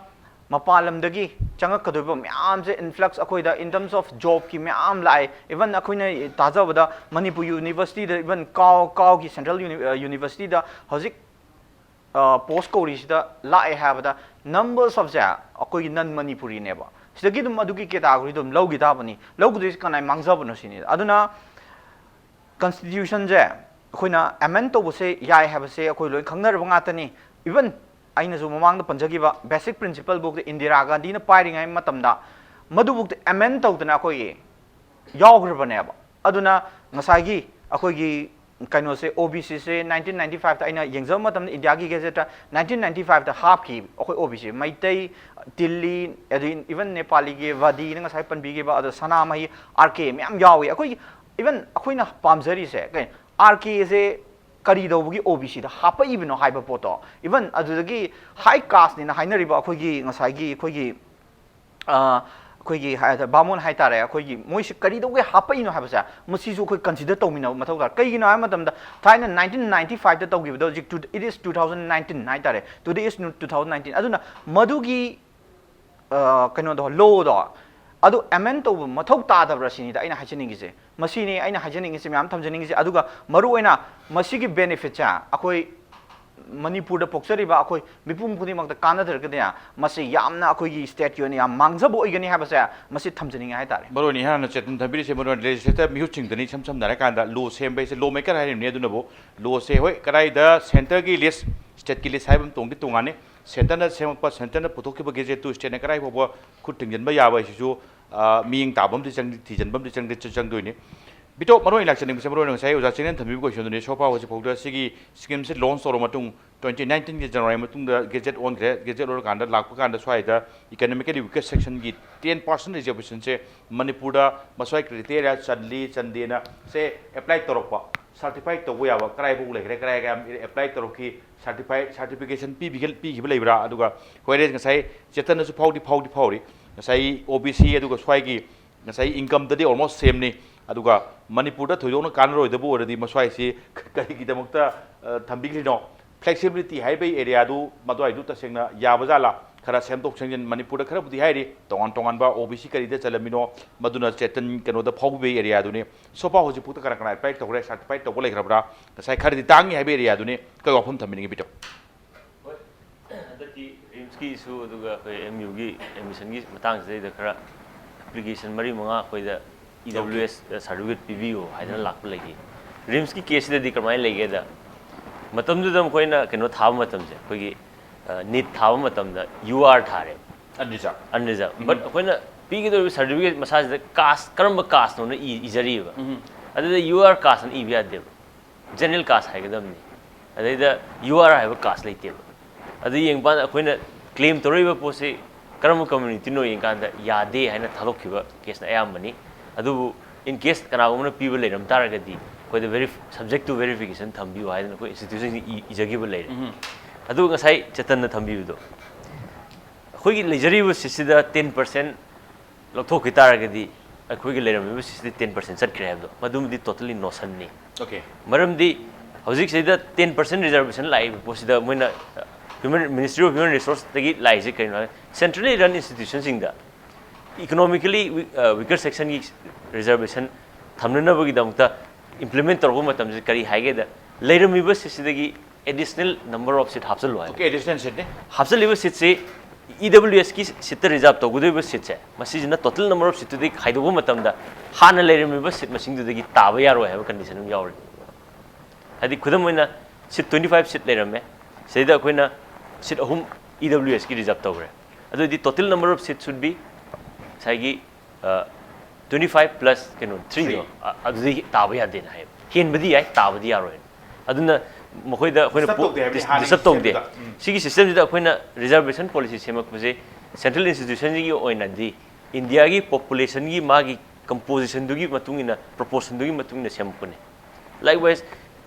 ꯃꯄꯥꯟ ꯂꯝꯗꯒꯤ ꯆꯪꯉꯛꯀꯗꯣꯏꯕ ꯃꯌꯥꯝꯁꯦ, influx ꯑꯩꯈꯣꯏꯗ in terms of jobꯀꯤ ꯃꯌꯥꯝ ꯂꯥꯛꯑꯦ꯫ Even ꯑꯩꯈꯣꯏꯅ ꯇꯥꯖꯕꯗ ꯃꯅꯤꯄꯨꯔ universityꯗ even ꯀꯥꯎ ꯀꯥꯎꯒꯤ central uni-, universityꯗ ꯍꯧꯖꯤꯛ post ꯀꯧꯔꯤꯁꯤꯗ ꯂꯥꯛꯑꯦ ꯍꯥꯏꯕꯗ numbers ofꯁꯦ ꯑꯩꯈꯣꯏꯒꯤ non Manipuriꯅꯦꯕ꯫ ꯁꯤꯗꯒꯤ ꯑꯗꯨꯝ ꯑꯗꯨꯒꯤ category ꯑꯗꯨꯝ ꯂꯧꯈꯤ ꯇꯥꯕꯅꯤ꯫ ꯂꯧꯒꯗꯣꯏꯁꯤ ꯀꯅꯥꯏ ꯃꯥꯡꯖꯕꯅꯣ ꯁꯤꯅꯤ꯫ ꯑꯗꯨꯅ constitutionꯁꯦ ꯑꯩꯈꯣꯏꯅ amend ꯇꯧꯕꯁꯦ ꯌꯥꯏ ꯍꯥꯏꯕꯁꯦ ꯑꯩꯈꯣꯏ ꯂꯣꯏ ꯈꯪꯅꯔꯕ ꯉꯥꯛꯇꯅꯤ꯫ Even ꯑꯩꯅꯁꯨ ꯃꯃꯥꯡꯗ ꯄꯟꯖꯈꯤꯕ basic principle ꯐꯥꯎꯗ ꯏꯟꯗꯤꯔꯥ ꯒꯥꯟꯙꯤꯅ ꯄꯥꯏꯔꯤꯉꯩ ꯃꯇꯝꯗ ꯃꯗꯨꯐꯥꯎꯗ amend ꯇꯧꯗꯅ ꯑꯩꯈꯣꯏꯒꯤ ꯌꯥꯎꯈ꯭ꯔꯕꯅꯦꯕ꯫ ꯑꯗꯨꯅ ꯉꯁꯥꯏꯒꯤ ꯑꯩꯈꯣꯏꯒꯤ ꯀꯩꯅꯣꯁꯦ, OBCꯁꯦ nineteen ninety fiveꯇ ꯑꯩꯅ ꯌꯦꯡꯖꯕ ꯃꯇꯝꯗ ꯏꯟꯗꯤꯌꯥꯒꯤ gazetteꯇ nineteen ninety fiveꯇ ꯍꯥꯞꯈꯤ ꯑꯩꯈꯣꯏ OBC꯫ ꯃꯩꯇꯩ, ꯇꯤꯜꯂꯤ, ꯑꯗꯩ even ꯅꯦꯄꯥꯂꯤꯒꯤ ꯋꯥꯗꯤꯅ ꯉꯁꯥꯏ ꯄꯟꯕꯤꯈꯤꯕ, ꯑꯗꯣ ꯁꯅꯥꯃꯍꯤ, RK ꯃꯌꯥꯝ ꯌꯥꯎꯏ꯫ ꯑꯩꯈꯣꯏꯒꯤ even ꯑꯩꯈꯣꯏꯅ ꯄꯥꯝꯖꯔꯤꯁꯦ ꯀꯩ, RKꯁꯦ ꯀꯔꯤ ꯇꯧꯕꯒꯤ OBCꯗ ꯍꯥꯞꯄꯛꯏꯕꯅꯣ ꯍꯥꯏꯕ ꯄꯣꯠꯇꯣ, even ꯑꯗꯨꯗꯒꯤ high casteꯅꯦꯅ ꯍꯥꯏꯅꯔꯤꯕ ꯑꯩꯈꯣꯏꯒꯤ ꯉꯁꯥꯏꯒꯤ ꯑꯩꯈꯣꯏꯒꯤ ꯑ, ꯑꯩꯈꯣꯏꯒꯤ ꯍꯥꯏ-, ꯕꯥꯃꯣꯟ ꯍꯥꯏꯇꯥꯔꯦ, ꯑꯩꯈꯣꯏꯒꯤ ꯃꯣꯏꯁꯤ ꯀꯔꯤꯗꯧꯕꯒꯤ ꯍꯥꯞꯄꯛꯏꯅꯣ ꯍꯥꯏꯕꯁꯦ ꯃꯁꯤꯁꯨ ꯑꯩꯈꯣꯏ consider ꯇꯧꯃꯤꯟꯅꯕ ꯃꯊꯧ ꯇꯥꯏ꯫ ꯀꯩꯒꯤꯅꯣ ꯍꯥꯏꯕ ꯃꯇꯝꯗ ꯊꯥꯏꯅ nineteen ninety fiveꯇ ꯇꯧꯈꯤꯕꯗꯣ ꯍꯧꯖꯤꯛ two, it is two thousand nineteen ꯍꯥꯏꯇꯥꯔꯦ, today is two thousand nineteen꯫ ꯑꯗꯨꯅ ꯃꯗꯨꯒꯤ ꯑ, ꯀꯩꯅꯣꯗꯣ, lawꯗꯣ ꯑꯗꯨ amend ꯇꯧꯕ ꯃꯊꯧ ꯇꯥꯗꯕ꯭ꯔꯥ ꯁꯤꯅꯤꯗ ꯑꯩꯅ ꯍꯥꯏꯖꯅꯤꯡꯉꯤꯁꯦ꯫ ꯃꯁꯤꯅꯤ ꯑꯩꯅ ꯍꯥꯏꯖꯅꯤꯡꯉꯤꯁꯦ, ꯃꯌꯥꯝ ꯊꯝꯖꯅꯤꯡꯉꯤꯁꯦ꯫ ꯑꯗꯨꯒ ꯃꯔꯨꯑꯣꯏꯅ ꯃꯁꯤꯒꯤ benefitꯁꯦ ꯑꯩꯈꯣꯏ ꯃꯅꯤꯄꯨꯔꯗ ꯄꯣꯛꯆꯔꯤꯕ ꯑꯩꯈꯣꯏ ꯃꯤꯄꯨꯝ ꯈꯨꯗꯤꯡꯃꯛꯇ ꯀꯥꯟꯅꯗ꯭ꯔꯒꯗꯤ ꯃꯁꯤ ꯌꯥꯝꯅ ꯑꯩꯈꯣꯏꯒꯤ stateꯀꯤ ꯑꯣꯏꯅ ꯌꯥꯝ ꯃꯥꯡꯖꯕ ꯑꯣꯏꯒꯅꯤ ꯍꯥꯏꯕꯁꯦ ꯃꯁꯤ ꯊꯝꯖꯅꯤꯡꯉꯦ ꯍꯥꯏꯇꯥꯔꯦ꯫ ꯃꯔꯨꯑꯣꯏꯅ ꯏꯍꯥꯟ ꯍꯥꯟꯅ ꯆꯦꯇꯟ ꯊꯝꯕꯤꯔꯤꯁꯦ ꯃꯔꯨꯑꯣꯏꯅ legislator ꯃꯤꯍꯨꯠꯁꯤꯡꯗꯅꯤ꯫ ꯏꯁꯝ ꯁꯝꯅ ꯍꯥꯏꯔꯀꯥꯟꯗ law ꯁꯦꯝꯕ ꯍꯥꯏꯁꯦ law maker ꯍꯥꯏꯔꯤꯕꯅꯤ꯫ ꯑꯗꯨꯅꯕꯨ lawꯁꯦ ꯍꯣꯏ ꯀꯗꯥꯏꯗ centreꯒꯤ list, stateꯀꯤ list ꯍꯥꯏꯕ ꯑꯃ ꯇꯣꯡꯗꯤ ꯇꯣꯉꯥꯟꯅꯤ꯫ Centreꯅ ꯁꯦꯝꯃꯛꯄ, centreꯅ ꯄꯨꯊꯣꯛꯈꯤꯕ gazetteꯗꯨ stateꯅ ꯀꯗꯥꯏ ꯐꯥꯎꯕ ꯈꯨꯠ ꯊꯤꯡꯖꯤꯟꯕ ꯌꯥꯕ ꯍꯥꯏꯁꯤꯁꯨ, ꯑ, ꯃꯤꯠꯌꯦꯡ ꯇꯥꯕ ꯑꯃꯗꯤ ꯆꯪ-, ꯊꯤꯖꯤꯟꯕ ꯑꯃꯗꯤ ꯆꯪꯗꯤ ꯆꯪꯗꯣꯏꯅꯤ꯫ ꯕꯤꯇꯣꯞ, ꯃꯔꯨ ꯑꯣꯏꯅ ꯂꯥꯛꯆꯅꯤꯡꯕꯁꯦ, ꯃꯔꯨ ꯑꯣꯏꯅ ꯉꯁꯥꯏ ꯑꯣꯖꯥ ꯆꯤꯡꯂꯦꯟ ꯊꯝꯕꯤꯕ ꯀꯣꯏꯁꯟꯗꯨꯅꯤ꯫ ꯁꯣꯐꯥ ꯍꯧꯖꯤꯛ ꯐꯥꯎꯗ ꯁꯤꯒꯤ ꯁ꯭ꯀꯤꯝꯁꯦ ꯂꯣꯟꯆ ꯇꯧꯔꯕ ꯃꯇꯨꯡ, ꯇ꯭ꯋꯦꯟꯇꯤ ꯅꯥꯏꯟꯇꯤꯟꯒꯤ ꯖꯅꯋꯥꯔꯤ ꯃꯇꯨꯡꯗ ꯒꯦꯖꯦꯠ ꯑꯣꯟꯈ꯭ꯔꯦ꯫ ꯒꯦꯖꯦꯠ ꯑꯣꯜꯂꯀꯥꯟꯗ ꯂꯥꯛꯄ ꯀꯥꯟꯗ ꯁ꯭ꯋꯥꯏꯗ ꯏꯀꯅꯣꯃꯤꯀꯦꯂꯤ ꯋꯤꯀꯦꯁ ꯁꯦꯛꯁꯟꯒꯤ ꯇꯦꯟ ꯄꯥꯔꯁꯦꯟ ꯔꯤꯖꯔꯕꯦꯁꯟꯁꯦ ꯃꯅꯤꯄꯨꯔꯗ ꯃꯁ꯭ꯋꯥꯏ ꯀ꯭ꯔꯥꯏꯇꯦꯔꯤꯌꯥ ꯆꯜꯂꯤ ꯆꯟꯗꯦꯅ ꯁꯦ ꯑꯦꯄ꯭ꯂꯥꯏ ꯇꯧꯔꯛꯄ, ꯁꯥꯔꯇꯤꯐꯥꯏ ꯇꯧꯕ ꯌꯥꯕ ꯀꯔꯥꯏꯐꯥꯎ ꯂꯩꯈ꯭ꯔꯦ, ꯀꯔꯥꯏ ꯀꯌꯥꯝ ꯑꯦꯄ꯭ꯂꯥꯏ ꯇꯧꯔꯛꯈꯤ, ꯁꯥꯔꯇꯤꯐꯥꯏ, ꯁꯥꯔꯇꯤꯐꯤꯀꯦꯁꯟ ꯄꯤꯕꯤꯈ-, ꯄꯤꯈꯤꯕ ꯂꯩꯕ꯭ꯔꯥ? ꯑꯗꯨꯒ ꯍꯣꯏꯔꯦ, ꯉꯁꯥꯏ ꯆꯦꯇꯟꯅꯁꯨ ꯐꯥꯎꯗꯤ ꯐꯥꯎꯗꯤ ꯐꯥꯎꯔꯤ, ꯉꯁꯥꯏ ꯑꯣ ꯕꯤ ꯁꯤ ꯑꯗꯨꯒ ꯁ꯭ꯋꯥꯏꯒꯤ ꯉꯁꯥꯏ ꯏꯟꯀꯝꯗꯗꯤ ꯑꯣꯜꯃꯣꯁ ꯁꯦꯝꯅꯤ꯫ ꯑꯗꯨꯒ ꯃꯅꯤꯄꯨꯔꯗ ꯊꯣꯏꯗꯣꯛꯅ ꯀꯥꯟꯅꯔꯣꯏꯗꯕ ꯑꯣꯏꯔꯗꯤ ꯃꯁ꯭ꯋꯥꯏꯁꯤ ꯀꯔꯤꯒꯤꯗꯃꯛꯇ, ꯑ, ꯊꯝꯕꯤꯈ꯭ꯔꯤꯅꯣ? ꯐ꯭ꯂꯦꯛꯁꯤꯕꯤꯂꯤꯇꯤ ꯍꯥꯏꯕꯒꯤ ꯑꯦꯔꯤꯌꯥꯗꯨ, ꯃꯗꯨꯋꯥꯏꯗꯨ ꯇꯁꯦꯡꯅ ꯌꯥꯕ ꯖꯥꯠꯂꯥ? ꯈꯔ ꯁꯦꯝꯗꯣꯛ ꯁꯦꯝꯖꯤꯟ ꯃꯅꯤꯄꯨꯔꯗ ꯈꯔꯕꯨꯗꯤ ꯍꯥꯏꯔꯤ, ꯇꯣꯉꯥꯟ ꯇꯣꯉꯥꯟꯕ ꯑꯣ ꯕꯤ ꯁꯤ ꯀꯔꯤꯗ ꯆꯜꯂꯝꯃꯤꯅꯣ, ꯃꯗꯨꯅ ꯆꯦꯇꯟ ꯀꯩꯅꯣꯗ ꯐꯥꯎꯕꯤꯕꯒꯤ ꯑꯦꯔꯤꯌꯥꯗꯨꯅꯤ꯫ ꯁꯣꯐꯥ ꯍꯧꯖꯤꯛ ꯐꯥꯎꯗ ꯀꯅꯥ ꯀꯅꯥ ꯑꯦꯄ꯭ꯂꯥꯏ ꯇꯧꯈ꯭ꯔꯦ, ꯁꯥꯔꯇꯤꯐꯥꯏ ꯇꯧꯕ ꯂꯩꯈ꯭ꯔꯕ꯭ꯔꯥ? ꯉꯁꯥꯏ ꯈꯔꯗꯤ ꯇꯥꯡꯉꯤ ꯍꯥꯏꯕ ꯑꯦꯔꯤꯌꯥꯗꯨꯅꯤ꯫ ꯀꯩ ꯋꯥꯐꯝ ꯊꯝꯕꯤꯅꯤꯡꯉꯤ, ꯕꯤꯇꯣ? ꯍꯣꯏ, ꯍꯟꯗꯛꯀꯤ ꯔꯤꯝꯁꯀꯤ ꯏꯁꯨ, ꯑꯗꯨꯒ ꯑꯩꯈꯣꯏ ꯑꯦꯝ ꯌꯨꯒꯤ ꯑꯦꯗꯃꯤꯁꯟꯒꯤ ꯃꯇꯥꯡꯁꯤꯗꯩꯗ ꯈꯔ ꯑꯦꯄ꯭ꯂꯤꯀꯦꯁꯟ ꯃꯔꯤ ꯃꯉꯥ ꯑꯩꯈꯣꯏꯗ ꯏ ꯗꯕ꯭ꯂꯤꯎ ꯑꯦꯁ ꯁꯥꯔꯇꯤꯐꯤꯀꯦꯠ ꯄꯤꯕꯤꯌꯨ ꯍꯥꯏꯗꯅ ꯂꯥꯛꯄ ꯂꯩꯈꯤ꯫ ꯔꯤꯝꯁꯀꯤ ꯀꯦꯁꯁꯤꯗꯗꯤ ꯀꯃꯥꯏꯅ ꯂꯩꯒꯦꯗ, ꯃꯇꯝꯗꯨꯗ ꯃꯈꯣꯏꯅ ꯀꯩꯅꯣ ꯊꯥꯕ ꯃꯇꯝꯁꯦ, ꯑꯩꯈꯣꯏꯒꯤ ꯅꯤꯠ ꯊꯥꯕ ꯃꯇꯝꯗ ꯌꯨ ꯑꯥꯔ ꯊꯥꯔꯦꯕ, ꯑꯟꯔꯤꯖꯥꯔꯕ꯫ ꯑꯟꯔꯤꯖꯥꯔꯕ꯫ ꯕꯠ ꯑꯩꯈꯣꯏꯅ ꯄꯤꯒꯗꯧꯔꯤꯕ ꯁꯥꯔꯇꯤꯐꯤꯀꯦꯠ ꯃꯁꯥꯁꯤꯗ ꯀꯥꯁ, ꯀꯔꯝꯕ ꯀꯥꯁꯅꯣꯅ ꯏ-, ꯏꯖꯔꯤꯕ꯫ ꯑꯗꯨꯗ ꯌꯨ ꯑꯥꯔ ꯀꯥꯁꯅ ꯏꯕ ꯌꯥꯗꯦꯕ, ꯖꯦꯅꯔꯦꯜ ꯀꯥꯁ ꯍꯥꯏꯒꯗꯕꯅꯤ꯫ ꯑꯗꯩꯗ ꯌꯨ ꯑꯥꯔ ꯍꯥꯏꯕ ꯀꯥꯁ ꯂꯩꯇꯦꯕ꯫ ꯑꯗꯨ ꯌꯦꯡꯕꯀꯥꯟꯗ ꯑꯩꯈꯣꯏꯅ ꯀ꯭ꯂꯦꯝ ꯇꯧꯔꯛꯏꯕ ꯄꯣꯠꯁꯤ ꯀꯔꯝꯕ ꯀꯝꯃ꯭ꯌꯨꯅꯤꯇꯤꯅꯣ ꯌꯦꯡꯀꯥꯟꯗ ꯌꯥꯗꯦ ꯍꯥꯏꯅ ꯊꯥꯗꯣꯛꯈꯤꯕ ꯀꯦꯁꯅ ꯑꯌꯥꯝꯕꯅꯤ꯫ ꯑꯗꯨꯕꯨ ꯏꯟ ꯀꯦꯁ ꯀꯅꯥꯒꯨꯝꯕꯅ ꯄꯤꯕ ꯂꯩꯔꯝ ꯇꯥꯔꯒꯗꯤ ꯑꯩꯈꯣꯏꯗ ꯚꯦꯔꯤ-, subject to verification ꯊꯝꯕꯤꯌꯨ ꯍꯥꯏꯗꯅ ꯑꯩꯈꯣꯏ ꯏꯟꯁꯇꯤꯇ꯭ꯌꯨꯁꯟꯁꯤ ꯏ-, ꯏꯖꯈꯤꯕ ꯂꯩꯔꯦ꯫ ꯑꯗꯨꯒ ꯉꯁꯥꯏ ꯆꯦꯇꯟꯅ ꯊꯝꯕꯤꯕꯗꯣ, ꯑꯩꯈꯣꯏꯒꯤ ꯂꯩꯖꯔꯤꯕ ꯁꯤꯠꯁꯤꯗ ꯇꯦꯟ ꯄꯥꯔꯁꯦꯟ ꯂꯧꯊꯣꯛꯈꯤ ꯇꯥꯔꯒꯗꯤ ꯑꯩꯈꯣꯏꯒꯤ ꯂꯩꯔꯝꯃꯤꯕ ꯁꯤꯠꯁꯤꯗꯤ ꯇꯦꯟ ꯄꯥꯔꯁꯦꯟ ꯆꯠꯈ꯭ꯔꯦ ꯍꯥꯏꯕꯗꯣ, ꯃꯗꯨꯃꯗꯤ ꯇꯣꯇꯦꯜꯂꯤ ꯅꯣꯁꯟꯅꯤ꯫ ꯑꯣꯀꯦ꯫ ꯃꯔꯝꯗꯤ ꯍꯧꯖꯤꯛꯁꯤꯗ ꯇꯦꯟ ꯄꯥꯔꯁꯦꯟ ꯔꯤꯖꯔꯕꯦꯁꯟ ꯂꯥꯛꯏꯕ ꯄꯣꯠꯁꯤꯗ ꯃꯣꯏꯅ, ꯍ꯭ꯌꯨꯃꯦꯟ, ꯃꯤꯅꯤꯁꯇ꯭ꯔꯤ ꯑꯣꯐ ꯍ꯭ꯌꯨꯃꯦꯟ ꯔꯤꯁꯣꯔꯁꯇꯒꯤ ꯂꯥꯛꯏꯁꯦ ꯀꯩꯅꯣ ꯍꯥꯏ, ꯁꯦꯟꯇ꯭ꯔꯦꯜꯂꯤ ꯔꯟ ꯏꯟꯁꯇꯤꯇ꯭ꯌꯨꯁꯟꯁꯤꯡꯗ ꯏꯀꯣꯅꯣꯃꯤꯀꯦꯂꯤ ꯋꯤ-, ꯑ, ꯋꯤꯀꯔ ꯁꯦꯛꯁꯟꯒꯤ ꯔꯤꯖꯔꯕꯦꯁꯟ ꯊꯝꯅꯅꯕꯒꯤꯗꯃꯛꯇ ꯏꯝꯄ꯭ꯂꯤꯃꯦꯟ ꯇꯧꯔꯛꯄ ꯃꯇꯝꯁꯤꯗ ꯀꯔꯤ ꯍꯥꯏꯒꯦꯗ, ꯂꯩꯔꯝꯃꯤꯕ ꯁꯤꯠꯁꯤꯗꯒꯤ ꯑꯦꯗꯤꯁꯅꯦꯜ ꯅꯝꯕꯔ ꯑꯣꯐ ꯁꯤꯠ ꯍꯥꯞꯆꯤꯜꯂꯨ ꯍꯥꯏꯕ꯫ ꯑꯣꯀꯦ, ꯑꯦꯗꯤꯁꯅꯦꯜ ꯁꯤꯠꯅꯤ꯫ ꯍꯥꯞꯆꯤꯜꯂꯤꯕ ꯁꯤꯠꯁꯤ ꯏ ꯗꯕ꯭ꯂꯤꯎ ꯑꯦꯁꯀꯤ ꯁꯤꯠꯇ ꯔꯤꯖꯥꯔꯕ ꯇꯧꯒꯗꯧꯔꯤꯕ ꯁꯤꯠꯁꯦ, ꯃꯁꯤꯁꯤꯅ ꯇꯣꯇꯦꯜ ꯅꯝꯕꯔ ꯑꯣꯐ ꯁꯤꯠꯇꯨꯗꯒꯤ ꯈꯥꯏꯗꯣꯛꯄ ꯃꯇꯝꯗ ꯍꯥꯟꯅ ꯂꯩꯔꯝꯃꯤꯕ ꯁꯤꯠ ꯃꯁꯤꯡꯗꯨꯗꯒꯤ ꯇꯥꯕ ꯌꯥꯔꯣꯏ ꯍꯥꯏꯕ ꯀꯟꯗꯤꯁꯟ ꯑꯃ ꯌꯥꯎꯔꯤ꯫ ꯍꯥꯏꯗꯤ ꯈꯨꯗꯝ ꯑꯣꯏꯅ ꯁꯤꯠ ꯇ꯭ꯋꯦꯟꯇꯤ ꯐꯥꯏꯚ ꯁꯤꯠ ꯂꯩꯔꯝꯃꯦ, ꯁꯤꯗꯩꯗ ꯑꯩꯈꯣꯏꯅ ꯁꯤꯠ ꯑꯍꯨꯝ ꯏ ꯗꯕ꯭ꯂꯤꯎ ꯑꯦꯁꯀꯤ ꯔꯤꯖꯥꯔꯕ ꯇꯧꯈ꯭ꯔꯦ꯫ ꯑꯗꯨꯑꯣꯏꯗꯤ total number of seat should be ꯉꯁꯥꯏꯒꯤ, ꯑ, twenty five plus ꯀꯩꯅꯣ ꯊ꯭ꯔꯤꯗꯣ ꯑꯗꯨꯗꯤ ꯇꯥꯕ ꯌꯥꯗꯦꯅ ꯍꯥꯏꯌꯦꯕ꯫ ꯍꯦꯟꯕꯗꯤ ꯌꯥꯏ, ꯇꯥꯕꯗꯤ ꯌꯥꯔꯣꯏꯅ꯫ ꯑꯗꯨꯅ ꯃꯈꯣꯏꯗ ꯑꯩꯈꯣꯏꯅ ꯗꯤꯁꯇꯔꯕ ꯇꯧꯗꯦ ꯍꯥꯏꯕꯅꯤ ꯍꯥꯟꯅꯒꯤ ꯗꯤꯁꯇꯔꯕ ꯇꯧꯗꯦ꯫ ꯁꯤꯒꯤ ꯁꯤꯁꯇꯦꯝꯁꯤꯗ ꯑꯩꯈꯣꯏꯅ ꯔꯤꯖꯥꯔꯕꯦꯁꯟ ꯄꯣꯂꯤꯁꯤ ꯁꯦꯝꯃꯛꯄꯁꯦ ꯁꯦꯟꯇ꯭ꯔꯦꯜ ꯏꯟꯁꯇꯤꯇ꯭ꯌꯨꯁꯟꯁꯤꯒꯤ ꯑꯣꯏꯅꯗꯤ ꯏꯟꯗꯤꯌꯥꯒꯤ ꯄꯣꯄꯨꯂꯦꯁꯟꯒꯤ ꯃꯥꯒꯤ ꯀꯝꯄꯣꯖꯤꯁꯟꯗꯨꯒꯤ ꯃꯇꯨꯡ ꯏꯟꯅ, ꯄ꯭ꯔꯣꯄꯣꯔꯁꯟꯗꯨꯒꯤ ꯃꯇꯨꯡ ꯏꯟꯅ ꯁꯦꯝꯃꯛꯄꯅꯦ꯫ Likewise,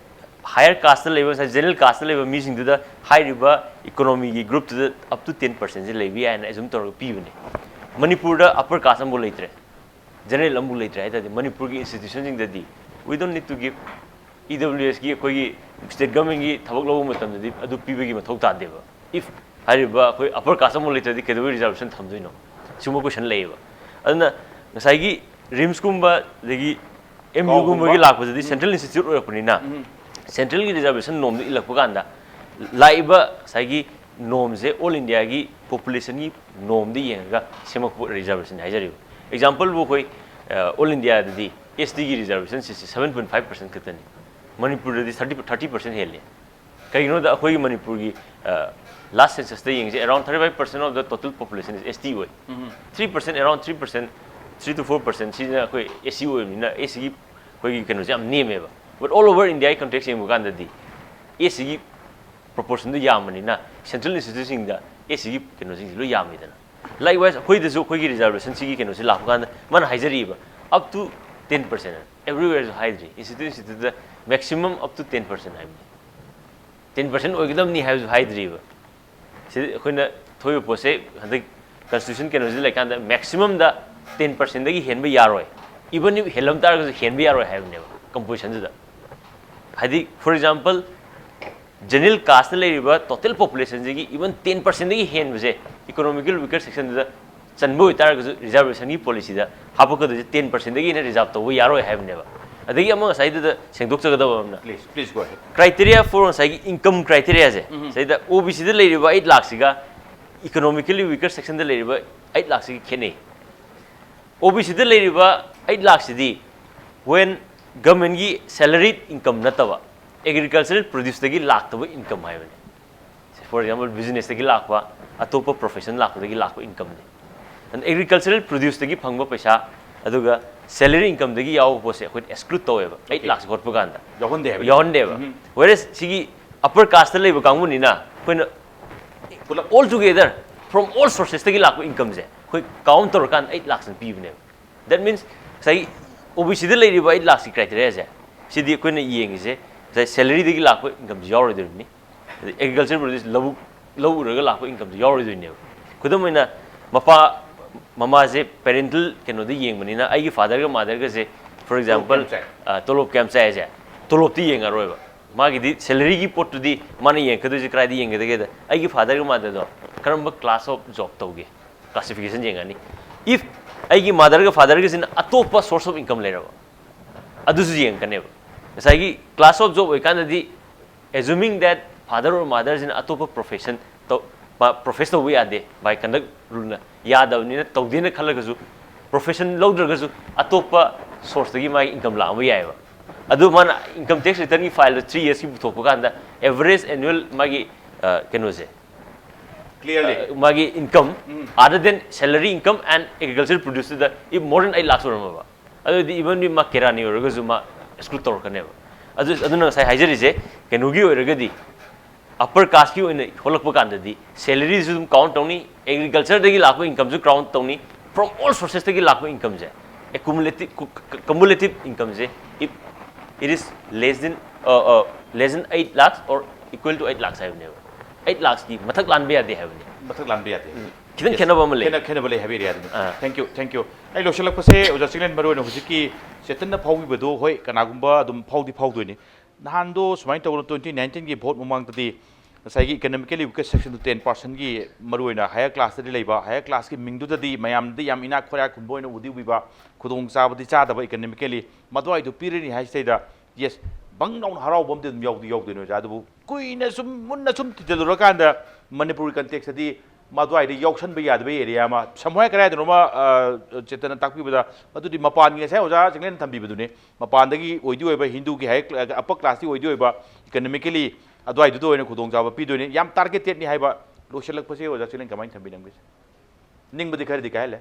higher casteꯇ ꯂꯩꯕ, ꯉꯁꯥꯏ ꯖꯦꯅꯔꯦꯜ ꯀꯥꯁꯇ ꯂꯩꯕ ꯃꯤꯁꯤꯡꯗꯨꯗ ꯍꯥꯏꯔꯤꯕ ꯏꯀꯣꯅꯣꯃꯤꯒꯤ ꯒ꯭ꯔꯨꯞꯇꯨꯗ up to ten percentꯁꯦ ꯂꯩꯕ ꯌꯥꯏꯅ ꯑꯦꯖꯨꯝ ꯇꯧꯔꯒ ꯄꯤꯕꯅꯦ꯫ ꯃꯅꯤꯄꯨꯔꯗ ꯑꯄꯔ ꯀꯥꯁ ꯑꯃꯐꯥꯎ ꯂꯩꯇ꯭ꯔꯦ, ꯖꯦꯅꯔꯦꯜ ꯑꯃꯐꯥꯎ ꯂꯩꯇ꯭ꯔꯦ ꯍꯥꯏ ꯇꯥꯔꯗꯤ ꯃꯅꯤꯄꯨꯔꯒꯤ ꯏꯟꯁꯇꯤꯇ꯭ꯌꯨꯁꯟꯁꯤꯡꯗꯗꯤ we don't need to give, E W ꯑꯦꯁꯀꯤ ꯑꯩꯈꯣꯏꯒꯤ ꯁ꯭ꯇꯦꯠ ꯒꯚꯔꯟꯃꯦꯟꯒꯤ ꯊꯕꯛ ꯂꯧꯕ ꯃꯇꯝꯗꯗꯤ ꯑꯗꯨ ꯄꯤꯕꯒꯤ ꯃꯊꯧ ꯇꯥꯗꯦꯕ꯫ If ꯍꯥꯏꯔꯤꯕ ꯑꯩꯈꯣꯏ ꯑꯄꯔ ꯀꯥꯁ ꯑꯃꯐꯥꯎ ꯂꯩꯇ꯭ꯔꯗꯤ ꯀꯩꯗꯧꯕꯩ ꯔꯤꯖꯥꯔꯕꯦꯁꯟ ꯊꯝꯗꯣꯏꯅꯣ? ꯁꯤꯒꯨꯝꯕ ꯀꯣꯏꯁꯟ ꯂꯩꯌꯦꯕ꯫ ꯑꯗꯨꯅ ꯉꯁꯥꯏꯒꯤ ꯔꯤꯝꯁꯀꯨꯝꯕ ꯑꯗꯒꯤ ꯑꯦꯝ ꯌꯨꯒꯨꯝꯕꯒꯤ ꯂꯥꯛꯄꯗꯗꯤ ꯁꯦꯟꯇ꯭ꯔꯦꯜ ꯏꯟꯁꯇꯤꯇ꯭ꯌꯨꯠ ꯑꯣꯏꯔꯛꯄꯅꯤꯅ ꯁꯦꯟꯇ꯭ꯔꯦꯜꯒꯤ ꯔꯤꯖꯥꯔꯕꯦꯁꯟ ꯅꯣꯝꯗꯨ ꯏꯜꯂꯛꯄ ꯀꯥꯟꯗ ꯂꯥꯛꯏꯕ ꯉꯁꯥꯏꯒꯤ ꯅꯣꯝꯁꯦ ꯑꯣꯜ ꯏꯟꯗꯤꯌꯥꯒꯤ ꯄꯣꯄꯨꯂꯦꯁꯟꯒꯤ ꯅꯣꯝꯗ ꯌꯦꯡꯉꯒ ꯁꯦꯝꯃꯛꯄ ꯔꯤꯖꯥꯔꯕꯦꯁꯟ ꯍꯥꯏꯖꯔꯤꯕ꯫ ꯑꯦꯛꯖꯥꯝꯄꯜꯕꯨ ꯑꯩꯈꯣꯏ ꯑꯣꯜ ꯏꯟꯗꯤꯌꯥꯗꯗꯤ ꯑꯦꯁ ꯇꯤꯒꯤ ꯔꯤꯖꯥꯔꯕꯦꯁꯟꯁꯦ seven point five percent ꯈꯛꯇꯅꯤ꯫ ꯃꯅꯤꯄꯨꯔꯗꯗꯤ thirty, thirty percent ꯍꯦꯜꯂꯤ꯫ ꯀꯩꯒꯤꯅꯣꯗ ꯑꯩꯈꯣꯏꯒꯤ ꯃꯅꯤꯄꯨꯔꯒꯤ ꯂꯥꯁ ꯁꯦꯟꯁꯁꯇ ꯌꯦꯡꯁꯦ, around thirty five percent of the total population is S T ꯑꯣꯏ꯫ Three percent, around three percent, three to four percent ꯁꯤꯅ ꯑꯩꯈꯣꯏ S C ꯑꯣꯏꯕꯅꯤꯅ S Cꯒꯤ ꯑꯩꯈꯣꯏꯒꯤ ꯀꯩꯅꯣꯁꯦ ꯌꯥꯝ ꯅꯦꯝꯃꯦꯕ꯫ But all over Indiaꯒꯤ context ꯌꯦꯡꯕ ꯀꯥꯟꯗꯗꯤ S Cꯒꯤ ꯄ꯭ꯔꯣꯄꯣꯔꯁꯟꯗꯣ ꯌꯥꯝꯕꯅꯤꯅ ꯁꯦꯟꯇ꯭ꯔꯦꯜ ꯏꯟꯁꯇꯤꯇ꯭ꯌꯨꯠꯁꯤꯡꯗ S Cꯒꯤ ꯀꯩꯅꯣꯁꯤꯡꯁꯤ ꯂꯣꯏ ꯌꯥꯝꯃꯤꯗꯅ꯫ Likewise ꯑꯩꯈꯣꯏꯗꯁꯨ ꯑꯩꯈꯣꯏꯒꯤ ꯔꯤꯖꯥꯔꯕꯦꯁꯟꯁꯤꯒꯤ ꯀꯩꯅꯣꯁꯤ ꯂꯥꯛꯄ ꯀꯥꯟꯗ ꯃꯥꯅ ꯍꯥꯏꯖꯔꯤꯕ up to ten percent, everywhereꯁꯨ ꯍꯥꯏꯗ꯭ꯔꯤ, ꯏꯟꯁꯇꯤꯇ꯭ꯌꯨꯠ ꯏꯟꯁꯇꯤꯇ꯭ꯌꯨꯠꯇ maximum up to ten percent ꯍꯥꯏꯕꯅꯤ꯫ Ten percent ꯑꯣꯏꯒꯗꯕꯅꯤ ꯍꯥꯏꯕꯁꯨ ꯍꯥꯏꯗ꯭ꯔꯤꯕ꯫ ꯁꯤꯗ ꯑꯩꯈꯣꯏꯅ ꯊꯣꯛꯏꯕ ꯄꯣꯠꯁꯦ ꯍꯟꯗꯛ ꯀꯟꯁꯇꯤꯇ꯭ꯌꯨꯁꯟ ꯀꯩꯅꯣꯁꯤꯗ ꯂꯩꯀꯥꯟꯗ maximumꯗ ten percentꯗꯒꯤ ꯍꯦꯟꯕ ꯌꯥꯔꯣꯏ, even if ꯍꯦꯜꯂꯝ ꯇꯥꯔꯒꯁꯨ ꯍꯦꯟꯕ ꯌꯥꯔꯣꯏ ꯍꯥꯏꯕꯅꯦꯕ ꯀꯝꯄꯣꯖꯤꯁꯟꯁꯤꯗ꯫ ꯍꯥꯏꯗꯤ for example ꯖꯦꯅꯔꯦꯜ ꯀꯥꯁꯇ ꯂꯩꯔꯤꯕ total populationꯁꯤꯒꯤ even ten percentꯗꯒꯤ ꯍꯦꯟꯕꯁꯦ economically weaker sectionꯗꯨꯗ ꯆꯟꯕ ꯑꯣꯏꯇꯥꯔꯒꯁꯨ ꯔꯤꯖꯥꯔꯕꯦꯁꯟꯒꯤ ꯄꯣꯂꯤꯁꯤꯗ ꯍꯥꯞꯄꯛꯀꯗꯣꯏꯁꯦ ten percentꯗꯒꯤ ꯍꯦꯟꯅ ꯔꯤꯖꯥꯔꯕ ꯇꯧꯕ ꯌꯥꯔꯣꯏ ꯍꯥꯏꯕꯅꯦꯕ꯫ ꯑꯗꯒꯤ ꯑꯃ ꯉꯁꯥꯏꯗꯨꯗ ꯁꯦꯡꯗꯣꯛꯆꯒꯗꯕ ꯑꯃꯅ Please, please go ahead. Criteria for ꯉꯁꯥꯏꯒꯤ income criteriaꯁꯦ ꯁꯤꯗ OBCꯗ ꯂꯩꯔꯤꯕ eight ꯂꯥꯛꯁꯤꯒ economically weaker sectionꯗ ꯂꯩꯔꯤꯕ eight ꯂꯥꯛꯁꯤꯒ ꯈꯦꯠꯅꯩ꯫ OBCꯗ ꯂꯩꯔꯤꯕ eight ꯂꯥꯛꯁꯤꯗꯤ when governmentꯀꯤ salaried income ꯅꯠꯇꯕ agricultural produceꯇꯒꯤ ꯂꯥꯛꯇꯕ income ꯍꯥꯏꯕꯅꯤ꯫ For example businessꯇꯒꯤ ꯂꯥꯛꯄ, ꯑꯇꯣꯞꯄ profession ꯂꯥꯛꯄꯗꯒꯤ ꯂꯥꯛꯄ incomeꯅꯤ꯫ ꯑꯗꯨꯅ agricultural produceꯇꯒꯤ ꯐꯪꯕ ꯄꯩꯁꯥ ꯑꯗꯨꯒ salary incomeꯗꯒꯤ ꯌꯥꯎꯕ ꯄꯣꯠꯁꯦ ꯑꯩꯈꯣꯏꯅ exclude ꯇꯧꯋꯦꯕ ꯑꯩꯠ Okay. ꯂꯥꯛꯁ ꯍꯣꯠꯄ ꯀꯥꯟꯗ ꯌꯥꯎꯍꯟꯗꯦ ꯍꯥꯏꯕ ꯌꯥꯎꯍꯟꯗꯦꯕ꯫ Whereas ꯁꯤꯒꯤ upper casteꯇ ꯂꯩꯕ ꯀꯥꯡꯕꯨꯅꯤꯅ ꯑꯩꯈꯣꯏꯅ ꯄꯨꯂꯞ all together from all sourcesꯇꯒꯤ ꯂꯥꯛꯄ incomeꯁꯦ ꯑꯩꯈꯣꯏ count ꯇꯧꯔꯀꯥꯟꯗ ꯑꯩꯠ ꯂꯥꯛꯁꯅ ꯄꯤꯕꯅꯦꯕ꯫ That means ꯉꯁꯥꯏꯒꯤ OBCꯗ ꯂꯩꯔꯤꯕ ꯑꯩꯠ ꯂꯥꯛꯁꯀꯤ criteriaꯁꯦ ꯁꯤꯗꯤ ꯑꯩꯈꯣꯏꯅ ꯌꯦꯡꯉꯤꯁꯦ ꯉꯁꯥꯏ salaryꯗꯒꯤ ꯂꯥꯛꯄ incomeꯁꯨ ꯌꯥꯎꯔꯣꯏꯗꯧꯔꯤꯕꯅꯤ꯫ ꯑꯗꯩ agriculture produce ꯂꯧꯕꯨꯛ ꯂꯧ ꯎꯔꯒ ꯂꯥꯛꯄ incomeꯁꯨ ꯌꯥꯎꯔꯣꯏꯗꯣꯏꯅꯦꯕ꯫ ꯈꯨꯗꯝ ꯑꯣꯏꯅ ꯃꯄꯥ ꯃꯃꯥꯁꯦ parental ꯀꯩꯅꯣꯗ ꯌꯦꯡꯕꯅꯤꯅ ꯑꯩꯒꯤ fatherꯒ motherꯒꯁꯦ for example ꯀꯌꯥꯝ ꯆꯥꯏ? ꯑ, ꯇꯣꯂꯣꯞ ꯀꯌꯥꯝ ꯆꯥꯏꯁꯦ ꯇꯣꯂꯣꯞꯇꯤ ꯌꯦꯡꯉꯔꯣꯏꯕ꯫ ꯃꯥꯒꯤꯗꯤ salaryꯒꯤ ꯄꯣꯠꯇꯨꯗꯤ ꯃꯥꯅ ꯌꯦꯡꯉꯛꯀꯗꯣꯏꯁꯦ ꯀꯗꯥꯏꯗ ꯌꯦꯡꯒꯗꯒꯦꯗ ꯑꯩꯒꯤ fatherꯒ motherꯗꯣ ꯀꯔꯝꯕ class of job ꯇꯧꯒꯦ classification ꯌꯦꯡꯉꯅꯤ꯫ If ꯑꯩꯒꯤ motherꯒ fatherꯒꯁꯤꯅ ꯑꯇꯣꯞꯄ source of income ꯂꯩꯔꯕ ꯑꯗꯨꯁꯨ ꯌꯦꯡꯉꯛꯀꯅꯦꯕ꯫ ꯉꯁꯥꯏꯒꯤ class of job ꯑꯣꯏꯀꯥꯟꯗꯗꯤ assuming that father or motherꯁꯤꯅ ꯑꯇꯣꯞꯄ profession ꯇꯧ profess ꯇꯧꯕ ꯌꯥꯗꯦ by conduct ruleꯅ ꯌꯥꯗꯕꯅꯤꯅ ꯇꯧꯗꯦꯅ ꯈꯜꯂꯒꯁꯨ profession ꯂꯧꯗ꯭ꯔꯒꯁꯨ ꯑꯇꯣꯞꯄ sourceꯇꯒꯤ ꯃꯥꯒꯤ income ꯂꯥꯛꯑꯝꯕ ꯌꯥꯏꯑꯕ꯫ ꯑꯗꯨ ꯃꯥꯅ income tax returnꯒꯤ fileꯗꯣ three yearsꯀꯤ ꯄꯨꯊꯣꯛꯄ ꯀꯥꯟꯗ average annual ꯃꯥꯒꯤ ꯑ, ꯀꯩꯅꯣꯁꯦ Clearly. ꯃꯥꯒꯤ income other than salary income and agriculture produceꯇꯨꯗ if more than eight lakhs ꯑꯣꯏꯔꯝꯃꯕ ꯑꯗꯨꯗꯤ even ꯃꯥ ꯀꯦꯔꯥꯅꯤ ꯑꯣꯏꯔꯒꯁꯨ ꯃꯥ exclude ꯇꯧꯔꯛꯀꯅꯦꯕ꯫ ꯑꯗꯨ ꯑꯗꯨꯅ ꯉꯁꯥꯏ ꯍꯥꯏꯖꯔꯤꯁꯦ ꯀꯩꯅꯣꯒꯤ ꯑꯣꯏꯔꯒꯗꯤ upper casteꯀꯤ ꯑꯣꯏꯅ ꯍꯣꯠꯂꯛꯄ ꯀꯥꯟꯗꯗꯤ salaryꯁꯨ ꯑꯗꯨꯝ count ꯇꯧꯅꯤ, agricultureꯗꯒꯤ ꯂꯥꯛꯄ incomeꯁꯨ count ꯇꯧꯅꯤ, from all sourcesꯇꯒꯤ ꯂꯥꯛꯄ incomeꯁꯦ accumulative cumulative incomeꯁꯦ if it is less than uh, uh, less than eight lakhs or equal to eight lakhs ꯍꯥꯏꯕꯅꯦꯕ꯫ Eight lakhsꯀꯤ ꯃꯊꯛ ꯂꯥꯟꯕ ꯌꯥꯗꯦ ꯍꯥꯏꯕꯅꯦ꯫ ꯃꯊꯛ ꯂꯥꯟꯕ ꯌꯥꯗꯦ꯫ ꯈꯤꯇꯪ ꯈꯦꯠꯅꯕ ꯑꯃ ꯂꯩ꯫ ꯈꯦꯠꯅ- ꯈꯦꯠꯅꯕ ꯂꯩ ꯍꯥꯏꯕ areaꯗꯨꯅꯤ꯫ ꯑꯥ. Thank you, thank you꯫ ꯑꯩ ꯂꯣꯏꯁꯤꯜꯂꯛꯄꯁꯦ ꯑꯣꯖꯥ ꯆꯤꯡꯂꯦꯟ ꯃꯔꯨ ꯑꯣꯏꯅ ꯍꯧꯖꯤꯛꯀꯤ ꯆꯦꯇꯟꯅ ꯐꯥꯎꯕꯤꯕꯗꯣ ꯍꯣꯏ ꯀꯅꯥꯒꯨꯝꯕ ꯑꯗꯨꯝ ꯐꯥꯎꯗꯤ ꯐꯥꯎꯗꯣꯏꯅꯤ꯫ ꯅꯍꯥꯟꯗꯣ ꯁꯨꯃꯥꯏꯅ ꯇꯧꯗꯅ twenty nineteenꯒꯤ vote ꯃꯃꯥꯡꯗꯗꯤ ꯉꯁꯥꯏꯒꯤ economically weaker sectionꯗꯨ ten percentꯀꯤ ꯃꯔꯨ ꯑꯣꯏꯅ higher classꯇꯗꯤ ꯂꯩꯕ, higher classꯀꯤ ꯃꯤꯡꯗꯨꯗꯗꯤ ꯃꯌꯥꯝꯗꯤ ꯌꯥꯝ ꯏꯅꯥꯛ ꯈꯣꯏꯔꯥꯛ ꯈꯨꯟꯕ ꯑꯣꯏꯅ ꯎꯗꯤ ꯎꯕꯤꯕ, ꯈꯨꯗꯣꯡꯆꯥꯕꯗꯤ ꯆꯥꯗꯕ economically ꯃꯗꯨꯋꯥꯏꯗꯨ ꯄꯤꯔꯅꯤ ꯍꯥꯏꯁꯤꯗꯩꯗ yes ꯕꯪ ꯂꯥꯎꯅ ꯍꯔꯥꯎꯕ ꯑꯃꯗꯤ ꯑꯗꯨꯝ ꯌꯥꯎꯗꯤ ꯌꯥꯎꯗꯣꯏꯅꯦ ꯑꯣꯖꯥ꯫ ꯑꯗꯨꯕꯨ ꯀꯨꯏꯅ ꯁꯨꯝ ꯃꯨꯟꯅ ꯁꯨꯝ ꯊꯤꯖꯤꯜꯂꯨꯔꯀꯥꯟꯗ ꯃꯅꯤꯄꯨꯔꯒꯤ contextꯇꯗꯤ ꯃꯗꯨꯋꯥꯏꯗ ꯌꯥꯎꯁꯟꯕ ꯌꯥꯗꯕ area ꯑꯃ ꯁꯝꯍꯥꯏ ꯀꯗꯥꯏꯗꯅꯣꯃ ꯑ, ꯆꯦꯇꯟꯅ ꯇꯥꯛꯄꯤꯕꯗ ꯃꯗꯨꯗꯤ ꯃꯄꯥꯟꯒꯤ ꯉꯁꯥꯏ ꯑꯣꯖꯥ ꯆꯤꯡꯂꯦꯟ ꯊꯝꯕꯤꯕꯗꯨꯅꯤ꯫ ꯃꯄꯥꯟꯗꯒꯤ ꯑꯣꯏꯗꯤ ꯑꯣꯏꯕ ꯍꯤꯟꯗꯨꯒꯤ higher cla- upper classꯇꯤ ꯑꯣꯏꯗꯤ ꯑꯣꯏꯕ economically ꯑꯗꯨꯋꯥꯏꯗꯨꯗ ꯑꯣꯏꯅ ꯈꯨꯗꯣꯡꯆꯥꯕ ꯄꯤꯗꯣꯏꯅꯤ꯫ ꯌꯥꯝ targetedꯅꯤ ꯍꯥꯏꯕ ꯂꯣꯏꯁꯤꯜꯂꯛꯄꯁꯦ ꯑꯣꯖꯥ ꯆꯤꯡꯂꯦꯟ ꯀꯃꯥꯏꯅ ꯊꯝꯕꯤꯔꯝꯒꯦ? ꯅꯤꯡꯕꯗꯤ ꯈꯔꯗꯤ ꯀꯥꯏꯍꯜꯂꯦ꯫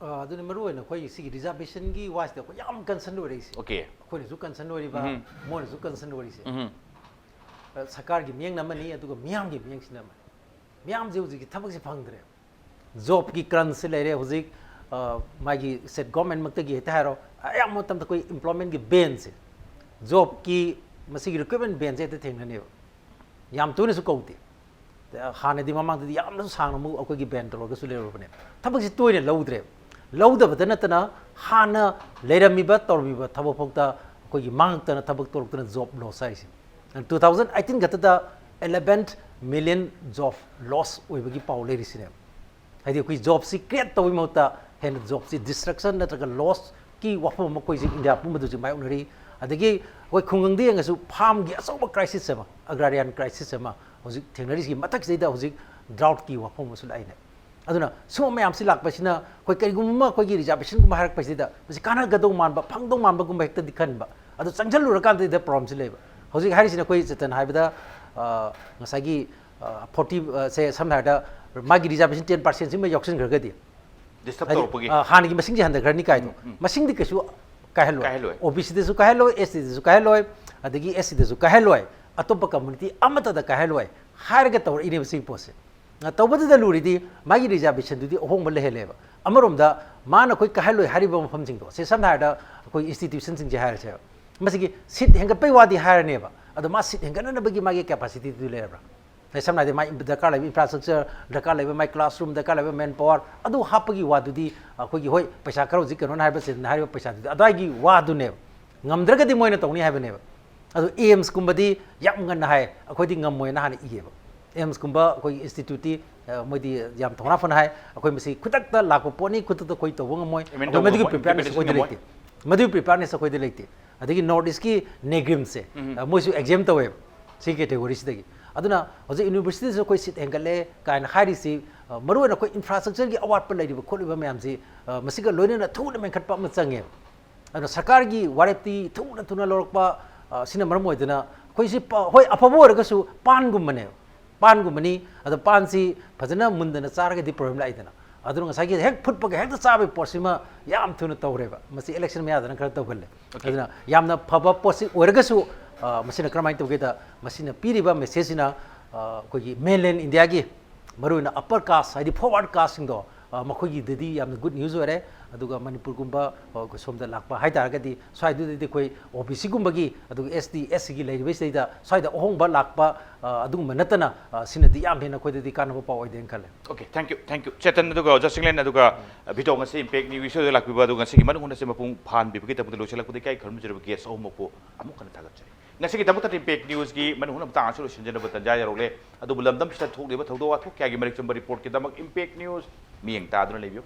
ꯑ, ꯑꯗꯨꯅ ꯃꯔꯨ ꯑꯣꯏꯅ ꯑꯩꯈꯣꯏ ꯁꯤꯒꯤ ꯔꯤꯖꯥꯔꯕꯦꯁꯟꯒꯤ ꯋꯥꯁꯤꯗ ꯑꯩꯈꯣꯏ ꯌꯥꯝ ꯀꯟꯁꯔꯟ ꯑꯣꯏꯔꯛꯏꯁꯦ꯫ Okay. ꯑꯩꯈꯣꯏꯅꯁꯨ ꯀꯟꯁꯔꯟ ꯑꯣꯏꯔꯤꯕ, ꯎꯝ. ꯃꯣꯏꯅꯁꯨ ꯀꯟꯁꯔꯟ ꯑꯣꯏꯔꯤꯁꯦ꯫ ꯎꯝ. ꯑ, ꯁꯔꯀꯥꯔꯒꯤ ꯃꯤꯠꯌꯦꯡꯅ ꯑꯃꯅꯤ, ꯑꯗꯨꯒ ꯃꯤꯌꯥꯝꯒꯤ ꯃꯤꯠꯌꯦꯡꯁꯤꯅ ꯑꯃꯅꯤ꯫ ꯃꯤꯌꯥꯝꯁꯦ ꯍꯧꯖꯤꯛꯀꯤ ꯊꯕꯛꯁꯦ ꯐꯪꯗ꯭ꯔꯦ꯫ ꯖꯣꯕꯀꯤ ꯀ꯭ꯔꯟꯁꯁꯦ ꯂꯩꯔꯦ ꯍꯧꯖꯤꯛ꯫ ꯑ, ꯃꯥꯒꯤ ꯁ꯭ꯇꯦꯠ ꯒꯣꯔꯃꯦꯟꯃꯛꯇꯒꯤ ꯍꯦꯛꯇ ꯍꯥꯏꯔꯣ, ꯑꯌꯥꯝꯕ ꯃꯇꯝꯗ ꯑꯩꯈꯣꯏ ꯏꯝꯄ꯭ꯂꯣꯏꯃꯦꯟꯒꯤ ꯕꯦꯟꯁꯦ, ꯖꯣꯕꯀꯤ ꯃꯁꯤꯒꯤ ꯔꯤꯀ꯭ꯔꯨꯠꯃꯦꯟ ꯕꯦꯟꯁꯦ ꯍꯦꯛꯇ ꯊꯦꯡꯅꯅꯦꯕ꯫ ꯌꯥꯝ ꯇꯣꯏꯅꯁꯨ ꯀꯧꯗꯦ꯫ ꯍꯥꯟꯅꯗꯤ ꯃꯃꯥꯡꯗꯗꯤ ꯌꯥꯝꯅꯁꯨ ꯁꯥꯡꯅ ꯑꯃꯨꯛ ꯑꯩꯈꯣꯏꯒꯤ ꯕꯦꯟ ꯇꯧꯔꯒꯁꯨ ꯂꯩꯔꯨꯕꯅꯦ꯫ ꯊꯕꯛꯁꯤ ꯇꯣꯏꯅ ꯂꯧꯗ꯭ꯔꯦꯕ꯫ ꯂꯧꯗꯕꯗ ꯅꯠꯇꯅ ꯍꯥꯟꯅ ꯂꯩꯔꯝꯃꯤꯕ ꯇꯧꯔꯝꯃꯤꯕ ꯊꯕꯛ ꯐꯥꯎꯗ ꯑꯩꯈꯣꯏꯒꯤ ꯃꯥꯡꯉꯛꯇꯅ ꯊꯕꯛ ꯇꯧꯔꯛꯇꯅ ꯖꯣꯕ ꯂꯣꯁ ꯍꯥꯏꯔꯤꯁꯦ꯫ ꯇꯨ ꯊꯥꯎꯖꯟ ꯑꯩꯠꯇꯤꯟ ꯈꯛꯇꯗ eleven million job loss ꯑꯣꯏꯕꯒꯤ ꯄꯥꯎ ꯂꯩꯔꯤꯁꯤꯅꯦꯕ꯫ ꯍꯥꯏꯗꯤ ꯑꯩꯈꯣꯏ ꯖꯣꯕꯁꯤ ꯀ꯭ꯔꯤꯌꯦꯠ ꯇꯧꯕꯒꯤ ꯃꯍꯨꯠꯇ ꯍꯦꯟꯅ ꯖꯣꯕꯁꯤ ꯗꯤꯁꯇ꯭ꯔꯛꯁꯟ ꯅꯠꯇ꯭ꯔꯒ ꯂꯣꯁꯀꯤ ꯋꯥꯐꯝ ꯑꯃ ꯑꯩꯈꯣꯏꯁꯤ ꯏꯟꯗꯤꯌꯥ ꯄꯨꯝꯕꯗ ꯍꯧꯖꯤꯛ ꯃꯥꯌꯣꯛꯅꯔꯤ꯫ ꯑꯗꯒꯤ ꯑꯩꯈꯣꯏ ꯈꯨꯡꯒꯪꯗ ꯌꯦꯡꯉꯁꯨ ꯐꯥꯝꯒꯤ ꯑꯆꯧꯕ ꯀ꯭ꯔꯥꯏꯁꯤꯁ ꯑꯃ, ꯑꯒ꯭ꯔꯥꯔꯤꯌꯥꯟ ꯀ꯭ꯔꯥꯏꯁꯤꯁ ꯑꯃ ꯍꯧꯖꯤꯛ ꯊꯦꯡꯅꯔꯤꯁꯤꯒꯤ ꯃꯊꯛꯁꯤꯗꯩꯗ ꯍꯧꯖꯤꯛ ꯗ꯭ꯔꯥꯎꯠꯀꯤ ꯋꯥꯐꯝ ꯑꯃꯁꯨ ꯂꯥꯛꯏꯅꯦ꯫ ꯑꯗꯨꯅ ꯁꯨꯝꯕ ꯃꯌꯥꯝꯁꯤ ꯂꯥꯛꯄꯁꯤꯅ ꯑꯩꯈꯣꯏ ꯀꯔꯤꯒꯨꯝꯕ ꯑꯩꯈꯣꯏꯒꯤ ꯔꯤꯖꯥꯔꯕꯦꯁꯟꯒꯨꯝꯕ ꯍꯥꯏꯔꯛꯄꯁꯤꯗ ꯃꯁꯤ ꯀꯥꯟꯅꯒꯗꯧ ꯃꯥꯟꯕ, ꯐꯪꯗꯧ ꯃꯥꯟꯕꯒꯨꯝꯕ ꯍꯦꯛꯇꯗꯤ ꯈꯟꯕ꯫ ꯑꯗꯨ ꯆꯪꯁꯤꯜꯂꯨꯔꯀꯥꯟꯗꯗ ꯄ꯭ꯔꯣꯕ꯭ꯂꯦꯝꯁꯤ ꯂꯩꯕ꯫ ꯍꯧꯖꯤꯛ ꯍꯥꯏꯔꯤꯁꯤꯅ ꯑꯩꯈꯣꯏ ꯆꯦꯇꯟ ꯍꯥꯏꯕꯗ, ꯑ, ꯉꯁꯥꯏꯒꯤ, ꯑ, ꯐꯣꯔꯇꯤ, ꯑ, ꯁꯦ ꯁꯝꯅ ꯍꯥꯏꯔꯕꯗ ꯃꯥꯒꯤ ꯔꯤꯖꯥꯔꯕꯦꯁꯟ ꯇꯦꯟ ꯄꯥꯔꯁꯦꯟꯁꯤꯃ ꯌꯥꯎꯁꯤꯟꯈ꯭ꯔꯒꯗꯤ ꯗꯤꯁꯇꯔꯕ ꯍꯥꯏꯗꯤ, ꯇꯧꯔꯛꯄꯒꯤ꯫ ꯑ, ꯍꯥꯟꯅꯒꯤ ꯃꯁꯤꯡꯁꯦ ꯍꯟꯊꯈ꯭ꯔꯅꯤ ꯀꯥꯏꯗꯣ꯫ ꯎꯝ, ꯎꯝ. ꯃꯁꯤꯡꯗꯤ ꯀꯩꯁꯨ ꯀꯥꯏꯍꯜꯂꯣꯏ꯫ ꯀꯥꯏꯍꯜꯂꯣꯏ. ꯑꯣ ꯕꯤ ꯁꯤꯗꯁꯨ ꯀꯥꯏꯍꯜꯂꯣꯏ, ꯑꯦꯁ ꯇꯤꯗꯁꯨ ꯀꯥꯏꯍꯜꯂꯣꯏ, ꯑꯗꯒꯤ ꯑꯦꯁ ꯁꯤꯗꯁꯨ ꯀꯥꯏꯍꯜꯂꯣꯏ, ꯑꯇꯣꯞꯄ ꯀꯝꯃꯨꯅꯤꯇꯤ ꯑꯃꯠꯇꯗ ꯀꯥꯏꯍꯜꯂꯣꯏ ꯍꯥꯏꯔꯒ ꯇꯧꯔꯛꯏꯅꯦꯕ ꯁꯤꯒꯤ ꯄꯣꯠꯁꯦ꯫ ꯑ, ꯇꯧꯕꯗꯨꯗ ꯂꯨꯔꯤꯗꯤ ꯃꯥꯒꯤ ꯔꯤꯖꯥꯔꯕꯦꯁꯟꯗꯨꯗꯤ ꯑꯍꯣꯡꯕ ꯂꯩꯍꯜꯂꯦꯕ꯫ ꯑꯃꯔꯣꯝꯗ ꯃꯥꯅ ꯑꯩꯈꯣꯏ ꯀꯥꯏꯍꯜꯂꯣꯏ ꯍꯥꯏꯔꯤꯕ ꯃꯐꯝꯁꯤꯡꯗꯣ, ꯁꯦ ꯁꯝꯅ ꯍꯥꯏꯔꯕꯗ ꯑꯩꯈꯣꯏ ꯏꯟꯁꯇꯤꯇ꯭ꯌꯨꯁꯟꯁꯤꯡꯁꯦ ꯍꯥꯏꯔꯁꯦꯕ, ꯃꯁꯤꯒꯤ ꯁꯤꯠ ꯍꯦꯟꯒꯠꯄꯩ ꯋꯥꯗꯤ ꯍꯥꯏꯔꯅꯦꯕ, ꯑꯗꯣ ꯃꯥ ꯁꯤꯠ ꯍꯦꯟꯒꯠꯅꯅꯕꯒꯤ ꯃꯥꯒꯤ ꯀꯦꯄꯥꯁꯤꯇꯤꯗꯨ ꯂꯩꯔꯕ꯭ꯔꯥ? ꯍꯥꯏꯗꯤ ꯁꯝꯅ ꯍꯥꯏꯔꯕꯗ ꯃꯥꯏ ꯗꯔꯀꯥꯔ ꯂꯩꯕ ꯏꯟꯐ꯭ꯔꯥꯁ꯭ꯇ꯭ꯔꯛꯆꯔ, ꯗꯔꯀꯥꯔ ꯂꯩꯕ ꯃꯥꯏ ꯀ꯭ꯂꯥꯁꯔꯨꯝ, ꯗꯔꯀꯥꯔ ꯂꯩꯕ ꯃꯦꯟ ꯄꯥꯋꯔ, ꯑꯗꯨ ꯍꯥꯞꯄꯒꯤ ꯋꯥꯗꯨꯗꯤ ꯑꯩꯈꯣꯏꯒꯤ, ꯍꯣꯏ, ꯄꯩꯁꯥ ꯈꯔ ꯍꯧꯖꯤꯛ ꯀꯩꯅꯣꯅ ꯍꯥꯏꯔꯤꯕ, ꯁꯤꯗꯅ ꯍꯥꯏꯔꯤꯕ ꯄꯩꯁꯥꯗꯨꯗꯤ ꯑꯗꯨꯋꯥꯏꯒꯤ ꯋꯥꯗꯨꯅꯦꯕ꯫ ꯉꯝꯗ꯭ꯔꯒꯗꯤ ꯃꯣꯏꯅ ꯇꯧꯅꯤ ꯍꯥꯏꯕꯅꯦꯕ꯫ ꯑꯗꯣ ꯑꯦꯝꯁꯀꯨꯝꯕꯗꯤ ꯌꯥꯝ ꯉꯟꯅ ꯍꯥꯏ, ꯑꯩꯈꯣꯏꯗꯤ ꯉꯝꯃꯣꯏꯅ ꯍꯥꯟꯅ ꯏꯌꯦꯕ꯫ ꯑꯦꯝꯁꯀꯨꯝꯕ ꯑꯩꯈꯣꯏꯒꯤ ꯏꯟꯁꯇꯤꯇ꯭ꯌꯨꯠꯇꯤ, ꯑ, ꯃꯣꯏꯗꯤ ꯌꯥꯝ ꯊꯧꯅꯥ ꯐꯅ ꯍꯥꯏ, ꯑꯩꯈꯣꯏ ꯃꯁꯤ ꯈꯨꯗꯛꯇ ꯂꯥꯛꯄ ꯄꯣꯠꯅꯤ, ꯈꯨꯗꯛꯇ ꯑꯩꯈꯣꯏ ꯇꯧꯕ ꯉꯝꯃꯣꯏ, Implement ꯑꯩꯈꯣꯏ ꯇꯧꯕ ꯃꯗꯨꯒꯤ ꯉꯝꯃꯣꯏ, ꯄ꯭ꯔꯤꯄꯦꯌꯔꯅꯦꯁ implementation ꯑꯩꯈꯣꯏꯗ ꯉꯝꯃꯣꯏ. ꯂꯩꯇꯦ꯫ ꯃꯗꯨꯒꯤ ꯄ꯭ꯔꯤꯄꯦꯌꯔꯅꯦꯁ ꯑꯩꯈꯣꯏꯗ ꯂꯩꯇꯦ꯫ ꯑꯗꯒꯤ ꯅꯣꯔꯠ ꯏꯁꯀꯤ ꯅꯦꯒ꯭ꯔꯤꯝꯁꯦ, ꯎꯝ. ꯑ, ꯃꯣꯏꯁꯨ ꯑꯦꯛꯖꯦꯝ ꯇꯧꯋꯦꯕ ꯁꯤꯒꯤ ꯀꯦꯇꯦꯒꯣꯔꯤꯁꯤꯗꯒꯤ꯫ ꯑꯗꯨꯅ ꯍꯧꯖꯤꯛ ꯌꯨꯅꯤꯚꯔꯁꯤꯇꯤꯗꯁꯨ ꯑꯩꯈꯣꯏ ꯁꯤꯠ ꯍꯦꯟꯒꯠꯂꯦ ꯀꯥꯏꯅ ꯍꯥꯏꯔꯤꯁꯤ, ꯑ, ꯃꯔꯨꯑꯣꯏꯅ ꯑꯩꯈꯣꯏ ꯏꯟꯐ꯭ꯔꯥꯁ꯭ꯇ꯭ꯔꯛꯆꯔꯒꯤ ꯑꯋꯥꯠꯄ ꯂꯩꯔꯤꯕ ꯈꯣꯠꯂꯤꯕ ꯃꯌꯥꯝꯁꯤ, ꯑ, ꯃꯁꯤꯒ ꯂꯣꯏꯅꯅ ꯊꯨꯅ ꯃꯦꯟꯈꯠꯄ ꯑꯃ ꯆꯪꯉꯦꯕ꯫ ꯑꯗꯨꯅ ꯁꯔꯀꯥꯔꯒꯤ ꯋꯥꯔꯦꯞꯇꯤ ꯊꯨꯅ ꯊꯨꯅ ꯂꯧꯔꯛꯄ, ꯑ, ꯁꯤꯅ ꯃꯔꯝ ꯑꯣꯏꯗꯅ ꯑꯩꯈꯣꯏꯁꯤ ꯄ-, ꯍꯣꯏ, ꯑꯐꯕ ꯑꯣꯏꯔꯒꯁꯨ ꯄꯥꯟꯒꯨꯝꯕꯅꯦꯕ, ꯄꯥꯟꯒꯨꯝꯕꯅꯤ꯫ ꯑꯗꯣ ꯄꯥꯟꯁꯤ ꯐꯖꯅ ꯃꯨꯟꯗꯅ ꯆꯥꯔꯒꯗꯤ ꯄ꯭ꯔꯣꯕ꯭ꯂꯦꯝ ꯂꯥꯛꯏꯗꯅ꯫ ꯑꯗꯨꯅ ꯉꯁꯥꯏꯒꯤ ꯍꯦꯛ ꯐꯨꯠꯄꯒ ꯍꯦꯛꯇ ꯆꯥꯕꯒꯤ ꯄꯣꯠꯁꯤꯃ ꯌꯥꯝ ꯊꯨꯅ ꯇꯧꯔꯦꯕ꯫ ꯃꯁꯤ election ꯃꯌꯥꯗꯅ ꯈꯔ ꯇꯧꯒꯜꯂꯦ꯫ ꯑꯗꯨꯅ ꯌꯥꯝꯅ ꯐꯕ ꯄꯣꯠꯁꯤ ꯑꯣꯏꯔꯒꯁꯨ, ꯑ, ꯃꯁꯤꯅ ꯀꯔꯝꯍꯥꯏꯅ ꯇꯧꯒꯦꯗ, ꯃꯁꯤꯅ ꯄꯤꯔꯤꯕ messageꯁꯤꯅ, ꯑ, ꯑꯩꯈꯣꯏꯒꯤ mainland Indiaꯒꯤ ꯃꯔꯨꯑꯣꯏꯅ upper caste, ꯍꯥꯏꯗꯤ forward casteꯁꯤꯡꯗꯣ, ꯑ, ꯃꯈꯣꯏꯒꯤꯗꯗꯤ ꯌꯥꯝꯅ good news ꯑꯣꯏꯔꯦ꯫ ꯑꯗꯨꯒ ꯃꯅꯤꯄꯨꯔꯒꯨꯝꯕ, ꯑ, ꯑꯩꯈꯣꯏ ꯁꯣꯝꯗ ꯂꯥꯛꯄ ꯍꯥꯏꯇꯥꯔꯒꯗꯤ, ꯁ꯭ꯋꯥꯏꯗꯨꯗꯗꯤ ꯑꯩꯈꯣꯏ OBCꯒꯨꯝꯕꯒꯤ, ꯑꯗꯨꯒ ST, SCꯒꯤ ꯂꯩꯔꯤꯕꯁꯤꯗꯩꯗ ꯁ꯭ꯋꯥꯏꯗ ꯑꯍꯣꯡꯕ ꯂꯥꯛꯄ, ꯑ, ꯑꯗꯨꯒꯨꯝꯕ ꯅꯠꯇꯅ, ꯑ, ꯁꯤꯅꯗꯤ ꯌꯥꯝ ꯍꯦꯟꯅ ꯑꯩꯈꯣꯏꯗꯗꯤ ꯀꯥꯟꯅꯕ ꯄꯥꯎ ꯑꯣꯏꯗꯦꯅ ꯈꯜꯂꯦ꯫ Okay, thank you, thank you, Chetan. ꯑꯗꯨꯒ ꯑꯣꯖꯥ ꯁꯤꯡꯂꯦꯟ, ꯑꯗꯨꯒ, ꯑ, ꯚꯤꯇꯣ, ꯉꯁꯤ Impact News ꯁꯤꯗ ꯂꯥꯛꯄꯤꯕ, ꯑꯗꯨꯒ ꯉꯁꯤꯒꯤ ꯃꯅꯨꯡ ꯍꯨꯠꯅꯁꯤ ꯃꯄꯨꯡ ꯐꯥꯍꯟꯕꯤꯕꯒꯤꯗꯃꯛꯇ ꯂꯣꯏꯁꯤꯜꯂꯛꯄꯗ ꯏꯀꯥꯏ ꯈꯨꯝꯅꯖꯔꯕ guest ꯑꯍꯨꯝꯃꯛꯄꯨ ꯑꯃꯨꯛ ꯍꯟꯅ ꯊꯥꯒꯠꯆꯔꯤ꯫ ꯉꯁꯤꯒꯤꯗꯃꯛꯇꯗꯤ Impact Newsꯀꯤ ꯃꯅꯨꯡ ꯍꯨꯠꯅ ꯃꯇꯥꯡ ꯑꯁꯤꯗ ꯂꯣꯏꯁꯤꯟꯖꯅꯕ ꯇꯟꯖꯥ ꯌꯧꯔꯛꯂꯦ꯫ ꯑꯗꯨꯕꯨ ꯂꯝꯗꯝꯁꯤꯗ ꯊꯣꯛꯂꯤꯕ ꯊꯧꯗꯣꯛ ꯋꯥꯊꯣꯛ ꯀꯌꯥꯒꯤ ꯃꯔꯤꯛ ꯆꯨꯝꯕ reportꯀꯤꯗꯃꯛ Impact News ꯃꯤꯠꯌꯦꯡ ꯇꯥꯗꯨꯅ ꯂꯩꯕꯤꯌꯨ꯫